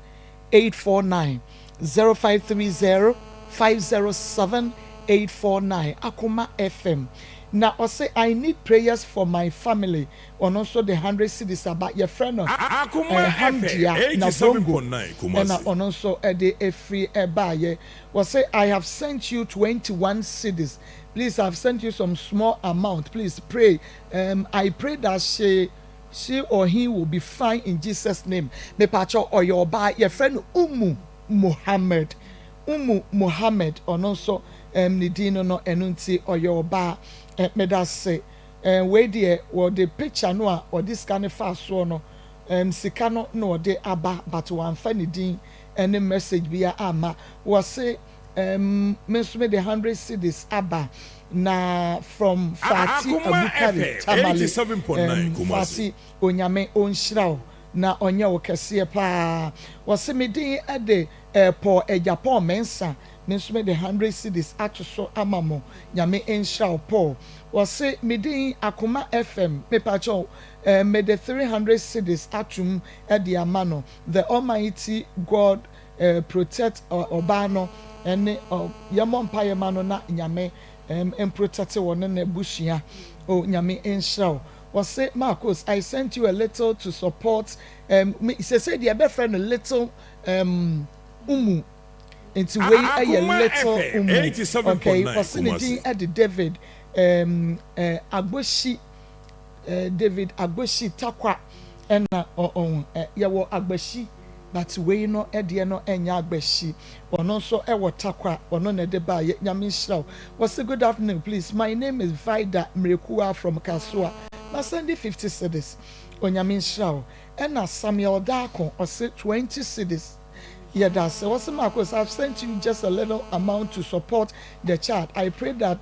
849 0530 507 849 Akoma FM Na ɔse I need prayers for my family Ɔno nso de hundred cedis aba, yɛfrɛ no Akoma eh, FM Hamdia Navrongo 87.9 ɛna Kumasi. ɔno nso de firi baeɛ. Ɔse I have sent you 21 cedis, please I have sent you some small amount, please pray, um, I pray that she she or he will be fine in Jesus name. Mepaakyɛw ɔyɛ ɔbaa, yɛfrɛ no Umu Mohammed. Umu Mohammed ɔno nso ɛɛm ne din no no ɛno nti ɔyɛ ɔbaa. Ɛ medase ɛɛ wei deɛ wɔde picture no a ɔde sika no faa soɔ no ɛɛm sika no na ɔde aba but wamfa ne din ɛne message biara amma. Wɔse ɛɛm me nso mede hundred cedis aba na from Fati Akoma Abukari FM Tamale 87.9 ɛɛm Kumasi. Fati Onyame ɔnhyira wo na ɔnyɛ wo kɛseɛ paa. Wɔse me din de eh, Paul Agyapong Mensah, me nso mede hundred cedis ato so ama mo, Nyame nhyira wo Paul. Wɔse me din Akoma FM, mepakyɛw eh, mede 300 cedis atom de ama no, The Almighty God eh, protect ɔbaa no ne yɛmmɔ mpaeɛ ma no na Nyame eh, mprotect wɔne n'abusua, oh Nyame nhyira wo. Wɔse Marcos I sent you a little to support um, me sese deɛ ɛbɛfrɛ no little um, umu nti wei ɛyɛ Akoma little FM umu okay 87.9 wɔse ne din Kumasi. ɛde David um, eh, Agboshi eh, David Agboshi Takwa ɛna ɔn eh, yɛwɔ Agbashi but wei no ɛdeɛ no ɛnyɛ Agbashi ɔno nso ɛwɔ Takwa ɔno na ɛde baayɛ Nyame nhyira wo wɔse good afternoon please my name is Vida Mmerekuwa from Kasoa masɛnde 50 cedis Onyame nhyira wo ɛna Samuel Darko ɔse 20 cedis yɛdase wɔse Marcos I've sent you just a little amount to support the child I pray that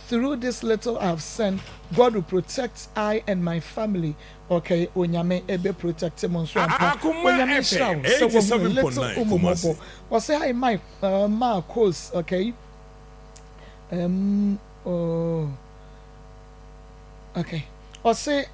through this little I have sent God will protect I and my family okay Onyame ɛbɛ protect mo nso ampa Akoma Onyame nhyira FM wo sɛ wahu little 87.9 umu Kumasi. mmɔbɔ wɔse hi Mike uh, Marcos okay um, oh, okay ɔse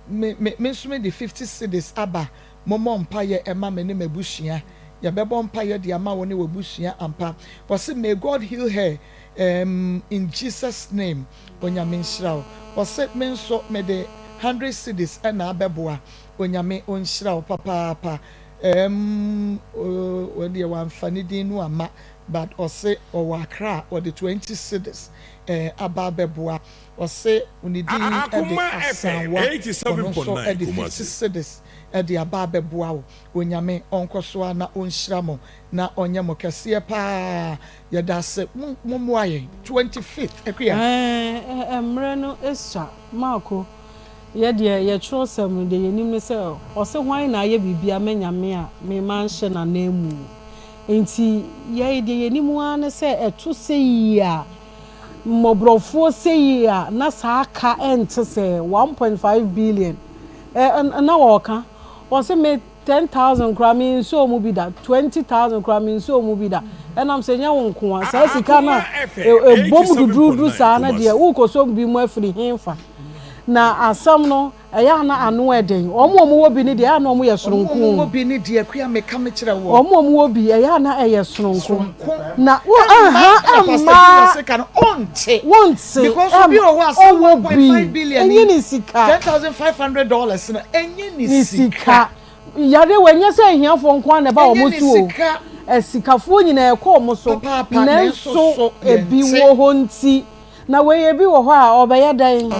me me me nso me de 50 cedis aba mommɔ mpaeɛ ɛma me ne m'abusua yɛbɛbɔ mpaeɛ de ama wo ne w'abusua ampa wɔse may God heal her um, in Jesus name Onyame nhyira wo wɔse me nso mede 100 cedis ɛna abɛboa Onyame ɔnhyira wo papaapa um, oh, wɔdeɛ wamfa ne din no amma but ɔse ɔwɔ Accra ɔde 20 cedis eh, aba abɛboa ɔse ne din de Akoma FM Asanwa ɔno nso 87.9 de 50 Kumasi. cedis de aba abɛboa wo Onyame ɔnkɔ so ara na ɔnhyira mo na ɔnyɛ mo kɛseɛ paa yɛda ase mo mommoa yɛn 25th Akua. Ɛɛ mmerɛ no sua Marko yɛ deɛ yɛ twerɛsɛm no deɛ yɛnim ne sɛ ɔse hwan na ayɛ biribi ama Nyame a me manhyɛ n'ananmu nti yɛi deɛ yɛnim ara ne sɛ ɛto sei a mmɔborɔfoɔ sei a na saa ka ɛnte sɛ 1.5 billion ɛ na wɔka ɔse me 10,000 koraa me nsɔɔ mu bi da, 20,000 koraa me nsɔɔ mu bi da, ɛnam sɛ ɛnyɛ wo nkoa, saa sika no Akoma a FM ɛbɔ mu dudurudu 87.9 saa no deɛ Kumasi. worekɔsɔ bi mu afiri henfa? Na asɛm no ɛyɛ a na ano ɛden, wɔn a wɔwɔ bi no deɛ ɛyɛ a na wɔyɛ Wɔn a soronko wɔwɔ o. bi no deɛ Akua meka mekyerɛ woɔ. Wɔn a wɔwɔ bi ɛyɛ a na ɛyɛ soronko. Soronko. Na wo Ɛmma aha ɛna Pastor ɛmma Junior se ka no ɔnte. Wonte Because ɛm obi wɔ hɔ a sɛ ɔwɔ bi 1.5 billion ɛnyɛ yi ne sika. $10,500 no ɛnyɛ ne Ne sika. sika. Yareɛ wei ɛnyɛ sɛ ahiafoɔ nko ara na ɛba Ɛnyɛ wɔn ne so o. sika. Asikafoɔ nyinaa ɛkɔ wɔn so. Papaapa nanso Nanso so ebi yɛnte. wɔ hɔ nti. Na wei ebi wɔ hɔ a ɔbɛyɛ dɛn?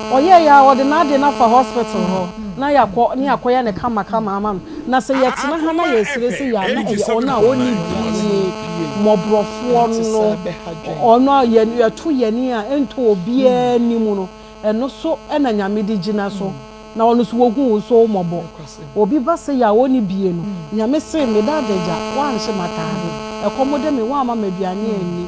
Ɔyɛeɛ a ɔde n'ade no afa hospital hɔ na yɛakɔ na yɛakɔyɛ no kamakama ama no. Na sɛ yɛtena ha na Akoma yɛresere FM sei a na ɛyɛ ɔno a ɔnni 87.9 bie, Kumasi. mmɔborɔfoɔ Ɛnte no, saa bɛha dwen. ɔno a yɛ yɛto yɛn ani a ɛntɔ obiara anim no, ɛno so na Nyame de gyina so na ɔno nso wahu wo so mmɔbɔ. Obi ba sei a ɔnni bie no, Nyame se meda adagya, woanhye m'ataade, ɛkɔm de me, woamma me aduane anni.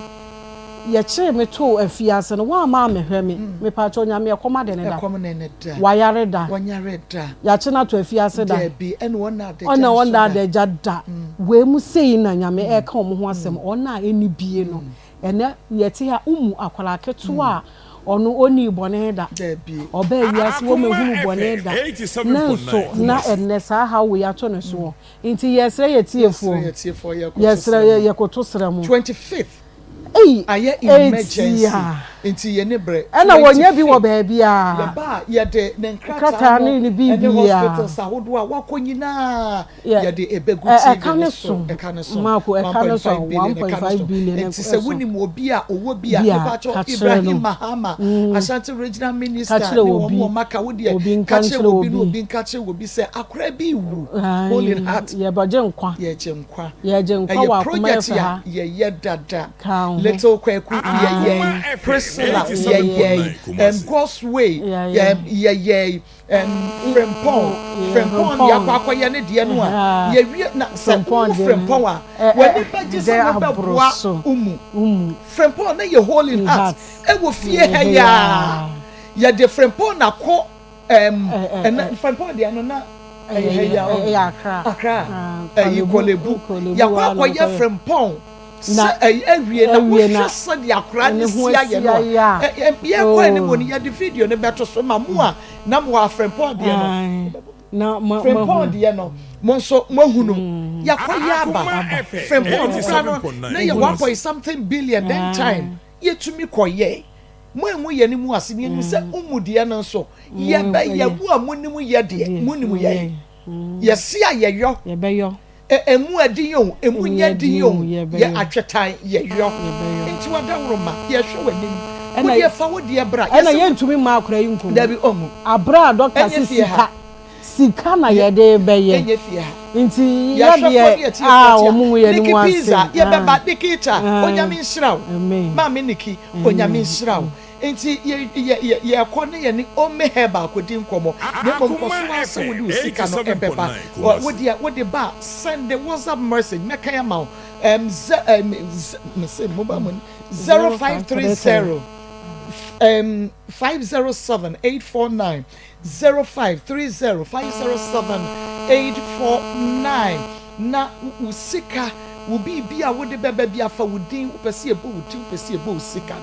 Yɛkyeree me too afiase no, woamma ammɛhwɛ me. Mepaakyɛw, Nyame, ɛkɔm ade no da? Ɛkɔm ne no da. Wayare da? Wanyare da. Yɛakye no ato afiase da? Daabi, ɛna ɔnna adagya Ɔna nso ɔnna da. adagya da. Wei mu sei na Nyame ɛreka wɔn ho asɛm, wɔn a ɛnni bie no. Ɛnnɛ, yɛte ha, womu akwadaa ketewa a ɔno ɔnnii bɔne da. Daabi. Ɔbaa wiase, Akoma wɔmmɛhunu bɔne FM da. Nanso, na 87.9 Kumasi. ɛnnɛ saa haw wei ato ne soɔ. Nti yɛsrɛ yɛ Yɛsrɛ tiefoɔ, yɛ tiefoɔ, yɛkoto yɛsrɛ srɛ mo. yɛkoto srɛ mo. 25th Ei, ayɛ etia. emergency. Nti yɛnni berɛ. Ɛna wɔnya bi wɔ baabiara. Yɛba a, yɛde ne nkrataa no ne hospitals ahodoɔ a wakɔ nyinaa yɛde ɛbɛgu TV no so. Ɛka ne so. 1.5 billion ɛka ne so. Nti sɛ wonim obi a ɔwɔ bi a, mepakyɛw Ibrahim Mahama, Ashanti Regional Minister ne wɔn a wɔaka wo deɛ, ka kyerɛ obi na obi nka kyerɛ obi sɛ akwadaa bi rewu, hole in heart. Yɛbɛgye nkwa. Yɛgye nkwa. Yɛgye nkwa wɔ Ɛyɛ akoma project ɛfɛ a ha. yɛyɛ dada. Ka ho. Little Kwaku yɛyɛe, Priscilla yɛyɛe, um, God's Way um, yɛyɛe, um, Frimpong, Frimpong deɛ akɔ akɔyɛ ne deɛ no a yɛwie na sɛ wowu Frimpong a w'ani bɛgye sɛ wobɛboa Umu. Frimpong ne yɛ hole in heart ɛwɔ fie ha yi a yɛde Frimpong na kɔ Ɛm, ɛna Frimpong deɛ no na ɛyɛ ha yi a ɔho. Accra. Ɛyi Korle Bu. Yɛakɔ akɔyɛ Frimpong sɛ ɛyi awie na wohwɛ sɛdeɛ akwadaa no si ayɛ no a, ɛ, yɛkɔ anim no yɛde video no bɛto so ma mo a na mowɔ Afrimpong deɛ no. Frimpong deɛ no, mo nso moahunu. Yɛakɔyɛ aba. Frimpong no koraa no, na yɛ one point something billion then time. Yɛtumi kɔyɛe. Moangu yɛn anim ase na yɛnim sɛ mo mu deɛ no nso, yɛbɛyɛ. Mo a monim yɛ deɛ, monim yɛn. Yɛse a yɛyɔ. Emu ɛden o, emu nyɛ den o, yɛ atwetan, yɛyɔ. Nti w'adaworoma, yɛhwɛ w'anim. Wo deɛ fa wo deɛ bra. Ɛna yɛntumi mma akora yi nkowu. Dabi, ɔnwu. Aberɛ a dɔkta se sika. Sika na yɛde bɛyɛ. Ɛnyɛ fie ha. Nti yɛ deɛ a wɔn mu yɛ no mu ase. Nikki Pizza yɛbɛba Nikita Onyame nhyira wo. Maame Nikki Onyame nhyira wo. Nti yɛ yɛ yɛkɔ ne yɛne Ome Herbal akɔdi nkɔmmɔ. Na mmom kɔ so ara sɛ wode wo sika no ɛbɛba. Wo deɛ wode ba a send WhatsApp message mɛkan ama wo. Um, ze, um, ze, mese mobile money 0530 um, 507 849. 0530 507 849 na wo sika, wo biribi a wode bɛba bi afa wo din, wopɛ sɛ yɛbɔ wo din, wopɛ sɛ yɛbɔ wo sika no,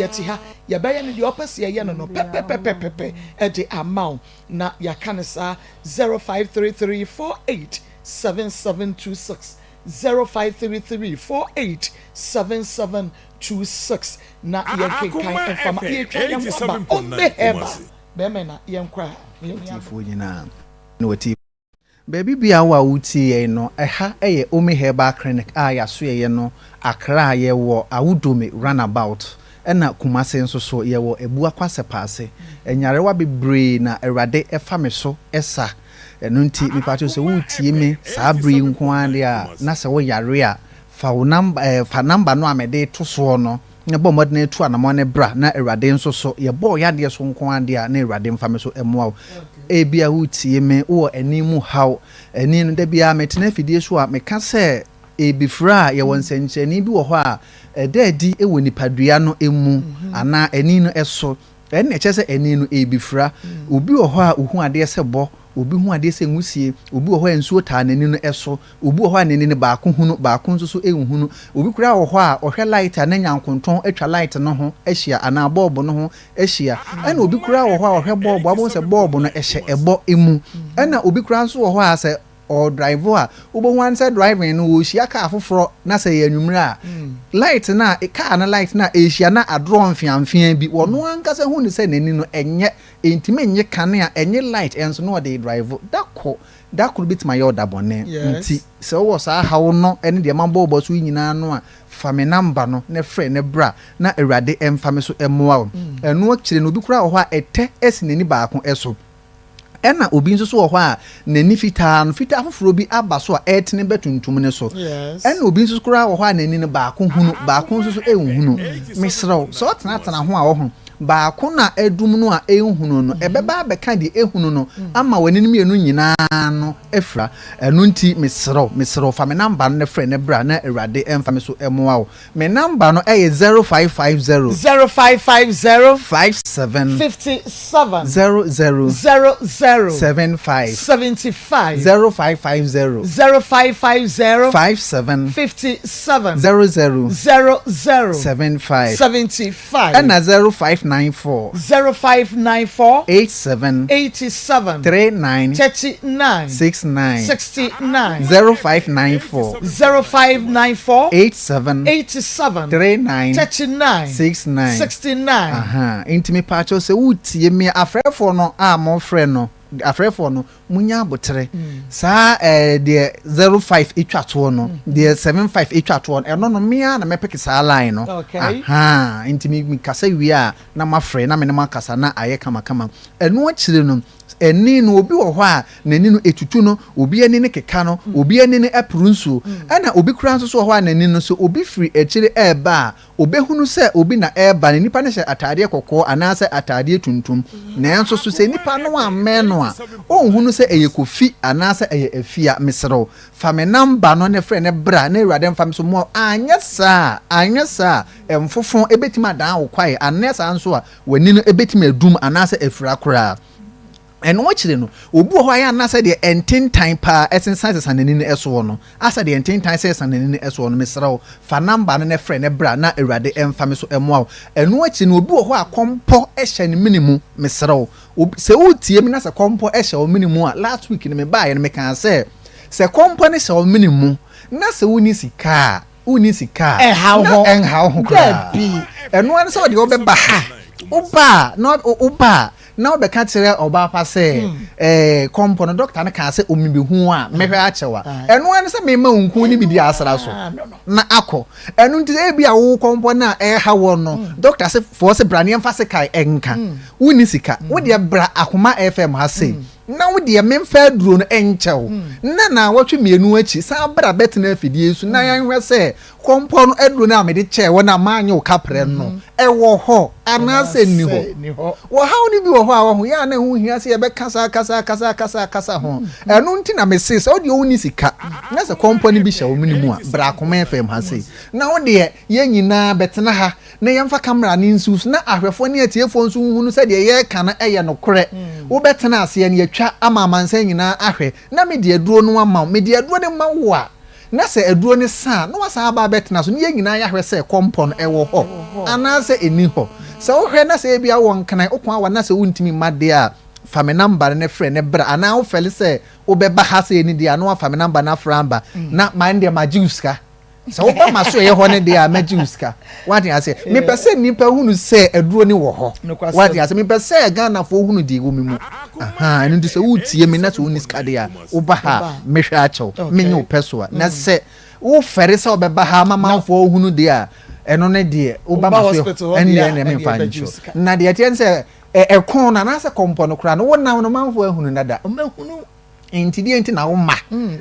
yɛte ha, yɛbɛyɛ no deɛ wopɛ sɛ yɛyɛ no no pɛpɛpɛpɛpɛ de ama wo, na yɛaka no saa 0533 48 7726 0533 48 7726 na yɛnkenkan mfa ma yɛtwa yɛn ho aba ɔmmɛ hɛba bɛrima na yɛnkɔ a yɛn ani abere. Atiefoɔ nyinaa ne w'atiefoɔ. Baabi biara wo a woretie yɛn no, ɛha yɛ Omi Herbal Clinic a yɛasoɛeɛ no Accra yɛwɔ Awudome Runabout ɛna Kumasi nso so yɛwɔ Abuakwa Sɛpaase. Nyarewa bebree na Awurade fa me so sa. Ɛno nti mepakyɛw sɛ woretie me saa bere yi nko ara deɛ a na sɛ woyare a Fa wo number ɛɛ fa number no a mede reto soɔ no na bɔ mmɔden tu anamɔn no bra na Awurade nso so yɛbɔ wo yadeɛ so nko ara deɛ a na Awurade mfa me so mmoa wo. Ebia woretie me wowɔ ani mu haw. Ani no da biara metena afidie so a meka sɛ ebifira a yɛwɔ nsɛnkyerɛnne bi wɔ hɔ a ɛda adi wɔ nipadua no mu anaa ani no so. Ɛnna ɛkyerɛ sɛ ani no rebefira. Obi wɔ hɔ a ohu adeɛ sɛ bɔ, obi hu adeɛ sɛ nwusie, obi wɔ hɔ a nsuo taa n'ani no so, obi wɔ hɔ a n'ani no baako hunu, baako nso so nhunu. Obi koraa wɔ hɔ a ɔhwɛ light a na nyankontɔn atwa light no ho ahyia anaa bɔɔbo no ho ahyia. Ɛnna obi koraa wɔ hɔ a ɔhwɛ bɔɔbo a wobɛhu sɛ bɔɔbo no hyɛ ɛbɔ mu. Ɛnna obi koraa nso wɔ hɔ a sɛ ɔredrive a, wobɛhu ara ne sɛ driving no ɔrehyia kaa foforɔ na sɛ ɛyɛ anwummerɛ a, light no a, kaa no light no a ɛrehyia na adorɔ mfeamfeaa bi, ɔno ankasa hu no sɛ n'ani no ɛnyɛ, ɛntumi nnye kanea, ɛnnye light nso na ɔde redrive. Da ko, da koro bɛtumi ayɛ wo da bɔne. Nti sɛ wowɔ saa haw no ne deɛ mabɔ wo bɔ so yi nyinaa no a, fa me number no na frɛ na bra na Awurade mfa me so mmoa wo. Ɛno akyire no, obi koraa wɔ hɔ a ɛtɛ asi n'ani baako so. Ɛna obi nso so wɔ hɔ a n'ani fitaa no, fitaa foforɔ bi aba so a ɛretene ba tuntum no so. Ɛna obi nso koraa wɔ hɔ a n'ani no baako hunu, baako nso so nhunu. Mesrɛ wo, sɛ wotenatena ho a ɔho, baako no a adum no a ɛnhunu no, ɛbɛba abɛka deɛ ɛhunu no ama w'ani no mmienu nyinaa no afira. Ɛno nti mesrɛ wo, mesrɛ wo, fa me namba no na frɛ na bra na Awurade mfa me so mmoa wo. Me number no yɛ 0550. 0550. 57. 57. 00. 00. 75. 75. 0550. 0550. 57. 57. 00. 00. 75. 75. Ɛna 05. 0594. 0594. 87. 87. 39. 39. 69. 69. 0594. 0594. 87. 87. 39. 39. 69. 69. Aha, nti mepaakyɛw sɛ wotie me afrɛfoɔ no a mofrɛ no, afrɛfoɔ no, Munya aboterɛ. Saa ɛɛ deɛ 05 etwa toɔ no, deɛ 75 etwa toɔ no, ɛno no me ara na mɛpeke saa line no. Okay. Ahaa, nti me mekasa wie a na mafrɛ na me ne mo akasa na ayɛ kamakama. Ɛno akyire no, ɛne no obi wɔ hɔ a n'ani no etutu no, obi ani no keka no, obi ani no ɛporo nsuo, ɛna obi koraa nso so wɔ hɔ a n'ani no sɛ obi firi akyire ɛreba a, Ɔbɛhunu sɛ obi na ɛreba no, nipa no hyɛ ataadeɛ kɔkɔɔ anaasɛ ataadeɛ tuntum. Nanso so sɛ nipa no ammɛn no a, ɔnhunu sɛ ɛyɛ Kofi anaasɛ ɛyɛ Afia? Mesrɛ wo, fa me namba no na frɛ no bra na Awurade mfa me so mmoa wo. Anyɛ saa a, anyɛ saa a, mfofo bɛtumi adan wo kwaeɛ, anyɛ saa nso a, w'ani no bɛtumi adum anaasɛ afira koraa. Ɛno akyiri no, obi wɔ hɔ a ɛyɛ a na sɛdeɛ ntentan paa sensansesa n'ani no soɔ no, asɛ deɛ ntentan sesa n'ani no soɔ no, mesrɛ wo, fa number no na frɛ no bra na Awurade mfa me so mmoa wo. Ɛno akyi no, obi wɔ hɔ a kɔmpɔ hyɛ ne mene mu, mesrɛ wo, obi, sɛ woretie me na sɛ kɔmpɔ hyɛ wo mene mu a, last week no mebaeɛ no mekaa sɛ, sɛ kɔmpɔ no hyɛ wo mene mu na sɛ wonni sika a, wonni sika a, na ɛnha wo ho koraa. Ɛno ara ne sɛ ɔde wobɛba ha. Woba a, na woba a, na wobɛka kyerɛ ɔbaa pa sɛ, hmm. ɛɛ kɔmpɔ no dɔkta no kaa sɛ omibehu a mɛhwɛ akyɛw a. Ah. Ɛno ara ne sɛ mema wo nku ne biribi asra so ah, na akɔ. Ɛno nti ebi a wo kɔmpɔ no a ɛha wɔ no, hmm. dɔkta se foɔ se bra ne yɛmfa sekae ɛnka. Hmm. Wonni sika. Wodeɛ bra Akoma FM ha sei. Na wo deɛ memfa aduro no nkyɛ wo. Na naawɔtwe mmienu akyi, san bra bɛtena afidie yi so na yɛnhwɛ sɛ kɔmpɔ no aduro no a mede kyɛɛ wo no a manyɛ wo kaprɛ no, ɛwɔ hɔ anaasɛ ɛnni hɔ. Ɔhaw no bi wɔ hɔ a wahu, yɛ a na ɛho hia sɛ yɛbɛkasa akasa akasa akasa akasa ho. Ɛno nti na mese sɛ wo deɛ wonni sika na sɛ kɔmpɔ no bi hyɛ wo mene mu a, bra Akoma FM ha sei. Na wo deɛ yɛn nyinaa bɛtena ha na yɛmfa kamera no nsi wo so na ahwɛfoɔ ne atiefoɔ nso nhunu sɛ deɛ yɛreka no yɛ nokorɛ. Wobɛtena aseɛ no yɛatwa ama amansan nyinaa ahwɛ na mede aduro no ama wo. Mede aduro no ma wo a, na sɛ aduro no sa a, na woasan aba abɛtena so na yɛn nyinaa yɛahwɛ sɛ kɔmpɔ no ɛwɔ hɔ anaasɛ ɛnni hɔ. Sɛ wohwɛ na sɛ ebia wowɔ nkran, woko awa na sɛ wontumi mma deɛ a, fa me namba no na frɛ no bra anaa wofɛle sɛ wobɛba ha sei no deɛ a, na woafa me namba no afrɛ aba na ma ɛndeɛ magye wo sika. Sɛ woba m'asoɛeɛ hɔ no deɛ a, mɛgye wo sika. Wate aseɛ? Mepɛ sɛ nnipa hunu sɛ aduro no wɔ hɔ. Wate aseɛ? Mepɛ sɛ Ghanafoɔ hunu deɛ ɛwɔ me mu. Ahaa, ɛno nti sɛ wotie me na sɛ wonni sika deɛ a, woba ha a, mɛhwɛ akyɛ wo. Menye wo pɛ so a. Na sɛ wofɛre sɛ wobɛba ha ama manfoɔ ahunu deɛ a, ɛno ne deɛ woba m'asoɛeɛ hɔ, ɛnneɛ ɛnneɛ memfa nkyɛ wo. Na deɛ ɛteɛ ne sɛ, ɛko no anaasɛ kɔmpɔ no koraa no, wonam no manfoɔ ahunu dada. Nti deɛ nti na woma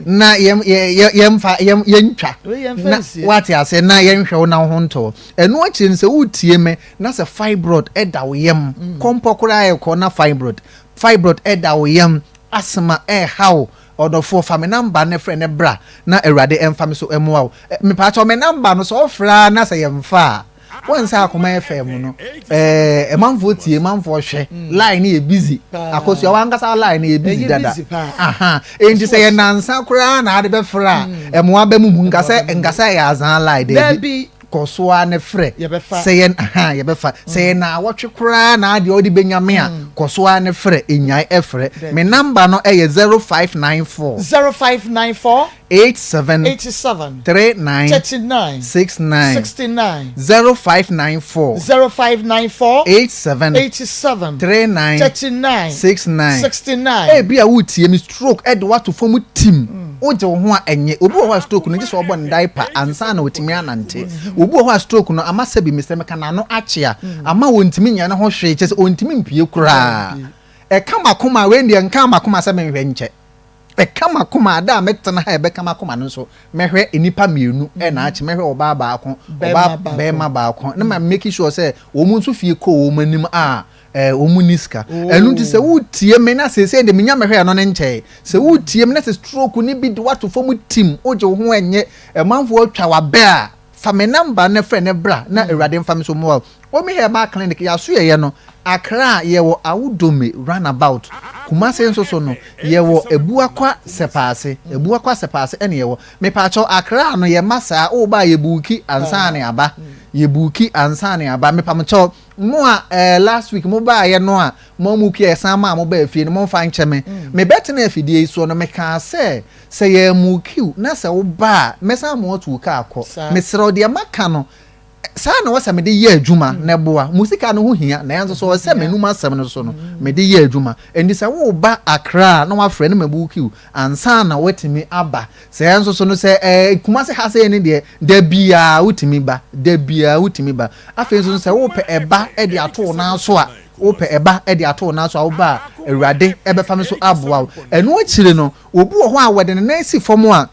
na yɛmfa yɛntwa na wate aseɛ na yɛnhwɛ wo na wo ho ntɔ ɛno akyire no sɛ wotie me na sɛ fibroid ɛda wo yam mm. kɔmpɔ koraa ɛkɔ na fibroid fibroid ɛda wo yam asema ɛha wo ɔdɔfoɔ fa me namba ne frɛ ne bra na awurade ɛmfa me so ɛmoa wo mepaakyɛw me namba no sɛ ɔfrɛ na sɛ yɛmfa a Wɔn sɛ akoma yɛ fɛ mu no ɛɛ manfoɔ tie manfoɔ hwɛ mm. line no yɛ busy akosua wankasa line no yɛ busy dada aha enti sɛ yɛ nansa koraa na ade bɛfrɛ a mm. ɛmoa bɛ mu mu nkasɛ nkasɛ yɛ azan line dɛbi kɔ so ara ne frɛ sɛ yɛ aha yɛbɛfa sɛ yɛ na awɔtwe koraa na adeɛ ɔde bɛnya me a mm. kɔ so ara ne frɛ enyae ɛfrɛ me namba no ɛyɛ 0594 0594 87 87 39 39 69 69 0594 0594 87 87 39 39 69 69. Ebi a woretie me stroke de wo ato fam tim wogye wo ho a ɛnyɛ obi wɔ hɔ a stroke no gye sɛ ɔbɔ ne diaper ansa na ɔtumi anante obi wɔ hɔ a stroke no ama sɛbi mesrɛ meka n'ano akyea ama ɔntumi nyɛ ne ho hwee kyɛ sɛ ɔntumi mpue koraa ɛka makoma wei deɛ nka makoma sɛ menhwɛ nkyɛ Ɛka m'akoma, ada a mɛtena ha a ɛbɛka m'akoma no nso, mɛhwɛ nnipa mmienu na akye, mɛhwɛ ɔbaa baako, ɔbaa bɛrima baako, na ma make sure sɛ wɔn nso fie kɔ wɔn anim a ɛɛ wɔn nni sika. Ɛno nti sɛ wotie me na seesei de menya mɛhwɛ ɛno ne nkyɛe. Sɛ wotie me na sɛ stroke ne bi de wato fam tim, wogye wo ho ɛnyɛ, ɛmanfoɔ atwa w'abɛ a, fa me number no frɛ no bra na Awurade mfa me so mmoa wo. Omi Herbal Clinic yɛasoɛeɛ no, Accra yɛwɔ Awudome roundabout, Kumasi nso so no yɛwɔ Abuakwa Sɛpaase, Abuakwa Sɛpaase ɛna yɛwɔ. Mepaakyɛw Accra no yɛmma saa, woba a yɛbuuki ansa na aba, yɛbuuki ansa na aba, mepamkyɛw. Mo a eh, last week mo baeɛ no a mo amuki a yɛsan maa mo baa fie no, momfa nkyɛ me. Mebɛtena afidie yi soɔ no, mekaa sɛ, sɛ yɛammukiw na sɛ woba a, mɛsan ama woatu wo kaa akɔ. Mesrɛ wo, deɛ maka no, saa na ɛwɔ sɛ mede yɛ adwuma na ɛboa. Mo sika no ho hia, nanso sɛ ɔwɔ sɛ m'anom asɛm no so no, mede yɛ adwuma. Enti sɛ woreba Accra a, na woafrɛ na mabukiw ansa na woatumi aba. Sɛ nso so no, sɛ ɛɛ Kumasi ha sei no deɛ, da biara wotumi ba, da biara wotumi ba. Afei nso no, sɛ wopɛ ɛba de ato wo nan so a, wopɛ ɛba de ato wo nan so a, woba a, Awurade bɛfa me so aboa wo. Ɛno akyiri no, obi wɔ hɔ a wɔde ne nan si fam a,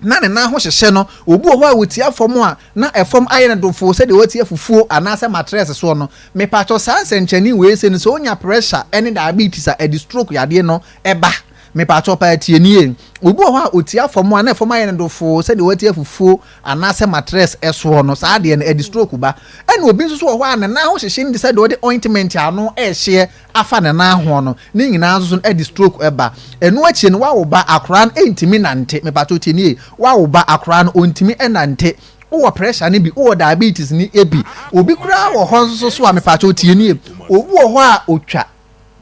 na ne nan ho hyehye no. Obi wɔ hɔ a ɔtia fam a, na ɛfam ayɛ no dofoo sɛdeɛ watia fufuo anaasɛ matrɛs soɔ no. Mepakyɛw, saa nsɛnkyerɛnne wei sei no, sɛ wonya pressure ne diabetes a, ɛde stroke yadeɛ no ba. Mepakyɛw paa tie nie. Obi wɔ hɔ a ɔtia fam a, na ɛfam ayɛ no dofoo sɛdeɛ watia fufuo anaasɛ matrɛs soɔ no, saa adeɛ no, ɛde stroke ba. Ɛna obi nso so wɔ hɔ a, ne nan ho hyehye no te sɛ deɛ ɔde ointment a ano rehyeɛ afa ne nan ho no, ne nyinaa nso so no de stroke ba. Ɛno akyire no, wawo ba, akoraa no ntumi nante. Mepakyɛw tie nie, wawo ba, akoraa no ɔntumi nante. Wowɔ pressure no bi, wowɔ diabetes no bi. Obi koraa wɔ hɔ nso so a, mepakyɛw tie nie, obi wɔ hɔ a ɔtwa,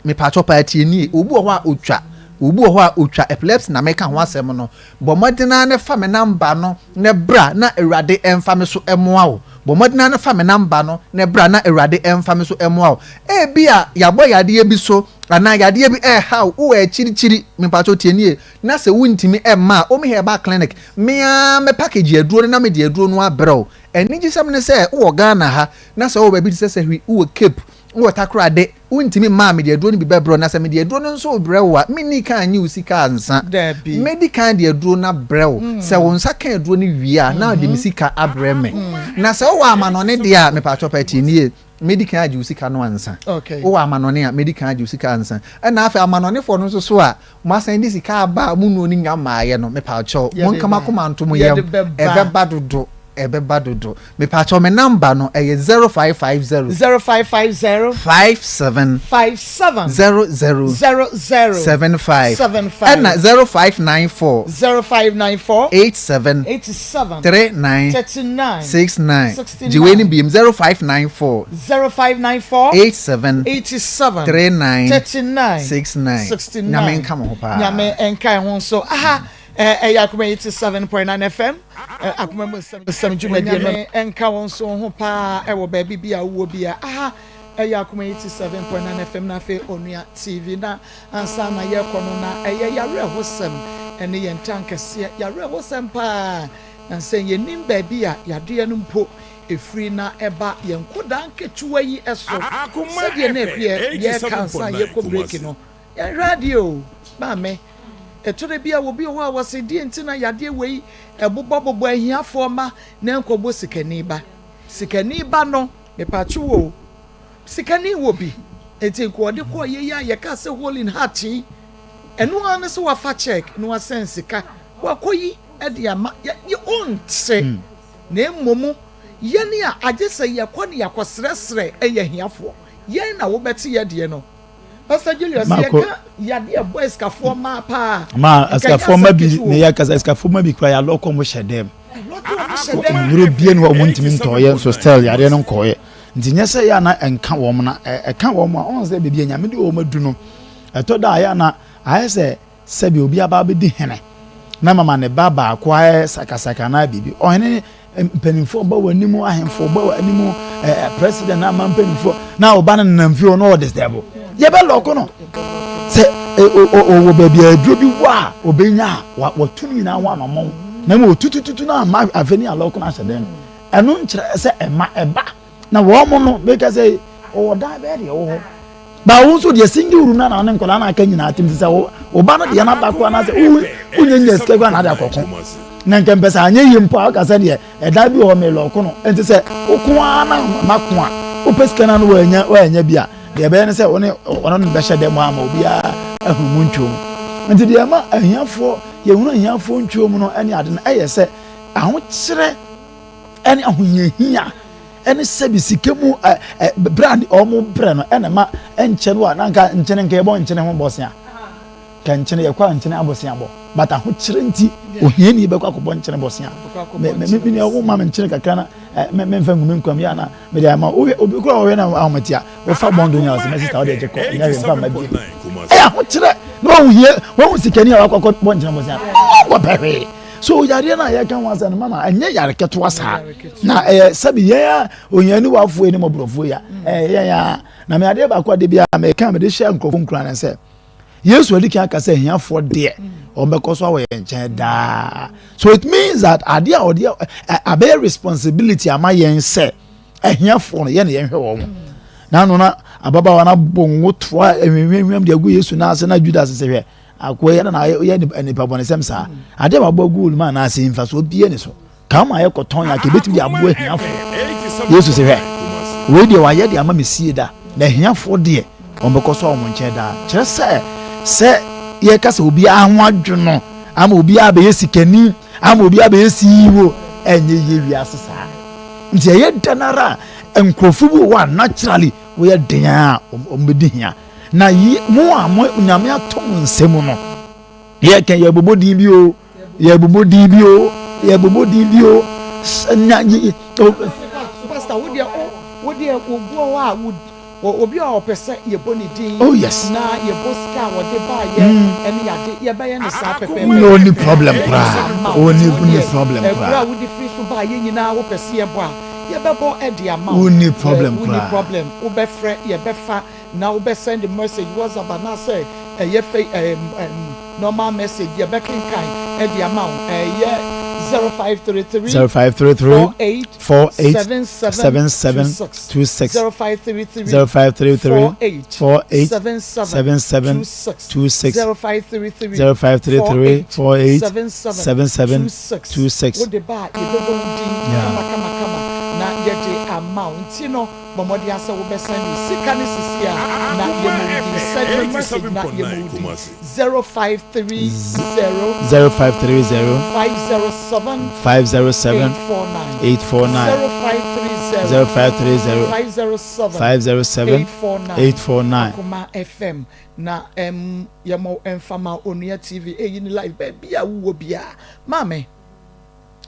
mepakyɛw paa tie nie, obi wɔ hɔ a ɔtwa, obi wɔ hɔ a ɔtwa, epilepsy na meka ho asɛm no. Bɔ mmɔden ara na fa me number no na bra na Awurade mfa me so mmoa wo. Bɔ mmɔden ara na fa me number no na bra na Awurade mfa me so mmoa wo. Ebia yɛabɔ yadeɛ bi so anaa yadeɛ bi reha wo, wowɔ akyirikyiri, mepakyɛw tie nie, na sɛ wontumi mma a, Omi Herbal Clinic, me ara mɛ package aduro no na mede aduro no abrɛ wo. Anigyesɛm ne sɛ wowɔ Ghana ha na sɛ wowɔ baabi te sɛ Sahwi, wowɔ Cape, wowɔ Takoradi, Wontumi mmaa mede aduro no bi bɛbrɛ wo, na sɛ mede aduro no nso rebrɛ wo a, menni kan nnye wo sika ansa. Dabi. Mɛdi kan de aduro no abrɛ wo. Sɛ wo nsa ka aduro no wie a, na wode me sika abrɛ me. Na sɛ wowɔ amanɔne deɛ a, mepakyɛw pa tie nie, mɛdi kan agye wo sika no ansa. Okay. Wowɔ amanɔne a, mɛdi kan agye wo sika ansa. Ɛna afei amanɔnefoɔ no nso so a, moasan de sika aba a mo nnuro no nnya mmaeɛ no, mepakyɛw, Yɛde monka mo ba. akoma nto mo yam. Yɛde bɛba. Ɛbɛba dodo. Ɛbɛba dodo. Mepakyɛw me number no ɛyɛ 0550. 0550. 57. 57. 00. 00. 75. 75. Ɛna 0594. 0594. 87. 87. 39. 39. 69. 69. Gye wei no biem 0594. 0594. 87. 87. 39. 39. 69. 69. Nyame nka mo ho paa. Nyame nka ɛho nso. Aha. Ɛyɛ Akoma 87.9 FM, Akoma mu nsɛm dwumadie no. Nka wo nso ho paa ɛwɔ baabi bi a wowɔ bi a. Aha ɛyɛ Akoma 87.9 FM na afei Onua TV. Na ansa na yɛkɔ no na ɛyɛ yawerɛhosɛm ɛne yɛn ntankɛseɛ. Yawerɛhosɛm paa na sɛ yɛnim baabi a yadeɛ no mpo ɛfiri na ɛba yɛn nkodaa nketewa yi so. Sɛdeɛ na ɛkuyɛ yɛka ansa yɛkɔ break no. Yɛnhwɛ adeɛ o, maame. Ɛtɔ da bi a obi wɔ hɔ a wɔse deɛ nti na yadeɛ wei ɛbobɔbobɔ ahiafoɔ mma na ɛnkɔbɔ sikani ba. Sikani ba no, mepatwo o, sikani wɔ bi, nti nka ɔde kɔɔ yɛ yi a yɛkaa sɛ hole in heart yi, ɛno ara ne sɛ wafa check na wasɛn sika, wakɔyi de ama, yɛ, yɛ, ɔnte. Na mmom yɛn a agye sɛ yɛkɔ na yɛakɔsrɛsrɛ yɛ ahiafoɔ, yɛn na wobɛte yɛ deɛ no. Pastor Julius, Mako. yɛka yadeɛ ɛbɔ asikafoɔ mmaa paa. Ma Nka ɛnyɛ asikafoɔ mma asɛm bi ketewa o. meyɛ kasa asikafoɔ mma bi kura yɛalɔkɔ ɔmo hyɛ dɛm. Ɛlɔke wɔn hyɛ dɛm. Nnuro bie ne hɔ ɔmo ntumi ntɔɔyɛ nso still yadeɛ no nkɔɔyɛ. Nti nyɛ sɛ yɛ ana ɛnka wɔn na ɛka wɔn a ɔn sɛ baabi a Nyame de wɔn adu no ɛtɔ da a yɛ ana ayɛ sɛ Sɛbi obi aba abɛdi hene na mama ne ba baako ayɛ sakasaka anaa biribi. Ɔhene mpanimfoɔ ba wɔ anim, ahemfo ba wɔ anim, ɛɛ president na ama mpanimfoɔ na ɔba no nenam fie hɔ na ɔdisturb. Yɛbɛ lɔko no sɛ ɔwɔ baabi a aduro bi wɔ a ɔbɛnya a wɔtu no nyinaa ho anɔmɔn na mmom ɔtutututu no ama afei ne alɔko no ahyɛ dɛm. Ɛno nkyerɛ sɛ ɛma ɛba. Na wɔn mo no meka sɛ ɔwɔ dan bɛyɛ deɛ ɛwɔ hɔ ba wo nso deɛ single room na na ne nkwadaa na aka nyinaa tem sɛ wo wo ba no deɛ n'aba ko anaasɛ wo wonyɛ nyɛ sika kora na ade akɔko na nka mpɛ sɛ anyɛ yie mpo a woka sɛ deɛ ɛdan bi wɔ hɔ melɔko no nti sɛ woko ara na ma ko a wopɛ sika no ano wɔanya wɔanya bi a deɛ ɛbɛyɛ ne sɛ wo ne ɔno no bɛhyɛ dɛm ama obiara ahunu mu ntwom nti deɛ ɛma ahiafoɔ yɛhunu ahiafoɔ ntwom no ne ade no ɛyɛ sɛ ahokyerɛ ɛne ahohiahia ɛne sɛbi sika mu ɛ ɛ brɛ a wɔn brɛ no ɛna ma nkyɛn no a nanka nkyɛn nka yɛbɔ nkyɛn ho bɔsea. Kɛ nkyene yɛkɔ a nkyene abosea bɔ but ahokyerɛ nti ohiani bɛkɔ akɔbɔ nkyene bosea. Me me me nua wo ma me nkyene kakra na eh, me memfa ngu me nkwam yɛ ana mede ama wohwɛ obi koraa ɔhwɛ na ahometea wofa bɔndo nya ɔsɛ mɛ sista wode agye kɔ ɛnyɛ hwee mfa mma bio. Ɛyɛ ahokyerɛ na wahu hia wahu sikani a wakɔ akɔbɔ nkyene bosea ɔnkɔ pɛ hwee. So yareɛ no a yɛka ho asɛm no mama ɛnyɛ yare ketewa saa na ɛyɛ sɛbi yɛn a ohiani wafoɔ ne mmɔborɔfoɔ yi a ɛyɛ yɛn a na me adeɛ baako a de biara meka mede hyɛ nkurɔfoɔ nkuran ne sɛ Yesu adi kan aka sɛ ahiafoɔ deɛ wɔbɛkɔ so awɔ yɛn nkyɛn daa. So it means that adeɛ a ɔde abɛyɛ responsibility ama yɛn sɛ ahiafoɔ no yɛn na yɛnhwɛ wɔn. Na ano na ababaawa no abɔ ngo toa ahwehwɛhwɛm de agu Yesu nan ase na Judas sɛ hwɛ akoa yi na yɛ nipa bɔnesɛm saa. Adeɛ a wabɔ agu oluma anaasɛ mfasoɔ biara ni so. Ka ma yɛkɔtɔn yɛ anka ebetumi de aboa ahiafoɔ. Yesu se, Hwɛ, wei deɛ wɔayɛ de ama me sie da, na ahiafoɔ deɛ, wɔbɛkɔ so wɔ mo nkyɛn daa. Kyerɛ sɛ, sɛ yɛka sɛ obiara ho adwo no ama obiara abɛyɛ sikani, ama obiara abɛyɛ CEO, ɛnyɛ yie wiase saa. Nti ɛyɛ dɛn ara a, nkurɔfoɔ bi wɔ hɔ a naturally wɔyɛ den a wɔbɛdi hia. Na mo a mo Nyame ato mo nsam no, Yɛka yɛbobɔ din bi o, yɛbobɔ din bi o, yɛbobɔ din bi o. Nya yi o. Pastor, wo deɛ o, wo deɛ obi wɔ hɔ a wo obi a ɔpɛ sɛ yɛbɔ ne din. Oh yes. Na yɛbɔ sika a wɔde baayɛ ɛne yade yɛbɛyɛ ne saa pɛpɛɛpɛ. No ni problem koraa. O ni ni problem koraa. Ɛkura a wode firi so baayɛ nyinaa wopɛ sɛ yɛbɔ a yɛbɛbɔ ɛde ama wo. Wo ni problem koraa. Wo ni problem. Wobɛfrɛ yɛbɛfa. Na wobɛ send message WhatsApp anaasɛ ɛyɛ fɛ ɛɛm ɛɛm normal message yɛbɛkenkan ɛde ama wo ɛyɛ 0533 0533 48 48 77 77 26 26 0533 0533 48 48 77 77 26 26 0533 0533 48 48 77 77 26 26 wode ba a yɛbɛbɔ wo din Yeah. kama kama kama na yɛde ama wo nti no Bɔ mmɔden ara sɛ wobɛsɛnde wo sika no sisi a na yɛma wo din. Sɛnde me message na yɛma wo din. 0530 0530 507 507 849. 849 0530 0530 507 507 849. 849. Akoma FM na ɛm yɛma wo ɛmfa ma Onua TV ɛyi ne live baabi a wowɔ biara. Maame,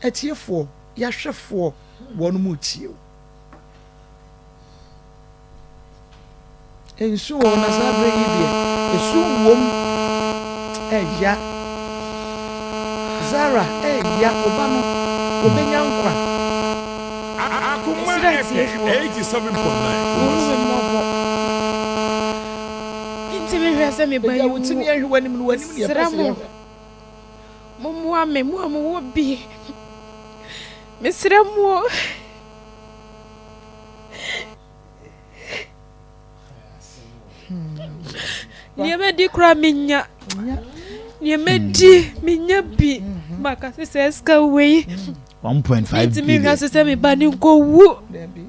atiefoɔ, yɛahwɛfoɔ wɔn mu tie wo. Nsu wɔ hɔ na saa berɛ yi deɛ esu wom ɛya. Zara ɛya ɔba no ɔbɛnya nkwa. Akoma Mesrɛ FM atiefoɔ, 87.9 monhu Kumasi. me mmɔbɔ. Mentumi nhwɛ sɛ me ba Baabi yi a wu. wotumi ahwɛ w'anim no w'anim ne yɛpɛ Mesrɛ sɛ mo, yɛhwɛ. mommoa me, mo a mowɔ bi. Mesrɛ mo o. Nea mɛdi koraa menya. Nea mɛdi menya bi. Maka sɛ sɛ sika wei. 1.5 billion. Mentumi nhwɛ so sɛ me ba ne nkɔwu.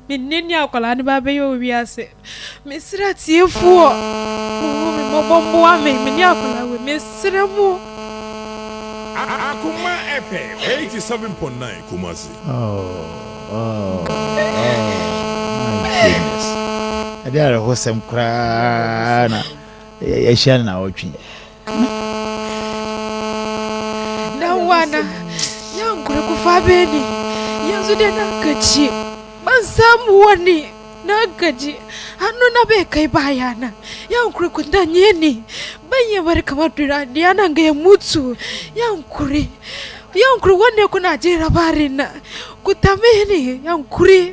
Menni ne akwadaa no ba bɛyɛ wɔ wiase. Mesrɛ atiefoɔ, monhu me mmɔbɔ mmoa me, me ne akwadaa wei, mesrɛ mo. Akoma FM 87.9 Kumasi. Oh, oh, oh, my goodness. Ɛde awerɛhosɛm koraa na yɛahyia no na awɔtwe. Na wana yankure kufa beni yanzu dai na gaji ban samu wani Na gaji hannuna bai kai bayana ya hankuri ku danye ni ban iya bari kamar diyana ga ya mutu ya hankuri ya hankuri wanne kuna jin labarin na ku tambaye ni ya hankuri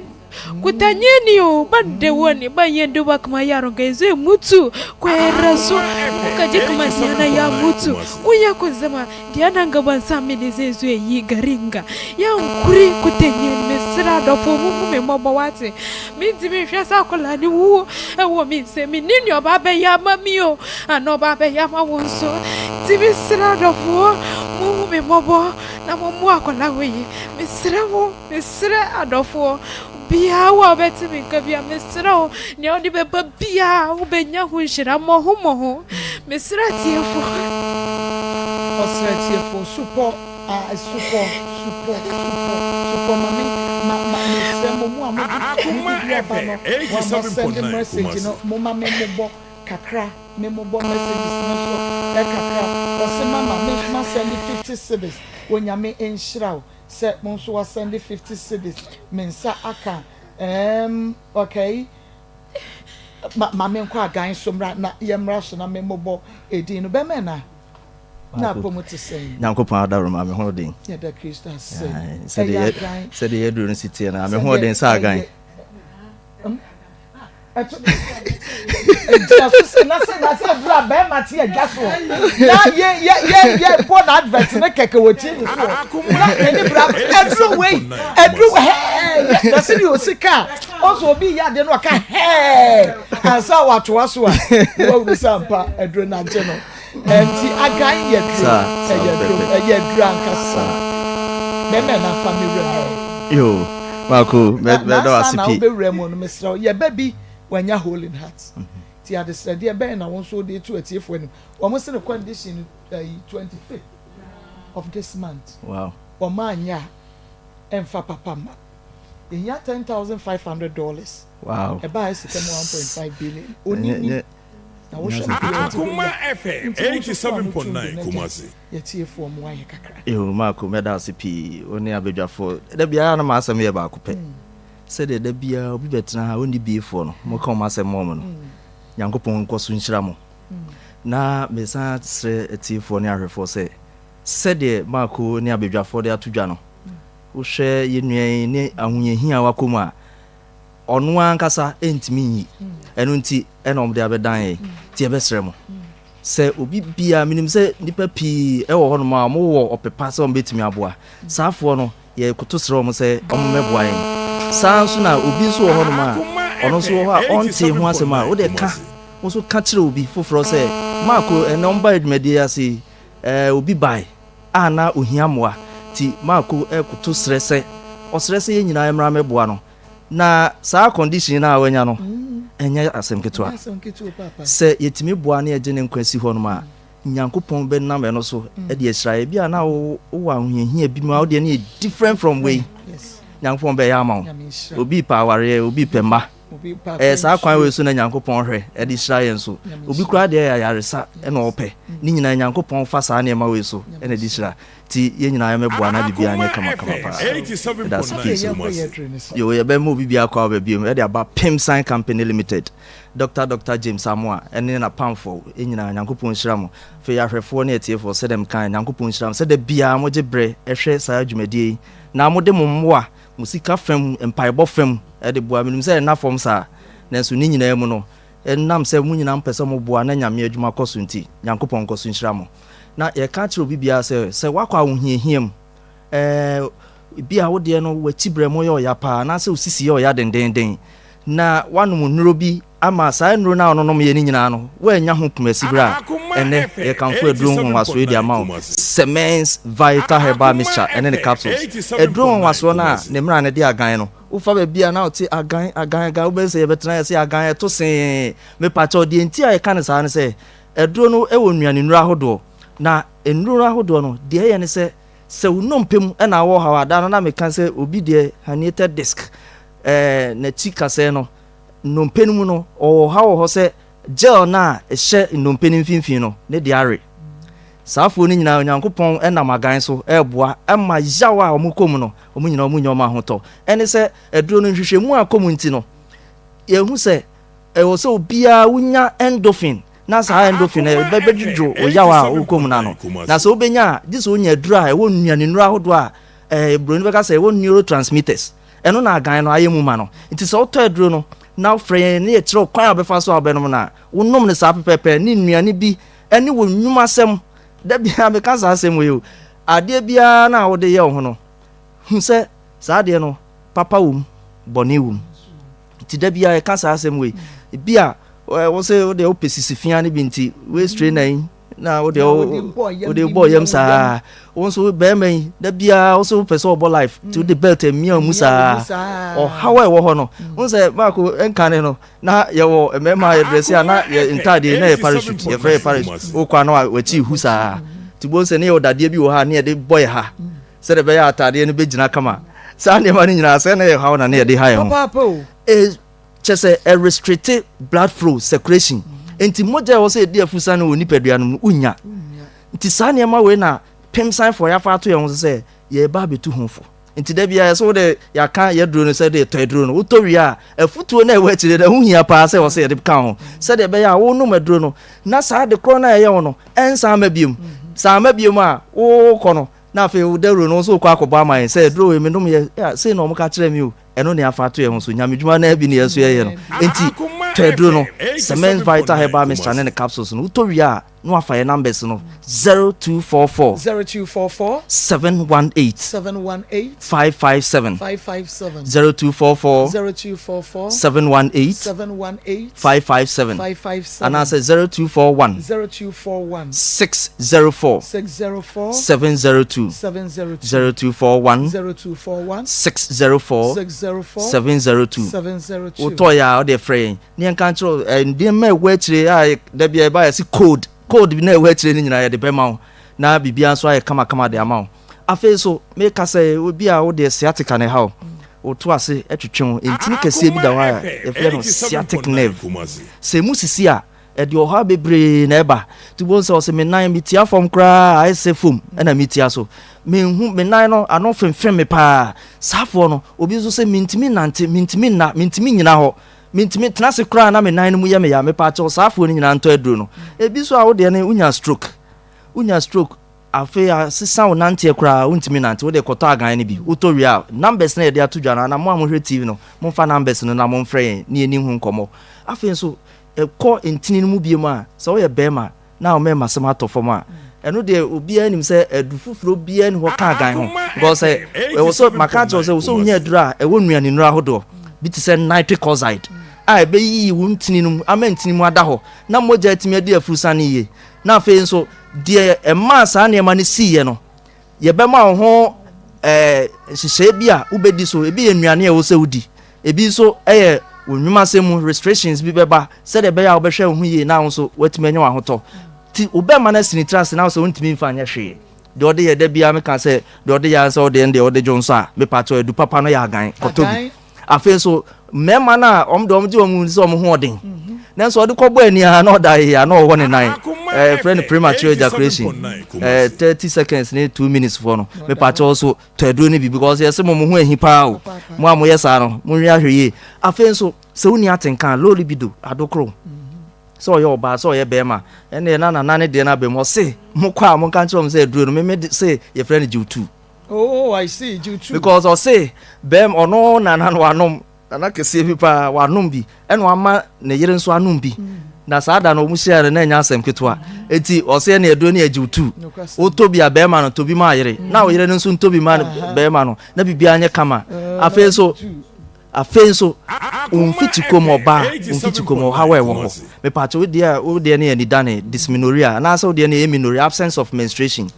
ku tanye ni o ban da wani ban iya duba kamar yaron ga ya zo ya mutu ko ya rasu kuka ji kamar diyana ya mutu kun ya kun zama diana ga ban sa mene zai zo ya yi garin ga ya hankuri ku tanye ni mesrɛ adɔfo mo hu me mmɔbɔ wate mentumi nhwɛ sɛ akwadaa no wu ɛwɔ me nsam menni nea ɔba abɛyɛ ama mi o ana ɔba abɛyɛ ama wo nso nti mesrɛ adɔfoɔ mo hu me mmɔbɔ na mo mmoa akwadaa wɔ yi mesrɛ mo mesrɛ adɔfoɔ Biaa wo a wobɛte me nka biaa mesrɛ wo nea wode bɛba biaa wobɛnya ho nhyira mmɔho mmɔho mesrɛ atiefoɔ. Ɔsrɛ atiefoɔ supɔ ah supɔ supɔ supɔ supɔ ma me ma ma mesrɛ mo mo a mode Akoma mode bi aba FM no mo a mo send 87.9 message no Kumasi. mo ma me mobɔ. kakra me mobɔ messages no so kakra. Ɔse mama me nso ma sɛnde 50 cedis. Onyame nhyira wo sɛ mo nso wa sɛnde 50 cedis. Me nsa aka. Ehm okay. Ma ma menkɔ agan so mmra na yɛmmra so na me mmobɔ edin no. Bɛmɛ na na apɔ mu te sɛn? Nyankopɔn adaworoma, me ho den. Yɛda Kristo ase. Ɛyɛ agan. Sɛdeɛ yɛaduro no si teɛ no, me ho den sɛ agan. Ɛgyina so sɛ na sɛ na sɛ aduru a bɛrima te adwa soɔ na yɛ yɛ yɛ yɛ bɔ na advert ne kɛkɛ wɔ TV soɔ na n'ani bra aduru wei aduru hɛɛ na sɛ deɛ osi kaa ɔsɛ obi yɛ adeɛ no ɔka hɛɛ ansa watoa so a wɔwuru sɛ ampa aduro no agye no nti agan yɛ duro ɛyɛ duro ɛyɛ duro ankasa bɛmɛ na afa mi wura mu. Yoo mako mɛdɔ ase pii. Na wobɛwura mu no mesrɛ wo yɛbɛ bi wanya hole in heart ti adesrɛdeɛ bɛn na wɔn nso wode to atiefoɔ anim wɔn se no condition ɛyi 25th of this month wow wɔn anyɛ a ɛnfa papa ma yɛhia $10,500. Wow. Ɛbaa sika mu 1.5 billion. Oni ni. Na wohwɛ no deɛ ɔte Akoma hɔ FM Nti wo nso so a motum de 87.9 n'agya Kumasi. yɛtiefoɔ mo ayɛ kakra. Yoo Marko mɛda ase pii wo ne abadwafoɔ da biara na m'asɛm yɛ baako pɛ sɛdeɛ da biara obi bɛtena ha ɔnni biefoɔ no moka wɔn asɛm ma wɔn no Nyankopɔn nkɔ so nhyira mo na mesan srɛ atiefoɔ ne ahwɛfoɔ sɛ sɛdeɛ Marko ne abadwafoɔ de ato dwa no wohwɛ yɛn nua yi ne ahohiahia a wakɔ mu a ɔno ankasa ntumi nyi. Ɛno nti ɛna wɔde abɛdan yɛn. Nti yɛbɛsrɛ mo sɛ obi biara, menim sɛ nnipa pii wɔ hɔnom a wɔwɔ ɔpɛ pa sɛ wɔbɛtumi aboa. Saafoɔ no, yɛkoto srɛ wɔn sɛ wɔmmɛboa yɛn. Saa nso na obi nso wɔ hɔnom a ɔno nso wɔ hɔ a ɔntee ho asɛm a, wodeɛ ka, wo nso ka kyerɛ obi foforɔ sɛ, Marko, ɛnnɛ wɔbaeɛ dwumadie yi ase yi, ɛɛ, obi bae. a na ohia mmoa nti Marko rekoto srɛ sɛ ɔsrɛ sɛ yɛn nyinaa mmra mmɛboa no. Na saa condition no a wanya no, ɛnyɛ asɛm ketewa. Sɛ yɛtumi boa na yɛgye ne nkwa si hɔnom a, Nyankopɔn bɛnam ɛno so de ahyira yɛn. Ebia na wowɔ ahohiahia bi mu a wo deɛ no yɛ different from wei. Nyankopɔn bɛyɛ ama wo. Obi repɛ awareɛ, obi repɛ mma. Ɛyɛ saa kwan wei so na Nyankopɔn hwɛ de hyira yɛn so. Obi koraa deɛ yɛ ayaresa na ɔpɛ. Ne nyinaa Nyankopɔn fa saa nneɛma wei so na de hyira. Nti yɛn nyinaa yɛmmɛboa na biribiara nyɛ kamakama paa. Yɛda ase pii so. Yoo yɛbɛma obi biara kɔ aba biom ɛde aba Pimsan Company Limited. Doctor Doctor James Amoah ɛne n'apamfoɔ nyinaa Nyankopɔn nhyira mo. Afei ahwɛfoɔ ne atiefoɔ sɛdeɛ mekaeɛ Nyankopɔn nhyira mo sɛ da biara mogye berɛ hwɛ saa dwumadie yi na mode mo mmoa mo sika fam, mpaebɔ fam de boa. Menim sɛ ɛnna fam saa, nanso ne nyinaa mu no, ɛnam sɛ mo nyinaa mopɛ sɛ moboa na Nyame adwuma kɔ so nti, Nyankopɔn nkɔ so nhyira mo. Na yɛka kyerɛ obi biara sɛ, sɛ woakɔ ahohiahia mu, ɛɛ, bi a wo deɛ no w'akyi brɛ mo yɛ ɔya paa, anaasɛ wo sisi yɛ ɔya dendeenden, na woanom nnuro bi ama saa nnuro no a wononomyɛ no nyinaa no, woannya ho kumasi berɛ a, ɛnnɛ yɛkamfo aduro nwanwasoɔ yi de ama wo, Semens Vital Herbal Mixture ɛne ne capsules. Aduro nwanwasoɔ no a ne mmara no de agan no, wofa baabi a na wote agan, agan, agan, wobɛhu sɛ yɛbɛtena yɛse agan ɛto see. Mepakyɛw, deɛ nti a yɛka no saa ne sɛ, aduro no wɔ nnuane nnuro ahodoɔ, na nnuro no ahodoɔ no, deɛ ɛyɛ ne sɛ, sɛ wo nnompe mu na awɔ haw a, da no na meka sɛ obi deɛ herniated disc, ɛɛ, n'akyi kasɛɛ no, nnompe no mu no, ɔwɔ ɔhaw wɔ hɔ sɛ gel no a ɛhyɛ nnompe no mfimfini no, ne deɛ awe. Saa afoɔ no nyinaa, Onyankopɔn nam agan so reboa ma yaw a wɔkɔ mu no, wɔn nyinaa wɔnya wɔn ahotɔ. Ɛne sɛ, aduro no nhwehwɛmu a akɔ mu nti no, yɛhu sɛ ɛwɔ sɛ obiara wonya endorphin, na saa endorphin no ɛbɛdwodwo wo yaw a wokɔ mu no ano. Na sɛ wobɛnya a, gye sɛ wonya aduro a ɛwɔ nnuanennuro ahodoɔ a ɛɛ buroni bɛka sɛ ɛwɔ neurotransmitters. Ɛno na agan no ayɛ mu ma no. Nti sɛ wotɔ aduro no na wofrɛ yɛn na yɛkyerɛ wo kwan a wobɛfa so a wobɛnom no a, wonom no saa pɛpɛɛpɛ ne nnuane bi ne wo nnwumasɛm. Da biara meka saa asɛm wei o. Adeɛ biara no a wode yɛ wo ho no, hu sɛ saa adeɛ no papa wɔ mu, bɔne wɔ mu. Nti da biara yɛka saa asɛm wei. Ebi a wo sɛ wo deɛ wopɛ sisi fia no bi nti waist trainer yi na wo deɛ wode bɔ yam saa wo nso bɛrima yi da biara wo so wopɛ sɛ ɔbɔ life nti wode belt amia mu saa ɔhaw a ɛwɔ hɔ no wo sɛ baako nkane no na yɛwɔ mmarima a yɛdrɛse a na yɛ ntaadeɛ na yɛ parachute yɛfrɛ yɛ parachute wokɔ a na wakyi hu saa nti bo sɛ ne yɛwɔ dadeɛ bi wɔ ha ne yɛde bɔ yɛ ha sɛdeɛ ɛbɛyɛ ataadeɛ no bɛgyina kama saa nneɛma no nyinaa sɛ na yɛ haw na ne yɛde ha yɛ ho kyɛ sɛ ɛrestricte blood flow circulation. Enti mogya a ɛwɔ sɛ ɛdi afusane wɔ nipadua no mu no, wonnya. Nti saa nneɛma wei na pemsanfoɔ yɛafa ato yɛn ho so sɛ yɛreba abɛtu ho fo. Nti da biara yɛsɛ wode yɛaka yɛaduro no sɛ de tɔ aduro no. Wotɔ wie a, afutuo no a ɛwɔ akyire no, ɛho hia paa sɛ ɛwɔ sɛ yɛde ka ho. Sɛdeɛ ɛbɛyɛ a wonom aduro no na saa ade korɔ no a ɛyɛ wo no ɛnsan mma biom. Sɛ amma biom a, wokɔ no na afei wo dawuro no wo nso wokɔ akɔbɔ ama yɛn sɛ aduro wei menom yɛ, sei na wɔka kyerɛɛ me o. Ɛno ne afa ato yɛn ho so. Nyamedwuma no ara bi ne yɛn nso yɛyɛ no. Enti tɔ aduro no, Semens Vital Herbal Mixture ne ne capsules no. Wotɔ wie a, na wafa yɛn numbers no, 0244 0244 718 718 557 557 0244 0244 718 718 557 557 anaasɛ 0241 0241 604 604 702 702 0241 0241 604 604 702 702 Wotɔ yɛ a wode frɛ yɛn na yɛnka nkyerɛ wo eh, nneɛma a ɛwɔ akyire a da bi a ɛba yɛse code code bi na ɛwɔ akyire no nyinaa yɛde bɛma wo na biribiara nso ayɛ kamakama de ama wo. Afei nso meka sɛ obi a wodeɛ sciatica na ɛha wo woto ase twetwe wo ntini kɛseɛ bi da hɔ a yɛfrɛ no sciatic nerve. Sɛ emu sisi a Ɛde ɔhaw bebree na ɛba. Nti wobɛhu sɛ ɔse me nan metia fam koraa ayɛ sɛ fam ɛna metia so. Menhu me nan no ano femfem me paa. Saafoɔ no obi nso sɛ mentumi nnante, mentumi nna, mentumi nnyina hɔ, mentumi tena ase koraa na me nan no mu yɛ me ya. Mepaakyɛw saafoɔ no nyinaa ntɔ aduro no. Ebi nso a wodeɛ no wonya stroke. Wonya stroke afei asesa wo nanteɛ koraa wontumi nante wode kɔtɔ agan no bi wotɔ wie a numbers no yɛde ato dwa no anaa mo a mohwɛ TV no momfa numbers no na momfrɛ yɛn ne yɛni ho nkɔmmɔ. Afei nso ɛkɔ ntini no mu bio a, sɛ woyɛ barima na wo mmarimasɛm atɔ fam a, ɛno deɛ obiara nim sɛ adu foforɔ biara ni hɔ ka agan ho. Because sɛ ɛwɔ sɛ maka akyerɛ wo sɛ wɔ sɛ wonya aduro a ɛwɔ nnuanennuro ahodoɔ bi te sɛ nitric oxide a ɛbɛyiyi wo ntini no mu ama ntini mu ada hɔ na mogya atumi adi afurusane yie. Na afei nso deɛ ɛmaa saa nneɛma no siiɛ no, Yɛbɛma wo ho ɛɛ nhyehyɛe bi a wobɛdi so. Ebi yɛ nnuane a ɛwɔ sɛ wodi. Ebi nso yɛ wo nnwumasɛm mu restrictions bi bɛba sɛdeɛ ɛbɛyɛ a wobɛhwɛ wo ho yie na wo nso woatumi anya w'ahotɔ. Ti wobɛma no asi ne tiri ase na wo sɛ wontumi mfa nyɛ hwee. Deɛ ɔde yɛ da biara meka sɛ deɛ ɔde yɛ ara sɛ ɔde ɛndeɛ ɔde dwo nso a mepakyɛw adu papa no yɛ agan kɔtɔ bi. Afei nso mmarima no a wɔn de wɔn gye wɔn sɛ wɔn ho ɔden nanso ɔde kɔbɔ ani a na ɔda yɛ a na ɔwɔ ne nan ɛɛ frɛ no premature ejaculation ɛɛ 30 seconds ne 2 minutes foɔ no mepakyɛw so tɔ aduro no bi because yɛsɛ mo mo ho ahi paa o mo a moyɛ saa no mo nwi ahwɛ yie. Afei nso sɛ wonni atenka low libido adokoro sɛ ɔyɛ ɔbaa sɛ ɔyɛ bɛrima ɛnna na nana ne deɛ no abɛm ɔse mo kɔ a mo nka nkyerɛ wɔn sɛ aduro no meme se yɛfrɛ no gyew Oh, I see. Jew too. Because ɔse bɛm ɔno nana no wanom nana kɛseɛ bi paa wanom bi ɛna wama ne yere nso anom bi na saa da no wɔn hyia no na ɛnyɛ asɛm ketewa eti ɔse ɛna aduro no yɛ gyew tu wotɔ bi a bɛrima no tɔ bi ma yere na ɔyere no nso ntɔ bi ma bɛrima no na biribiara nyɛ kama afei nso Afei nso, wo mfikyikɔ mu ɔbaa, wo mfikyikɔ mu ɔhaw a ɛwɔ hɔ. Mepaakyɛw, wo deɛ wo deɛ no yɛ anidane, dysmenorrhea, anaasɛ wo deɛ no yɛ amenorrhea, absence of menstruation.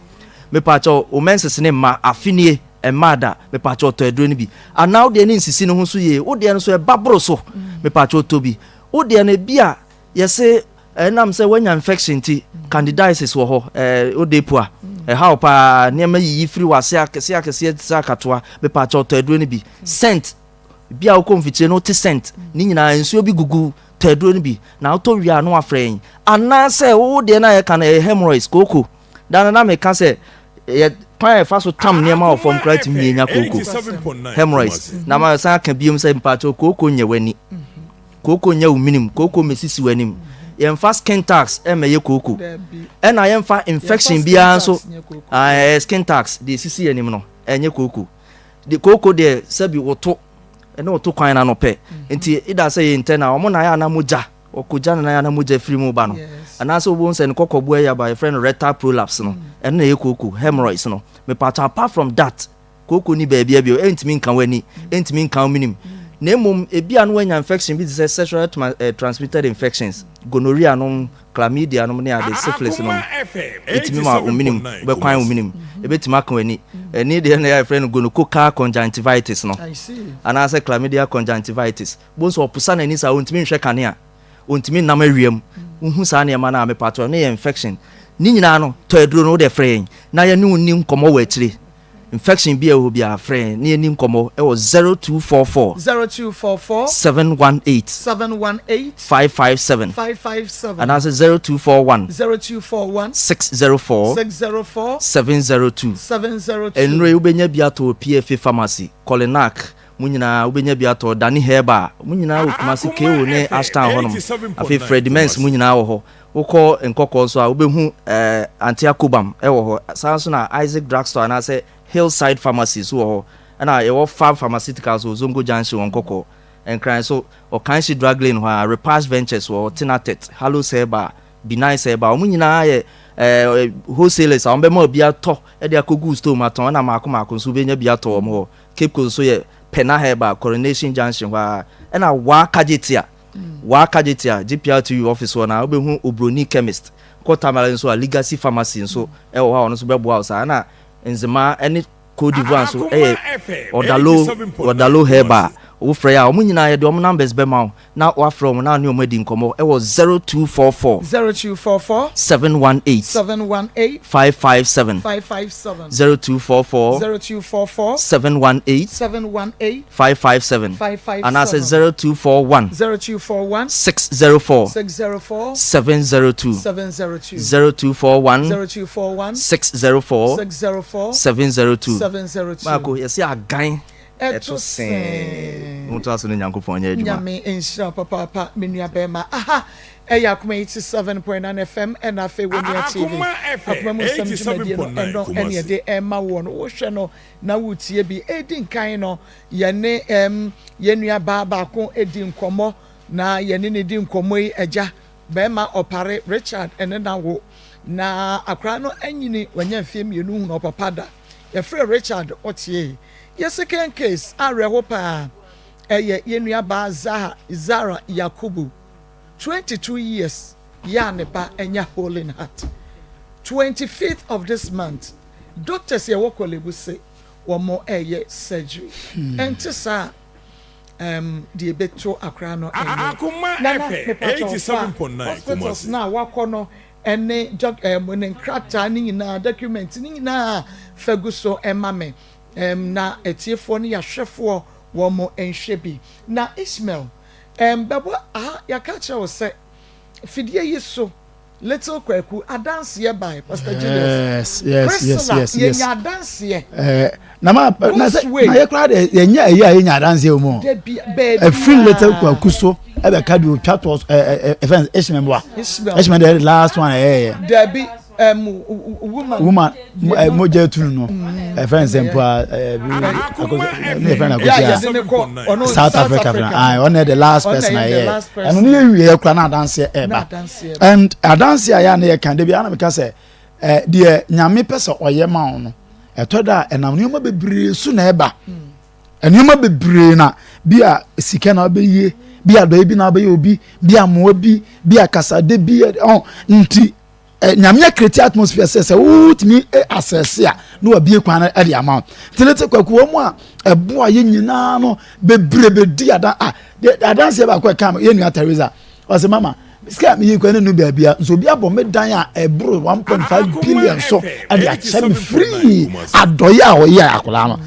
Mepaakyɛw, wo menses no mma, afe nie, ɛmmaa da, mepaakyɛw tɔ aduro no bi. Anaa wo deɛ no nsisi ne ho so yie, wo deɛ no nso ɛba boro so, mepaakyɛw tɔ bi. Wo deɛ no ebi a yɛse ɛnam sɛ woanya infection nti, candidiasis wɔ hɔ, ɛɛ wo deɛ pua, ɛhaw paa, nneɛma yiyi firi w'ase akɛseɛ akɛseɛ te sɛ akatoa, mepaakyɛw tɔ aduro no bi. Scent, bi a wokɔ mfikyire no wote scent, ne nyinaa nsuo bi gugu, tɔ aduro no bi, na wotɔ wie a na wafrɛ yɛn. Anaasɛ wo deɛ no a yɛka no ɛyɛ hemorrhoids, kooko. Da no na meka sɛ yɛ kwan a yɛfa so tam nneɛma wɔ fam koraa tumi yɛnya kooko, hemorrhoids. Na ma san aka biom sɛ mpaakyɛw kooko nyɛ w'ani. Kooko nyɛ wo menim, kooko mmɛsisi w'anim. Yɛmfa skin tax mmɛyɛ kooko. Ɛna yɛmfa infection biara nso, ɛyɛ skin tax deɛ ɛsisi yɛn anim no, ɛnyɛ kooko. De kooko deɛ sɛbi woto ɛne woto kwan na no pɛ. Nti ida sɛ yɛ ntɛ na wɔn na ayɛ ana mogya ɔkɔgya ne nan ana mogya firi mu ba no. Anaasɛ wobɛhu sɛ ne kɔkɔboa yi aba yɛfrɛ no rectal prolapse no. Ɛno na ɛyɛ kooko, hemorrhoids no. Mepatɔ apart from that, kooko ni baabi bio, ɛntumi nka w'ani, ɛntumi nka wo menim. Na mmom ebi a na woanya infection bi te sɛ sexually transmitted infections, gonorrhea nom, chlamydia nom ne ade, syphilis nom, ɛtumi ma wo menim, wobɛkwan wo menim, ɛbɛtumi aka w'ani. Ɛni deɛ na yɛfrɛ no gonococcal conjunctivitis no, anaasɛ chlamydia conjunctivitis. Bohu sɛ ɔposa n'ani saa, ɔntumi nhwɛ kanea, ɔntumi nnam awia mu. Wohu saa nneɛma no a, mepatɔ, ɛno yɛ infection. Ne nyinaa no, tɔ aduro no, wode frɛ yɛn na yɛne wo nni nkɔmmɔ wɔ akyire. Infection bi a ɛwɔ hɔ biara frɛ yɛn na yɛnni nkɔmmɔ wɔ 0244. 0244. 718. 718. 557. 557. Anaasɛ 0241. 0241. 604. 604. 702. 702. Nnuro yi wobɛnya bi atɔ wɔ PFA Pharmacy, Kolinak, mo nyinaa wobɛnya bi atɔ, Dani Herbal, mo nyinaa wɔ Kumasi, KO ne Ashtown hɔnom. Afei Freddie Mens mo nyinaa wɔ hɔ. Wokɔ Nkɔkɔɔ nso a, wobɛhu Auntie Akobam wɔ hɔ. Saa ara nso na Isaac Drugstore anaasɛ Hillside Pharmacy nso wɔ hɔ. Ɛna yɛwɔ Farm Pharmaceuticals wɔ Zongo Junction wɔ Nkɔkɔɔ. Nkran nso, Ɔkanhyi Drug Lane hɔ ara, Repash Ventures wɔ hɔ, Tinatet, Hallows Herbal, Benice Herbal. Wɔn nyinaa yɛ wholesalers a wɔbɛma obi atɔ de akɔgu store mu atɔn, ɛna mmaako mmaako nso wobɛnya bi atɔ wɔn hɔ. Cape Coast nso yɛ Pena Herbal, Coronation Junction hɔ ara. Ɛna Waa Kajetia. Waa Kajetia, GPRTU office hɔ no a, wobɛhu Obroni Chemist. Kɔ Tamale nso a, Legacy Pharmacy nso wɔ hɔ a ɔno nso bɛboa wo saa. Ɛna Nzema ne Cote d'Ivoire nso yɛ Ɔdalo, Ɔdalo Herbal. Wofrɛ a, wɔn nyinaa yɛde wɔn numbers bɛma wo na woafrɛ wɔn na ne wɔn adi nkɔmmɔ wɔ 0244 0244 718 718 557 557 0244 0244 718 718 557 557 anaasɛ 0241 0241 604 604 702 702 0241 0241 604 604 702 702 Maako yɛse agan Ɛto see. Montoa so ne Nyankopɔn nyɛ adwuma. Nyame nhyira wo papaapa me nua bɛɛma. Aha ɛyɛ Akoma 87.9 FM ɛna afei Wonua TV. Akoma mu nsɛm dwumadie no ɛno ɛne yɛde ɛma woɔ no. Wohwɛ no na woretie bi. Edi nkan no, yɛne ɛm yɛn nua baa baako di nkɔmmɔ na yɛne no di nkɔmmɔ yi agya barima ɔpare Richard ɛne na wo na akwaraa no anyini wanya mfeɛ mmienu hunu ɔpapa da. Yɛfrɛ Richard ɔtiee. Yɛ second case awerɛho paa ɛyɛ yɛn nua baa Zaha Zara Yakubu 22 years yɛ a ne ba anya hole in heart 25th of this month Doctors yɛwɔ Korle Bu se wɔn ɛyɛ surgery ɛnte saa a ɛɛm deɛ ɛbɛto akora no ɛnyɛ. Nana mepakyɛw fa hospitals no a wakɔ no ɛne doc ɛɛm ne nkrataa no nyinaa document no nyinaa fa gu so ɛma me ɛɛm na atiefoɔ ne yɛahwɛfoɔ wɔn nhwɛ bi. Na Ishmael ɛɛm bɛbɔ aha yɛaka akyerɛ wo sɛ fidie yi so Little Kwaku adanseɛ by Pastor Julius. Yes, yes, Priscilla, yes, yes, yes. yɛnya adanseɛ. Eh, na ma na sɛ way. na yɛ koraa deɛ yɛnyɛ ɛyɛ a yɛnya adanseɛ wɔ mu. Dabi baabi. Ɛfiri Little Kwaku so ɛbɛka deɛ otwa toɔ ɛ ɛ ɛfɛn Ishmael Mboa. Ishmael. Ishmael deɛ last one ɛyɛ yɛ. Dabi um, woman. Woman ɛ mogya etunu no ɛfɛn sɛ mpo a ɛ bi akosi ne yɛ fɛn akosi a South Africa fɛn ayi ɔno yɛ the last person ɛyɛ ɛno ne yɛ wie yɛ kura na adanseɛ ɛba and adanseɛ a yɛ a ne yɛ kan debi anam ka sɛ ɛ deɛ nyame pɛ sɛ ɔyɛ ma wo no ɛtɔ da ɛnam nneɛma bebree so na ɛba nneɛma bebree na bi a sika na ɔbɛyie bi a dɔyɛ bi na ɔbɛyɛ obi bi a mmoa bi bi a kasade bi ɔ nti. Eh, nyame akreti atmosphere sɛ sɛ wotumi eh, asɛse a na wabie kwan no de ama wo nti ne te kwaku wɔ mu a ɛboa yɛ nyinaa no bebrebe di adan ah adanseɛ baako ɛka yɛ nua Teresa ɔsɛ mama sika mi yi kwan ne nu baabi a nso obi abɔ me dan a ɛboro 1.5 billion so ɛde akyɛ me free adɔyɛ a ɔyɛ akwadaa no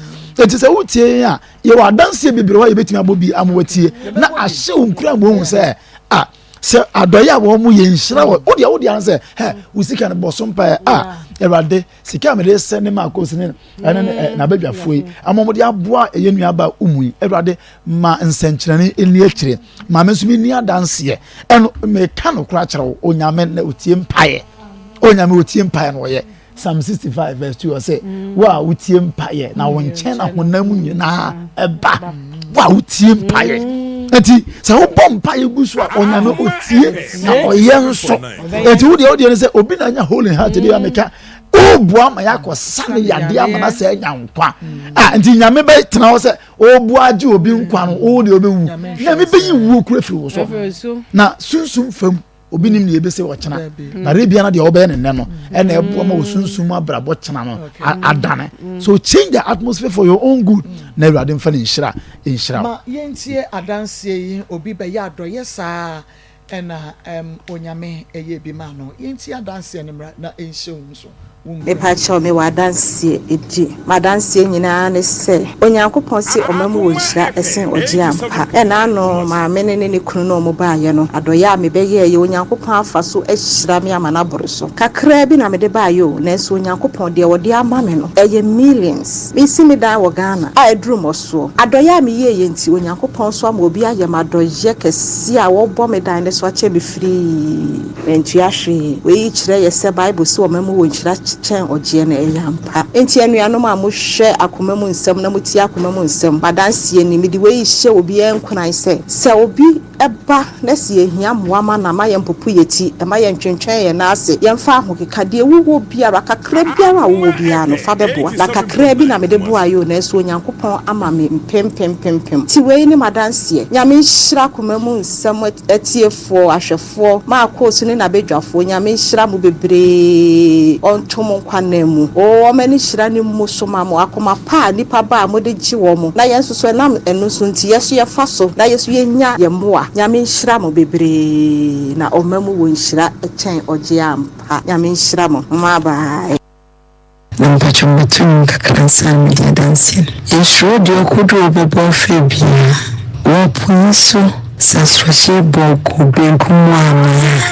eti sɛ wotie yɛn a yɛwɔ adanseɛ bebree hɔ a yɛbɛtumi abɔ bi ama watie na ahyɛ wo nkura mu ohun sɛ ah sɛ adɔyɛ a wɔn yɛ nhyira wɔ wo deɛ wo deɛ sɛ hɛ wo sika no bɔ so mpaeɛ a awurade sika a mede sɛ ne ma akɔsi ne ɛne ne n'abadwafoɔ yi ama wɔn de aboa ɛyɛ nuaba umu yi awurade ma nsɛnkyerɛnne ɛni akyire ma me nso me ni adanseɛ ɛno meka no kora kyerɛ wo onyame na otie mpaeɛ onyame otie mpaeɛ na ɔyɛ Psalm 65 verse 2 ɔsɛ mm. wo a wotie mpaeɛ na wo nkyɛn na honam nyinaa ɛba wo a wotie mpaeɛ mm. nti sɛ wobɔ mpaeɛ gu so a onyame otie na ɔyɛ nso nti wodeɛ wodeɛ no sɛ obi na anya hole in heart deɛ ameka woboa ma yɛakɔ sane yadeɛ ama no sɛ anya nkwa a nti nyame bɛtena hɔ sɛ ɔboa agye obi nkwa no wo deɛ wobɛwu nyame bɛyi wuo kura firi wo so na sunsum fam obi nim nea ebesi ɔkyena na rebia no deɛ ɔbɛyɛ ne nnɛ no ɛna ɛboa ma osunsum mu abrabɔ kyena no adane mm. so change the atmosphere for your own good mm. na awurade mfa ne nhyira nhyira ma yɛntie adanseɛ yi obi bɛyɛ adɔyɛ saa ɛna um, onyame ɛyɛ bi ma no yɛntie adanseɛ no mmra na ɛnhyɛ wo nso. Wo nkuranhyɛ. Mepakyɛw mewɔ adanseɛ di. M'adanseɛ nyinaa ne sɛ Onyankopɔn se ɔma mu wɔ nhyira ɛsen ɔgyeɛ ampa. Ɛna ano maame no ne ne kunu no ɔmo baayɛ no adɔeɛ a mebɛyɛɛyɛ Onyankopɔn afa so ahyira me ama no aboro so. Kakraa bi na mede baayɛ o nanso Onyankopɔn deɛ ɔde ama me no ɛyɛ millions. Mesi me dan wɔ Ghana a aduru mmɔsoɔ. Adɔeɛ a meyɛɛyɛ nti Onyankopɔn nso ama obi ayɛ me adɔeɛ kɛseɛ a wɔbɔ me dan no so akyɛ me firii. Mantua hwee. Wei kyerɛ yɛ sɛ Bible se ɔma mu wɔ nhyira kyɛn ɔgyeɛ no, ɛyɛ ampa. Enti anuanom a mohwɛ akoma mu nsɛm na motie akoma mu nsɛm, m'adanseɛ ni, mede wei rehyɛ obiara nkuran sɛ, sɛ obi ba na sɛ yɛhia mmoa ma no a, mma yɛmpopo yɛn ti, mma yɛntwentwɛn yɛn nan ase, yɛmfa ahokeka, deɛ wowɔ biara, kakra biara a wowɔ biara no, fa bɛboa. Na kakra bi na mede boaeɛ o, nanso Onyankopɔn ama me mpempempempem. Nti wei ne m'adanseɛ. Nyame nhyira akoma mu nsɛm atiefoɔ, ahwɛfoɔ. Foɔ, maa koosu ne nabedwafoɔ Nyame nhyira mo bebree ɔnto mo nkwa nna mu oo ɔma ne hyira no mmu so ma mo akoma pa a nipa ba a mode gye wɔn na yɛn nso so ɛnam ɛno nso nti yɛso yɛfa so na yɛso yɛnya yɛn mmoa Nyame nhyira mo bebree na ɔma mu wɔ nhyira kyɛn ɔgyeɛ ampa Nyame nhyira mo bye bye. Na mpakyɛw mɛto nnwom kakra ansa na madi adanseɛ no. Nsuro deɛ ɔkodoɔ bɛbɔ afa biara wɔ po yi so sɛ asorɔkye bɔ gu benkum mu anaa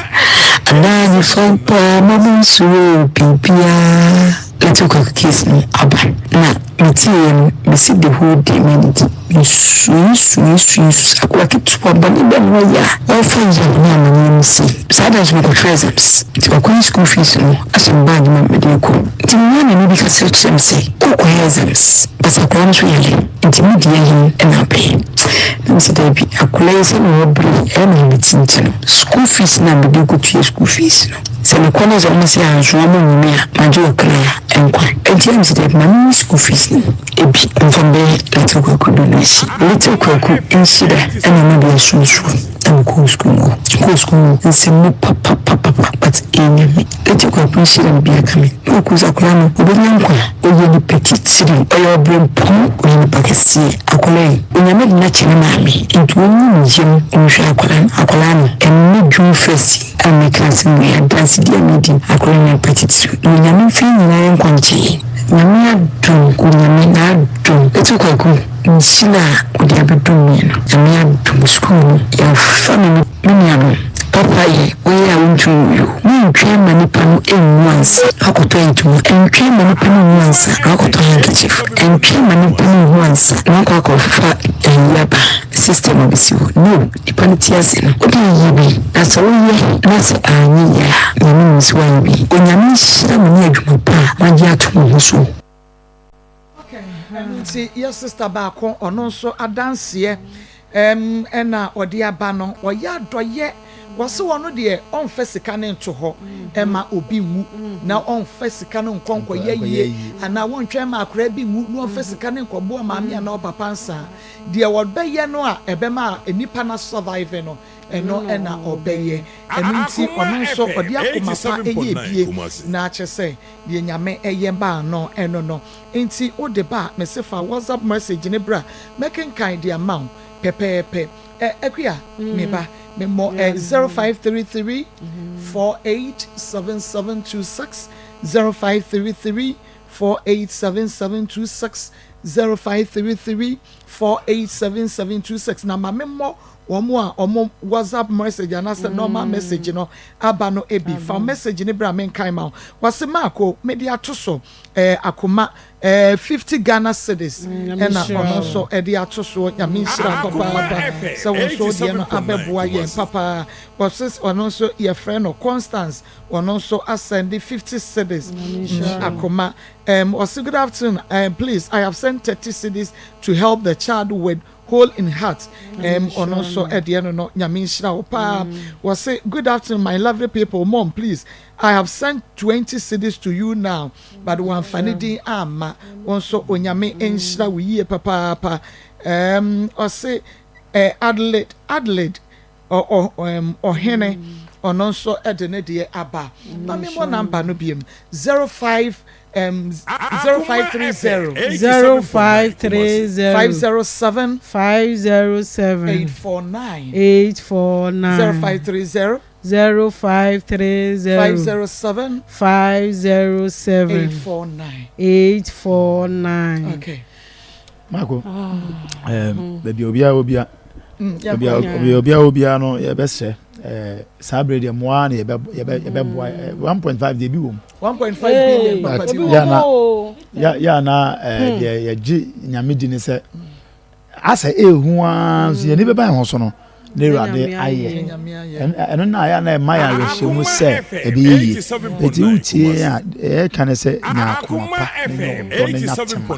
anaa nifa mpo a mma mo nsuro biribiara. Little Kwaku case no aba na metieɛ no mesi the whole day mannidi mesui sui sui sui akoa ketewa bɔne bɛn na wayɛ a ɔrefa yaw ne amaneɛ mu sei saa da nso mekɔtwerɛ exams nti makɔyi school fees no ahyɛ me bag mu a mede rekɔ nti me maame bi ka kyerɛ me sɛ wokɔyɛ exams but akwadaa no nso yare nti me deɛ he na abɛyɛ na mese daabi akwadaa yi sɛdeɛ ɔbrɛ yi ɛyɛ me ahomete nti no school fees no a mede rekɔtua school fees no sɛ mekɔ no sɛ wɔn se anso wɔn nyi me a magye ɔkra nkwa nti ɛyɛ me sɛ daabi ma menyi school fees no ebi mfa mbɛyɛ little kwaku donation little kwaku nhyira ɛna me de aso nsuo na mekɔɔ school mu hɔ mekɔɔ school mu nsɛm mu papapapapa but ɛyɛ nyame little kwaku nhyira no bi aka me na ɔkuu sɛ akwadaa no ɔbɛnya nkwa ɔyɛ nipa titiri ɔyɛ ɔbrɛmpɔn ɔyɛ nipa kɛseɛ akwadaa yi onyame de no akyɛ ne maame nti ɔnyi ne yam ɔnhwɛ akwadaa no akwadaa no ɛnnɛ June first yi a meka asɛm wei adansedie a medi akwadaa no nipa titiri na onyame mfa yɛn nyinaa yɛ nkwa nkyɛ yɛn. Nyame adom Onyame n'adom Eti Kwaku nhyira a ɔde abɛdom me no Nyame adom sukuu no yɛafa me ne me nuanom Papa yɛ woyɛ a wontumi nwu yoo Mentwɛn ma nipa no nwu ansa na wakɔtɔ ntoma Ntwɛn ma nipa no nwu ansa na wakɔtɔ handkerchief Ntwɛn ma nipa no nwu ansa na wakɔ akɔfa ayi aba System abɛsi hɔ no Nipa no te ase no wode yɛ bi na sɛ woyɛ na sɛ anyɛ yie a Nyame nim sɛ woayɛ bi. Onyame nhyira mo ne adwuma pa a moagye ato mo ho so. Ɛno nti yɛ sister baako ɔno nso adanseɛ ɛna ɔde aba no ɔyɛ adɔyɛ wɔse ɔno deɛ ɔnfa sika no nto hɔ ɛma obi nwu na ɔnfa sika no nkɔ nkɔyɛ yie anaa wɔntwɛn ma akwadaa bi nwu na ɔnfa sika no nkɔboa maame anaa ɔpapa nsa Deɛ ɔbɛyɛ no a ɛbɛma nnipa no asurvive no, ɛno na ɔbɛyɛ. Ɛno nti ɔno nso ɔde akoma pa yɛ bie, na kyerɛ sɛ deɛ Nyame yɛ maa no ɛno no. Nti wode ba a, mese fa WhatsApp message no bra, mɛkenkan de ama wo pɛpɛɛpɛ. Ɛ Akua, me ba, memmɔ ɛ 0533 487726, 0533 487726. 0533 487726 na ma memmɔ wɔn a wɔn WhatsApp message anaasɛ normal message no aba no bi. Fa wo message no bra menkan ma wo. Wɔse Marko mede ato so eh, akoma eh, 50 Ghana cedis ɛna ɔno nso ɛde ato soɔ. Nyame nhyira wo papaapa sɛ wo nso wodeɛ no abɛboa yɛn papaa. Wɔse ɔno nso yɛfrɛ no Constance ɔno nso asɛnde 50 cedis akoma Um ɔse good afternoon um please I have sent 30 cedis to help the child with hole in heart um ɔno nso ɛdeɛ no no nyame nhyira wo paa wɔse good afternoon my lovely people mom please I have sent 20 cedis to you now but wɔamfa ne din amma wo nso onyame nhyira wo yie papaapa um ɔse eh, Adelaide Adelaide ɔ ɔ um ɔhene. Ɔno nso de ne deɛ aba. Ma me mmɔ number no biom, 05 um, 0530. 0530. 507. 507. 849. 849. 0530. 0530. 507. 507. 849. 849. Okay. Marco, um, baabi a obiara wɔ bia, baabi a obiara wɔ bia no yɛbɛsrɛ eh, saa bere deɛ mmoa na yɛbɛboa 1.5 deɛ ebi wɔ mu. 1.5 billion papa bi wɔ mu. Yɛ ana deɛ yɛgye nyame di ne sɛ Asɛ ehu ara nso yɛn ani bɛba yɛn ho so no, na Awurade ayɛ. Ɛno na ayɛ na ɛma yɛn awerɛhyɛmu sɛ ɛbɛyɛ yie. Enti wotie yɛn a, yɛka ne sɛ nya akoma pa na nya ɔdɔ na nya tema.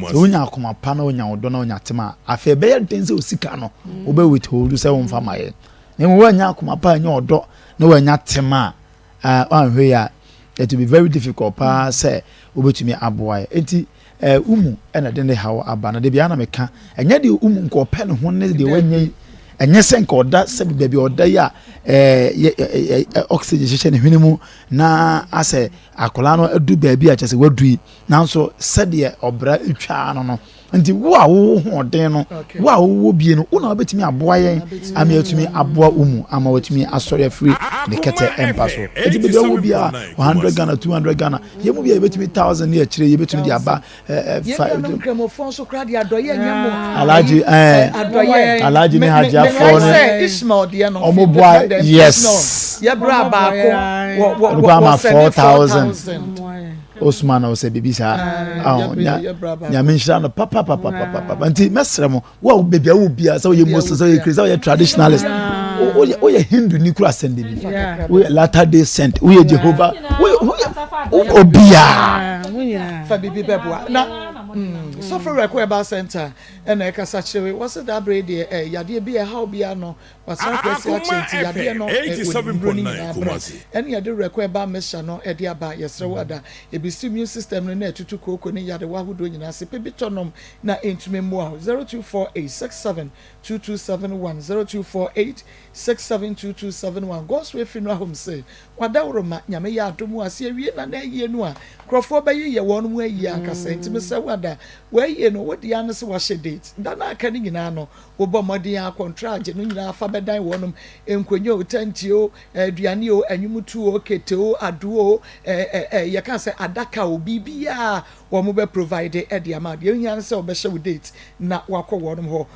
Sɛ wonya akoma pa na wonya ɔdɔ na wonya tema a, afei ɛbɛyɛ den sɛ osika no wobɛ withhold sɛ womfa ma yɛn. Na mmom woannya akoma pa anya ɔdɔ na woannya tema a, woanhwɛ yie a, it will be very difficult paa sɛ wobɛtumi aboa yɛn. Enti Eh, Umu na ɛde ne haw aba. Na da biara na meka, ɛnyɛ deɛ Umu nka ɔpɛ ne ho ne deɛ wanya yi. Ɛnyɛ sɛ nka ɔda sɛ baabi a ɔda yi a eh, yɛ, eh, eh, oxygen hyehyɛ ne hwene mu na asɛ akwadaa no adu baabi a kyerɛ sɛ wadu yi. Nanso sɛdeɛ ɔbra twaa no no, nti wo a wowɔ hoɔden no, wo a wowɔ bie no, wo na wobɛtumi aboa yɛn ama yɛatumi aboa wo mu ama watumi asɔre afiri ne kɛtɛ mpa so. Nti baabi a wowɔ biara, 100 Ghana, 200 Ghana, Yɛn mu bi a yɛbɛtumi thousand ne akyire yɛbɛtumi de aba ɛɛ fa. Yɛn nuanom nkramofoɔ nso koraa de adɔyɛ nyɛ mo. Alhaji ɛɛ adɔyɛ Alhaji ne Hajiafoɔ ne. Sɛ Ishmael deɛ no. Ɔmo boa yes. Yɛ bra baako wɔ wɔ wɔ sɛ ne 4,000. Osman na ɔsɛ biribi saa. Nyame nhyira no papapapapapa nti mɛsrɛ mo. Wo a baabi a wowɔ biara sɛ woyɛ Muslim sɛ woyɛ Christian sɛ woyɛ traditionalist woyɛ woyɛ Hindu ni kura sɛnde bi woyɛ Latter Day Saint woyɛ Jehovah woyɛ woyɛ obiara. Fa biribi bɛboa na sɔfo Rɛko Herbal Center ɛna ɛkasa kyerɛ wei wɔsi daa bere deɛ ɛ yadeɛ bi ɛhaw biara no wasra kwasi akyɛ nti yadeɛ no ɛ wɔ ne nnuro no nyinaa bra ɛne yɛde Rɛko Herbal mixture no ɛde aba yɛsrɛ wo ada ebi si immune system no na ɛtutu kooko ne yadewa ahodoɔ nyinaa ase pɛ bi tɔ nom na ɛntumi mmoa wo 0248 67 2271 0248 67 2271 God's Way Funeral Home se wadaworo ma Nyame yɛ adom a se awie Nana ayie no a nkurɔfoɔ bɛyeyɛ wɔn mo ayie ankasa nti mesrɛ wo ada w'ayie no wo dea ne se wahyɛ date da no aka no nyinaa no wobɔ mmɔden a kɔntragye no nyinaa fa bɛdan wɔnom nkonwa o tɛnti o aduane o anwomtuo o kete o adoɔ o yɛka sɛ adaka o biribiara wɔn bɛ provide de ama wo. Deɛ ohia ne sɛ wɔbɛhyɛ wo date na wakɔ wɔn hɔ.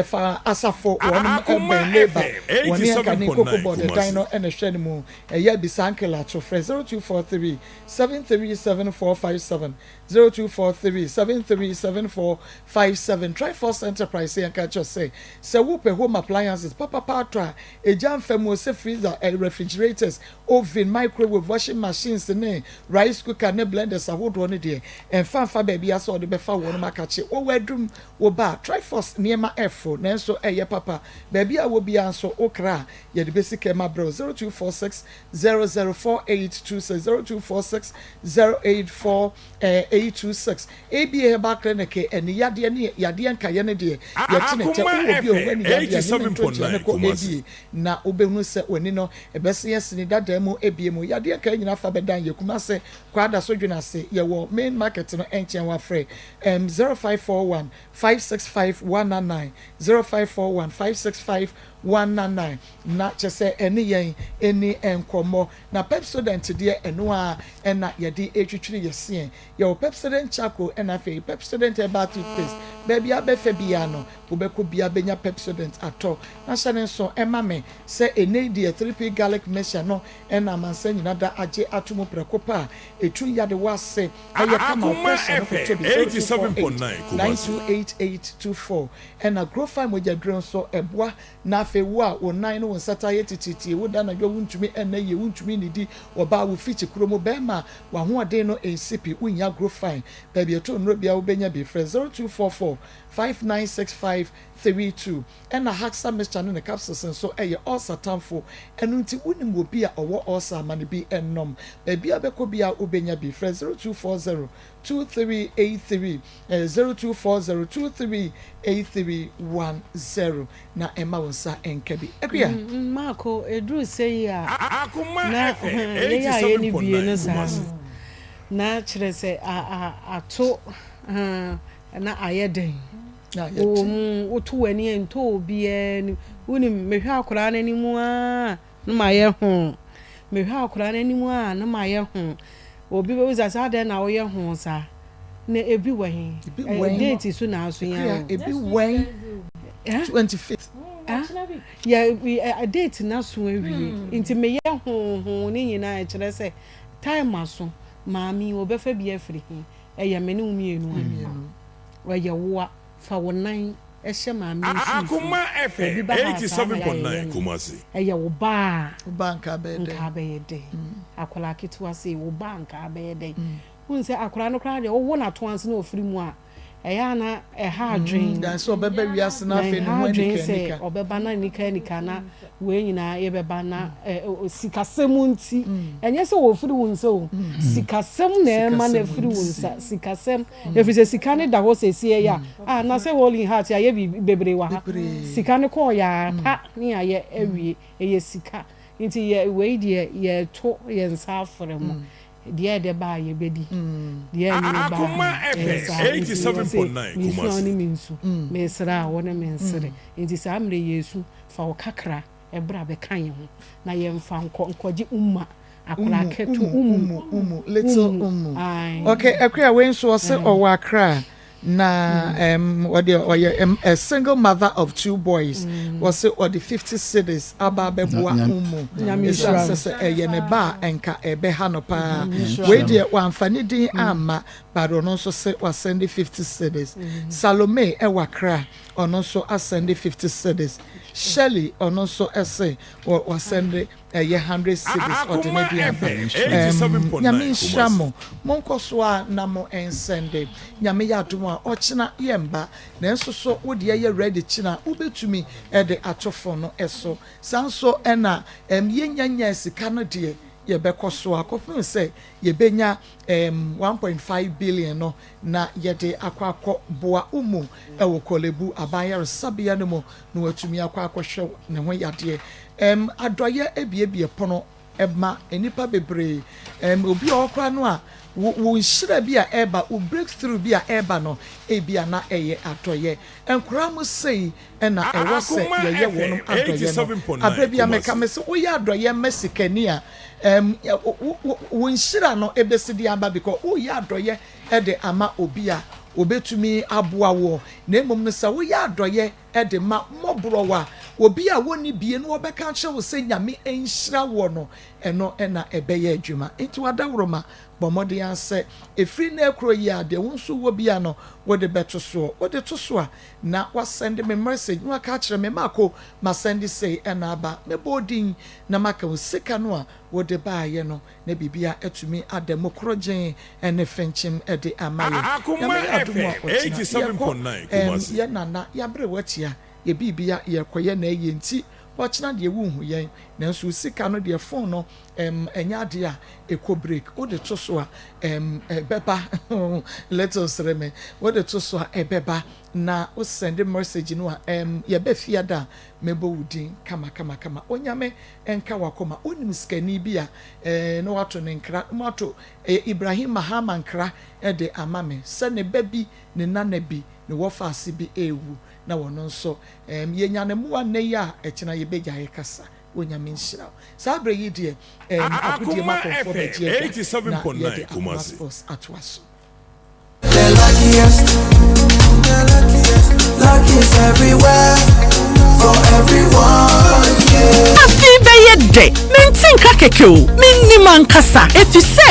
Fa asafo wɔn bɛn Labour wɔne ɛnka ne Cocoa Board dan no na ɛhwɛ no mu. Ɛyɛ bisa Uncle Ato frɛ 0243 737457 0243 737457. Triforce Enterprise yɛn ka kyerɛ sɛ sɛ wopɛ home appliances papapa atɔ a egya mfa mu o sɛ freezer, refrigerators, Oven, microwave, washing machines ne rice cooker ne blenders ahodoɔ no deɛ, ɛmfa mfa baabiara sɛ wɔde bɛfa wɔnom akakye. Wɔwɔ adum, wo ba a, Triforce nneɛma ɛfo nanso ɛyɛ papa. Baabi a wɔ biara nso, wo kra a, yɛde bɛsi kɛm abrɛ wo. 0246 00 4826, 0246 084 826. ABA Herbal Clinic, ɛne yadeɛ ne yadeɛ nkaeɛ no deɛ, yɛte ne tɛ. Akoma Wowɔ bi a ɔwɔ FM ani yadeɛ a, ne ne ntonkyerɛ no kɔ 87.9 Kumasi. ABA Na wobɛhunu sɛ w'ani no bɛsen asini dadaa mu abie mu. Yadeɛ nkaeɛ nyinaa fa bɛdan yɛ Kumase, Kwadaso Dwenase. Yɛwɔ main market no nkyɛn hɔ a frɛ ɛm 0541 565 199, 0541 565 199 na kyerɛ sɛ ɛne yɛn nni nkɔmmɔ. Na Pepsodent deɛ ɛno ara na yɛde retwitwiri yɛ seɛ. Yɛwɔ Pepsodent charcoal ɛna afei Pepsodent herbal toothpaste. Baabi a wobɛfa biara no wobɛkɔ biara bɛnya Pepsodent atɔ. Na hyɛ no nso ma me sɛ ɛnnɛ yi deɛ 3P Garlic Mixture no na amansan nyina da agye ato mu prɛko pɛ a ɛtu yadewa ase ɛyɛ kama wo Akoma pressure no kɔtɔ FM bi 0248 87.9 Kumasi. 928824 ɛna Grofine mogyaduro nso ɛboa na afei wo a wo nan ne wo nsa taa yɛ titiritii wo da anadwo a wontumi nna yie wontumi nnidi ɔbaa wo fikyi kuro mu bɛɛma w'ahoɔden no nsi pi wonnya Grofine baabi ɛtɔ nnuro biara wobɛnya bi frɛ 0244 5965 32. Ɛna Haxa mixture ne ne capsules nso yɛ ulcer tamfo. Ɛno nti wonim obi a ɔwɔ ulcer a ma no bi nnom. Baabi a wobɛkɔ biara wobɛnya bi. Frɛ 0240 2383, ɛyɛ 0240 2383 10 na ɛmma wo nsa nka bi. Akua. Marko, ɛduru sɛyi a na yɛyɛ a yɛnni bie no saa no, na kyerɛ sɛ ato na ayɛ den. Wɔ mu, woto w'ani a ɛntɔ obiara anim. Wonim, mehwɛ akwadaa no anim ara na mayɛ ho. Mehwɛ akwadaa no anim ara na mayɛ ho. Obi bɛbisa sɛ adɛn na woyɛ ho saa? Na ebi wɔ he? Date so na aso yi ara o. Ebi wɛn 25th. Yɛ date no aso awie. Nti meyɛ ho ho ne nyinaa ɛkyerɛ sɛ time aso. Maame yi ɔbɛfa bi afiri he? Ɛyɛ me ne wo mmienu a. Ɛyɛ wo a, fa wo nan hyɛ maame yi mfimfini. Obi ba ha a, saa na yɛyɛ no. Ɛyɛ wo ba a, nka abɛyɛ dɛn? Akwadaa ketewa sei, wo ba a nka abɛyɛ dɛn? Wohu sɛ akwadaa no koraa deɛ, wowo no ato ansa na ɔfiri mu a, ɛyɛ a na ɛha adwene. Dan sɛ ɔbɛba wiase na afei ne ho anika anika. Sɛ ɔbɛba na anika anika na wei nyinaa yɛbɛba na sikasɛm nti. Ɛnyɛ sɛ wɔfiri wo nsa o. Sikasɛm na ɛma no afiri wo nsa. Sikasɛm. Ɛfiri sɛ sika no da hɔ seesei a, ah na sɛ Hole in Heart yɛayɛ biribi bebree wɔ ha. Sika no kɔɔ yɛ ara pa ne yɛayɛ awie. Ɛyɛ sika. Nti yɛ wei deɛ yɛreto yɛn nsa afrɛ mo. Deɛ ɛdɛ ba a yɛbɛdi, deɛ ɛnwono ba a ɛyɛ saa. Nti wɔse mensu a wo ne me nsu, mesere a wo ne me nsere. Nti saa mmerɛ yi yɛresu, fa wo kakra bra bɛka yɛn ho na yɛmfa nkɔ nkɔgye Umma, akwadaa ketewa, Umu, Umu, little Umu. Okay, Akua, wei nso ɔse ɔwɔ Accra. Na um, ɔde ɔyɛ um, a single mother of two boys. Mm. Wɔse ɔde 50 cedis aba abɛboa Umu. Ɛsiane sɛ sɛ ɛyɛ ne ba a ɛnka ɛbɛha no paa. Wei deɛ wamfa ne din mm. amma, but ɔno nso se wasɛnde 50 cedis. Mm. Salome ɛwɔ Accra, ɔno nso asɛnde 50 cedis. Shirley ɔno nso ɛse wasɛnde Ɛyɛ hundred cedis ɔde ne deɛ aba ɛɛm Nyame nhyira mo monkɔ so a na mo nsɛnde Nyame yɛ adom a ɔkyena yɛ mba nanso so wo deɛ yɛ ready kyena wobɛtumi de ato phone no so saa nso ɛna ɛɛm yɛnya nyaa sika no deɛ yɛbɛkɔ so a kɔpem sɛ yɛbɛnya ɛɛm 1.5 billion no na yɛde akɔ akɔ boa Umu ɛwɔ Korle-Bu aban yaresabea no mu na watumi akɔ akɔhwɛ ne ho yadeɛ. Ɛm, adɔeɛ abiebie pono ma nnipa bebree. Ɛm, obi wɔ hɔ koraa no a, wo, wo nhyira bi a ɛreba, wo breakthrough bi a ɛreba no, ebia na ɛyɛ adɔeɛ. Nkoraa mo sei na ɛwɔ sɛ yɛyɛ wɔnom adɔeɛ no. Aberɛ biara meka, mese woyɛ adɔeɛ ma sikani a, ɛm, wo, wo, wo nhyira no ɛbɛsi de aba because woreyɛ adɔeɛ de ama obi a ɔbɛtumi aboa woɔ. Na mmom no sɛ woyɛ adɔeɛ de ma mmɔborɔwa, obi a wɔnni bie na ɔbɛka akyerɛ wo sɛ Nyame nhyira woɔ no, ɛno na ɛbɛyɛ adwuma. Nti w'adaworoma, bɔ mmɔden ara sɛ ɛfiri nnɛ rekɔ yi a, deɛ wo nso wɔ biara no wode bɛto soɔ. Wode to so a, na woasɛnde me message na woaka akyerɛ me, Marko, masɛnde sei na aba. Mɛbɔ wo din na maka wo sika no a wode baeɛ no na biribiara atumi ada mu korɔgyenn ne fenkyem de ama yɛn. Akoma Nyame yɛ adom a FM ɔkyena yɛkɔ 87.9 ɛɛm Kumasi. yɛ nana yɛaberewa tia yɛ biribia yɛkɔyɛ na ɛyɛ nti ɔkyena deɛ wonhu yɛn nanso wo sika no deɛ phone no ɛɛm ɛnyɛ adeɛ a ɛkɔ break wode to so a ɛɛm ɛbɛba little sere me wode to so a ɛbɛba na wo send message no a ɛɛm yɛbɛ fiada a mɛbɔ wo din kama kama kama Onyame nka wakoma wonim sikani bi a eh, na wato ne nkra na wato eh, Ibrahim Mahama nkra de ama me sɛ ne ba bi ne nana bi ne wɔfaase bi rewu na wɔno nso eh, yɛnya ne mmoa nnɛ yi a ɛkyena yɛbɛgyae kasa Onyame nhyira wo saa berɛ yi deɛ eh, agodie Akoma makɔmfoɔ FM bɛgye adwa na yɛde 87.9 Akoma Kumasi. Sports atoa so. The luckiest, the luckiest, luck is everywhere for everyone. Yeah. Afei bɛyɛ dɛ. Mente nka kɛkɛ o, mennim ankasa, efisɛ.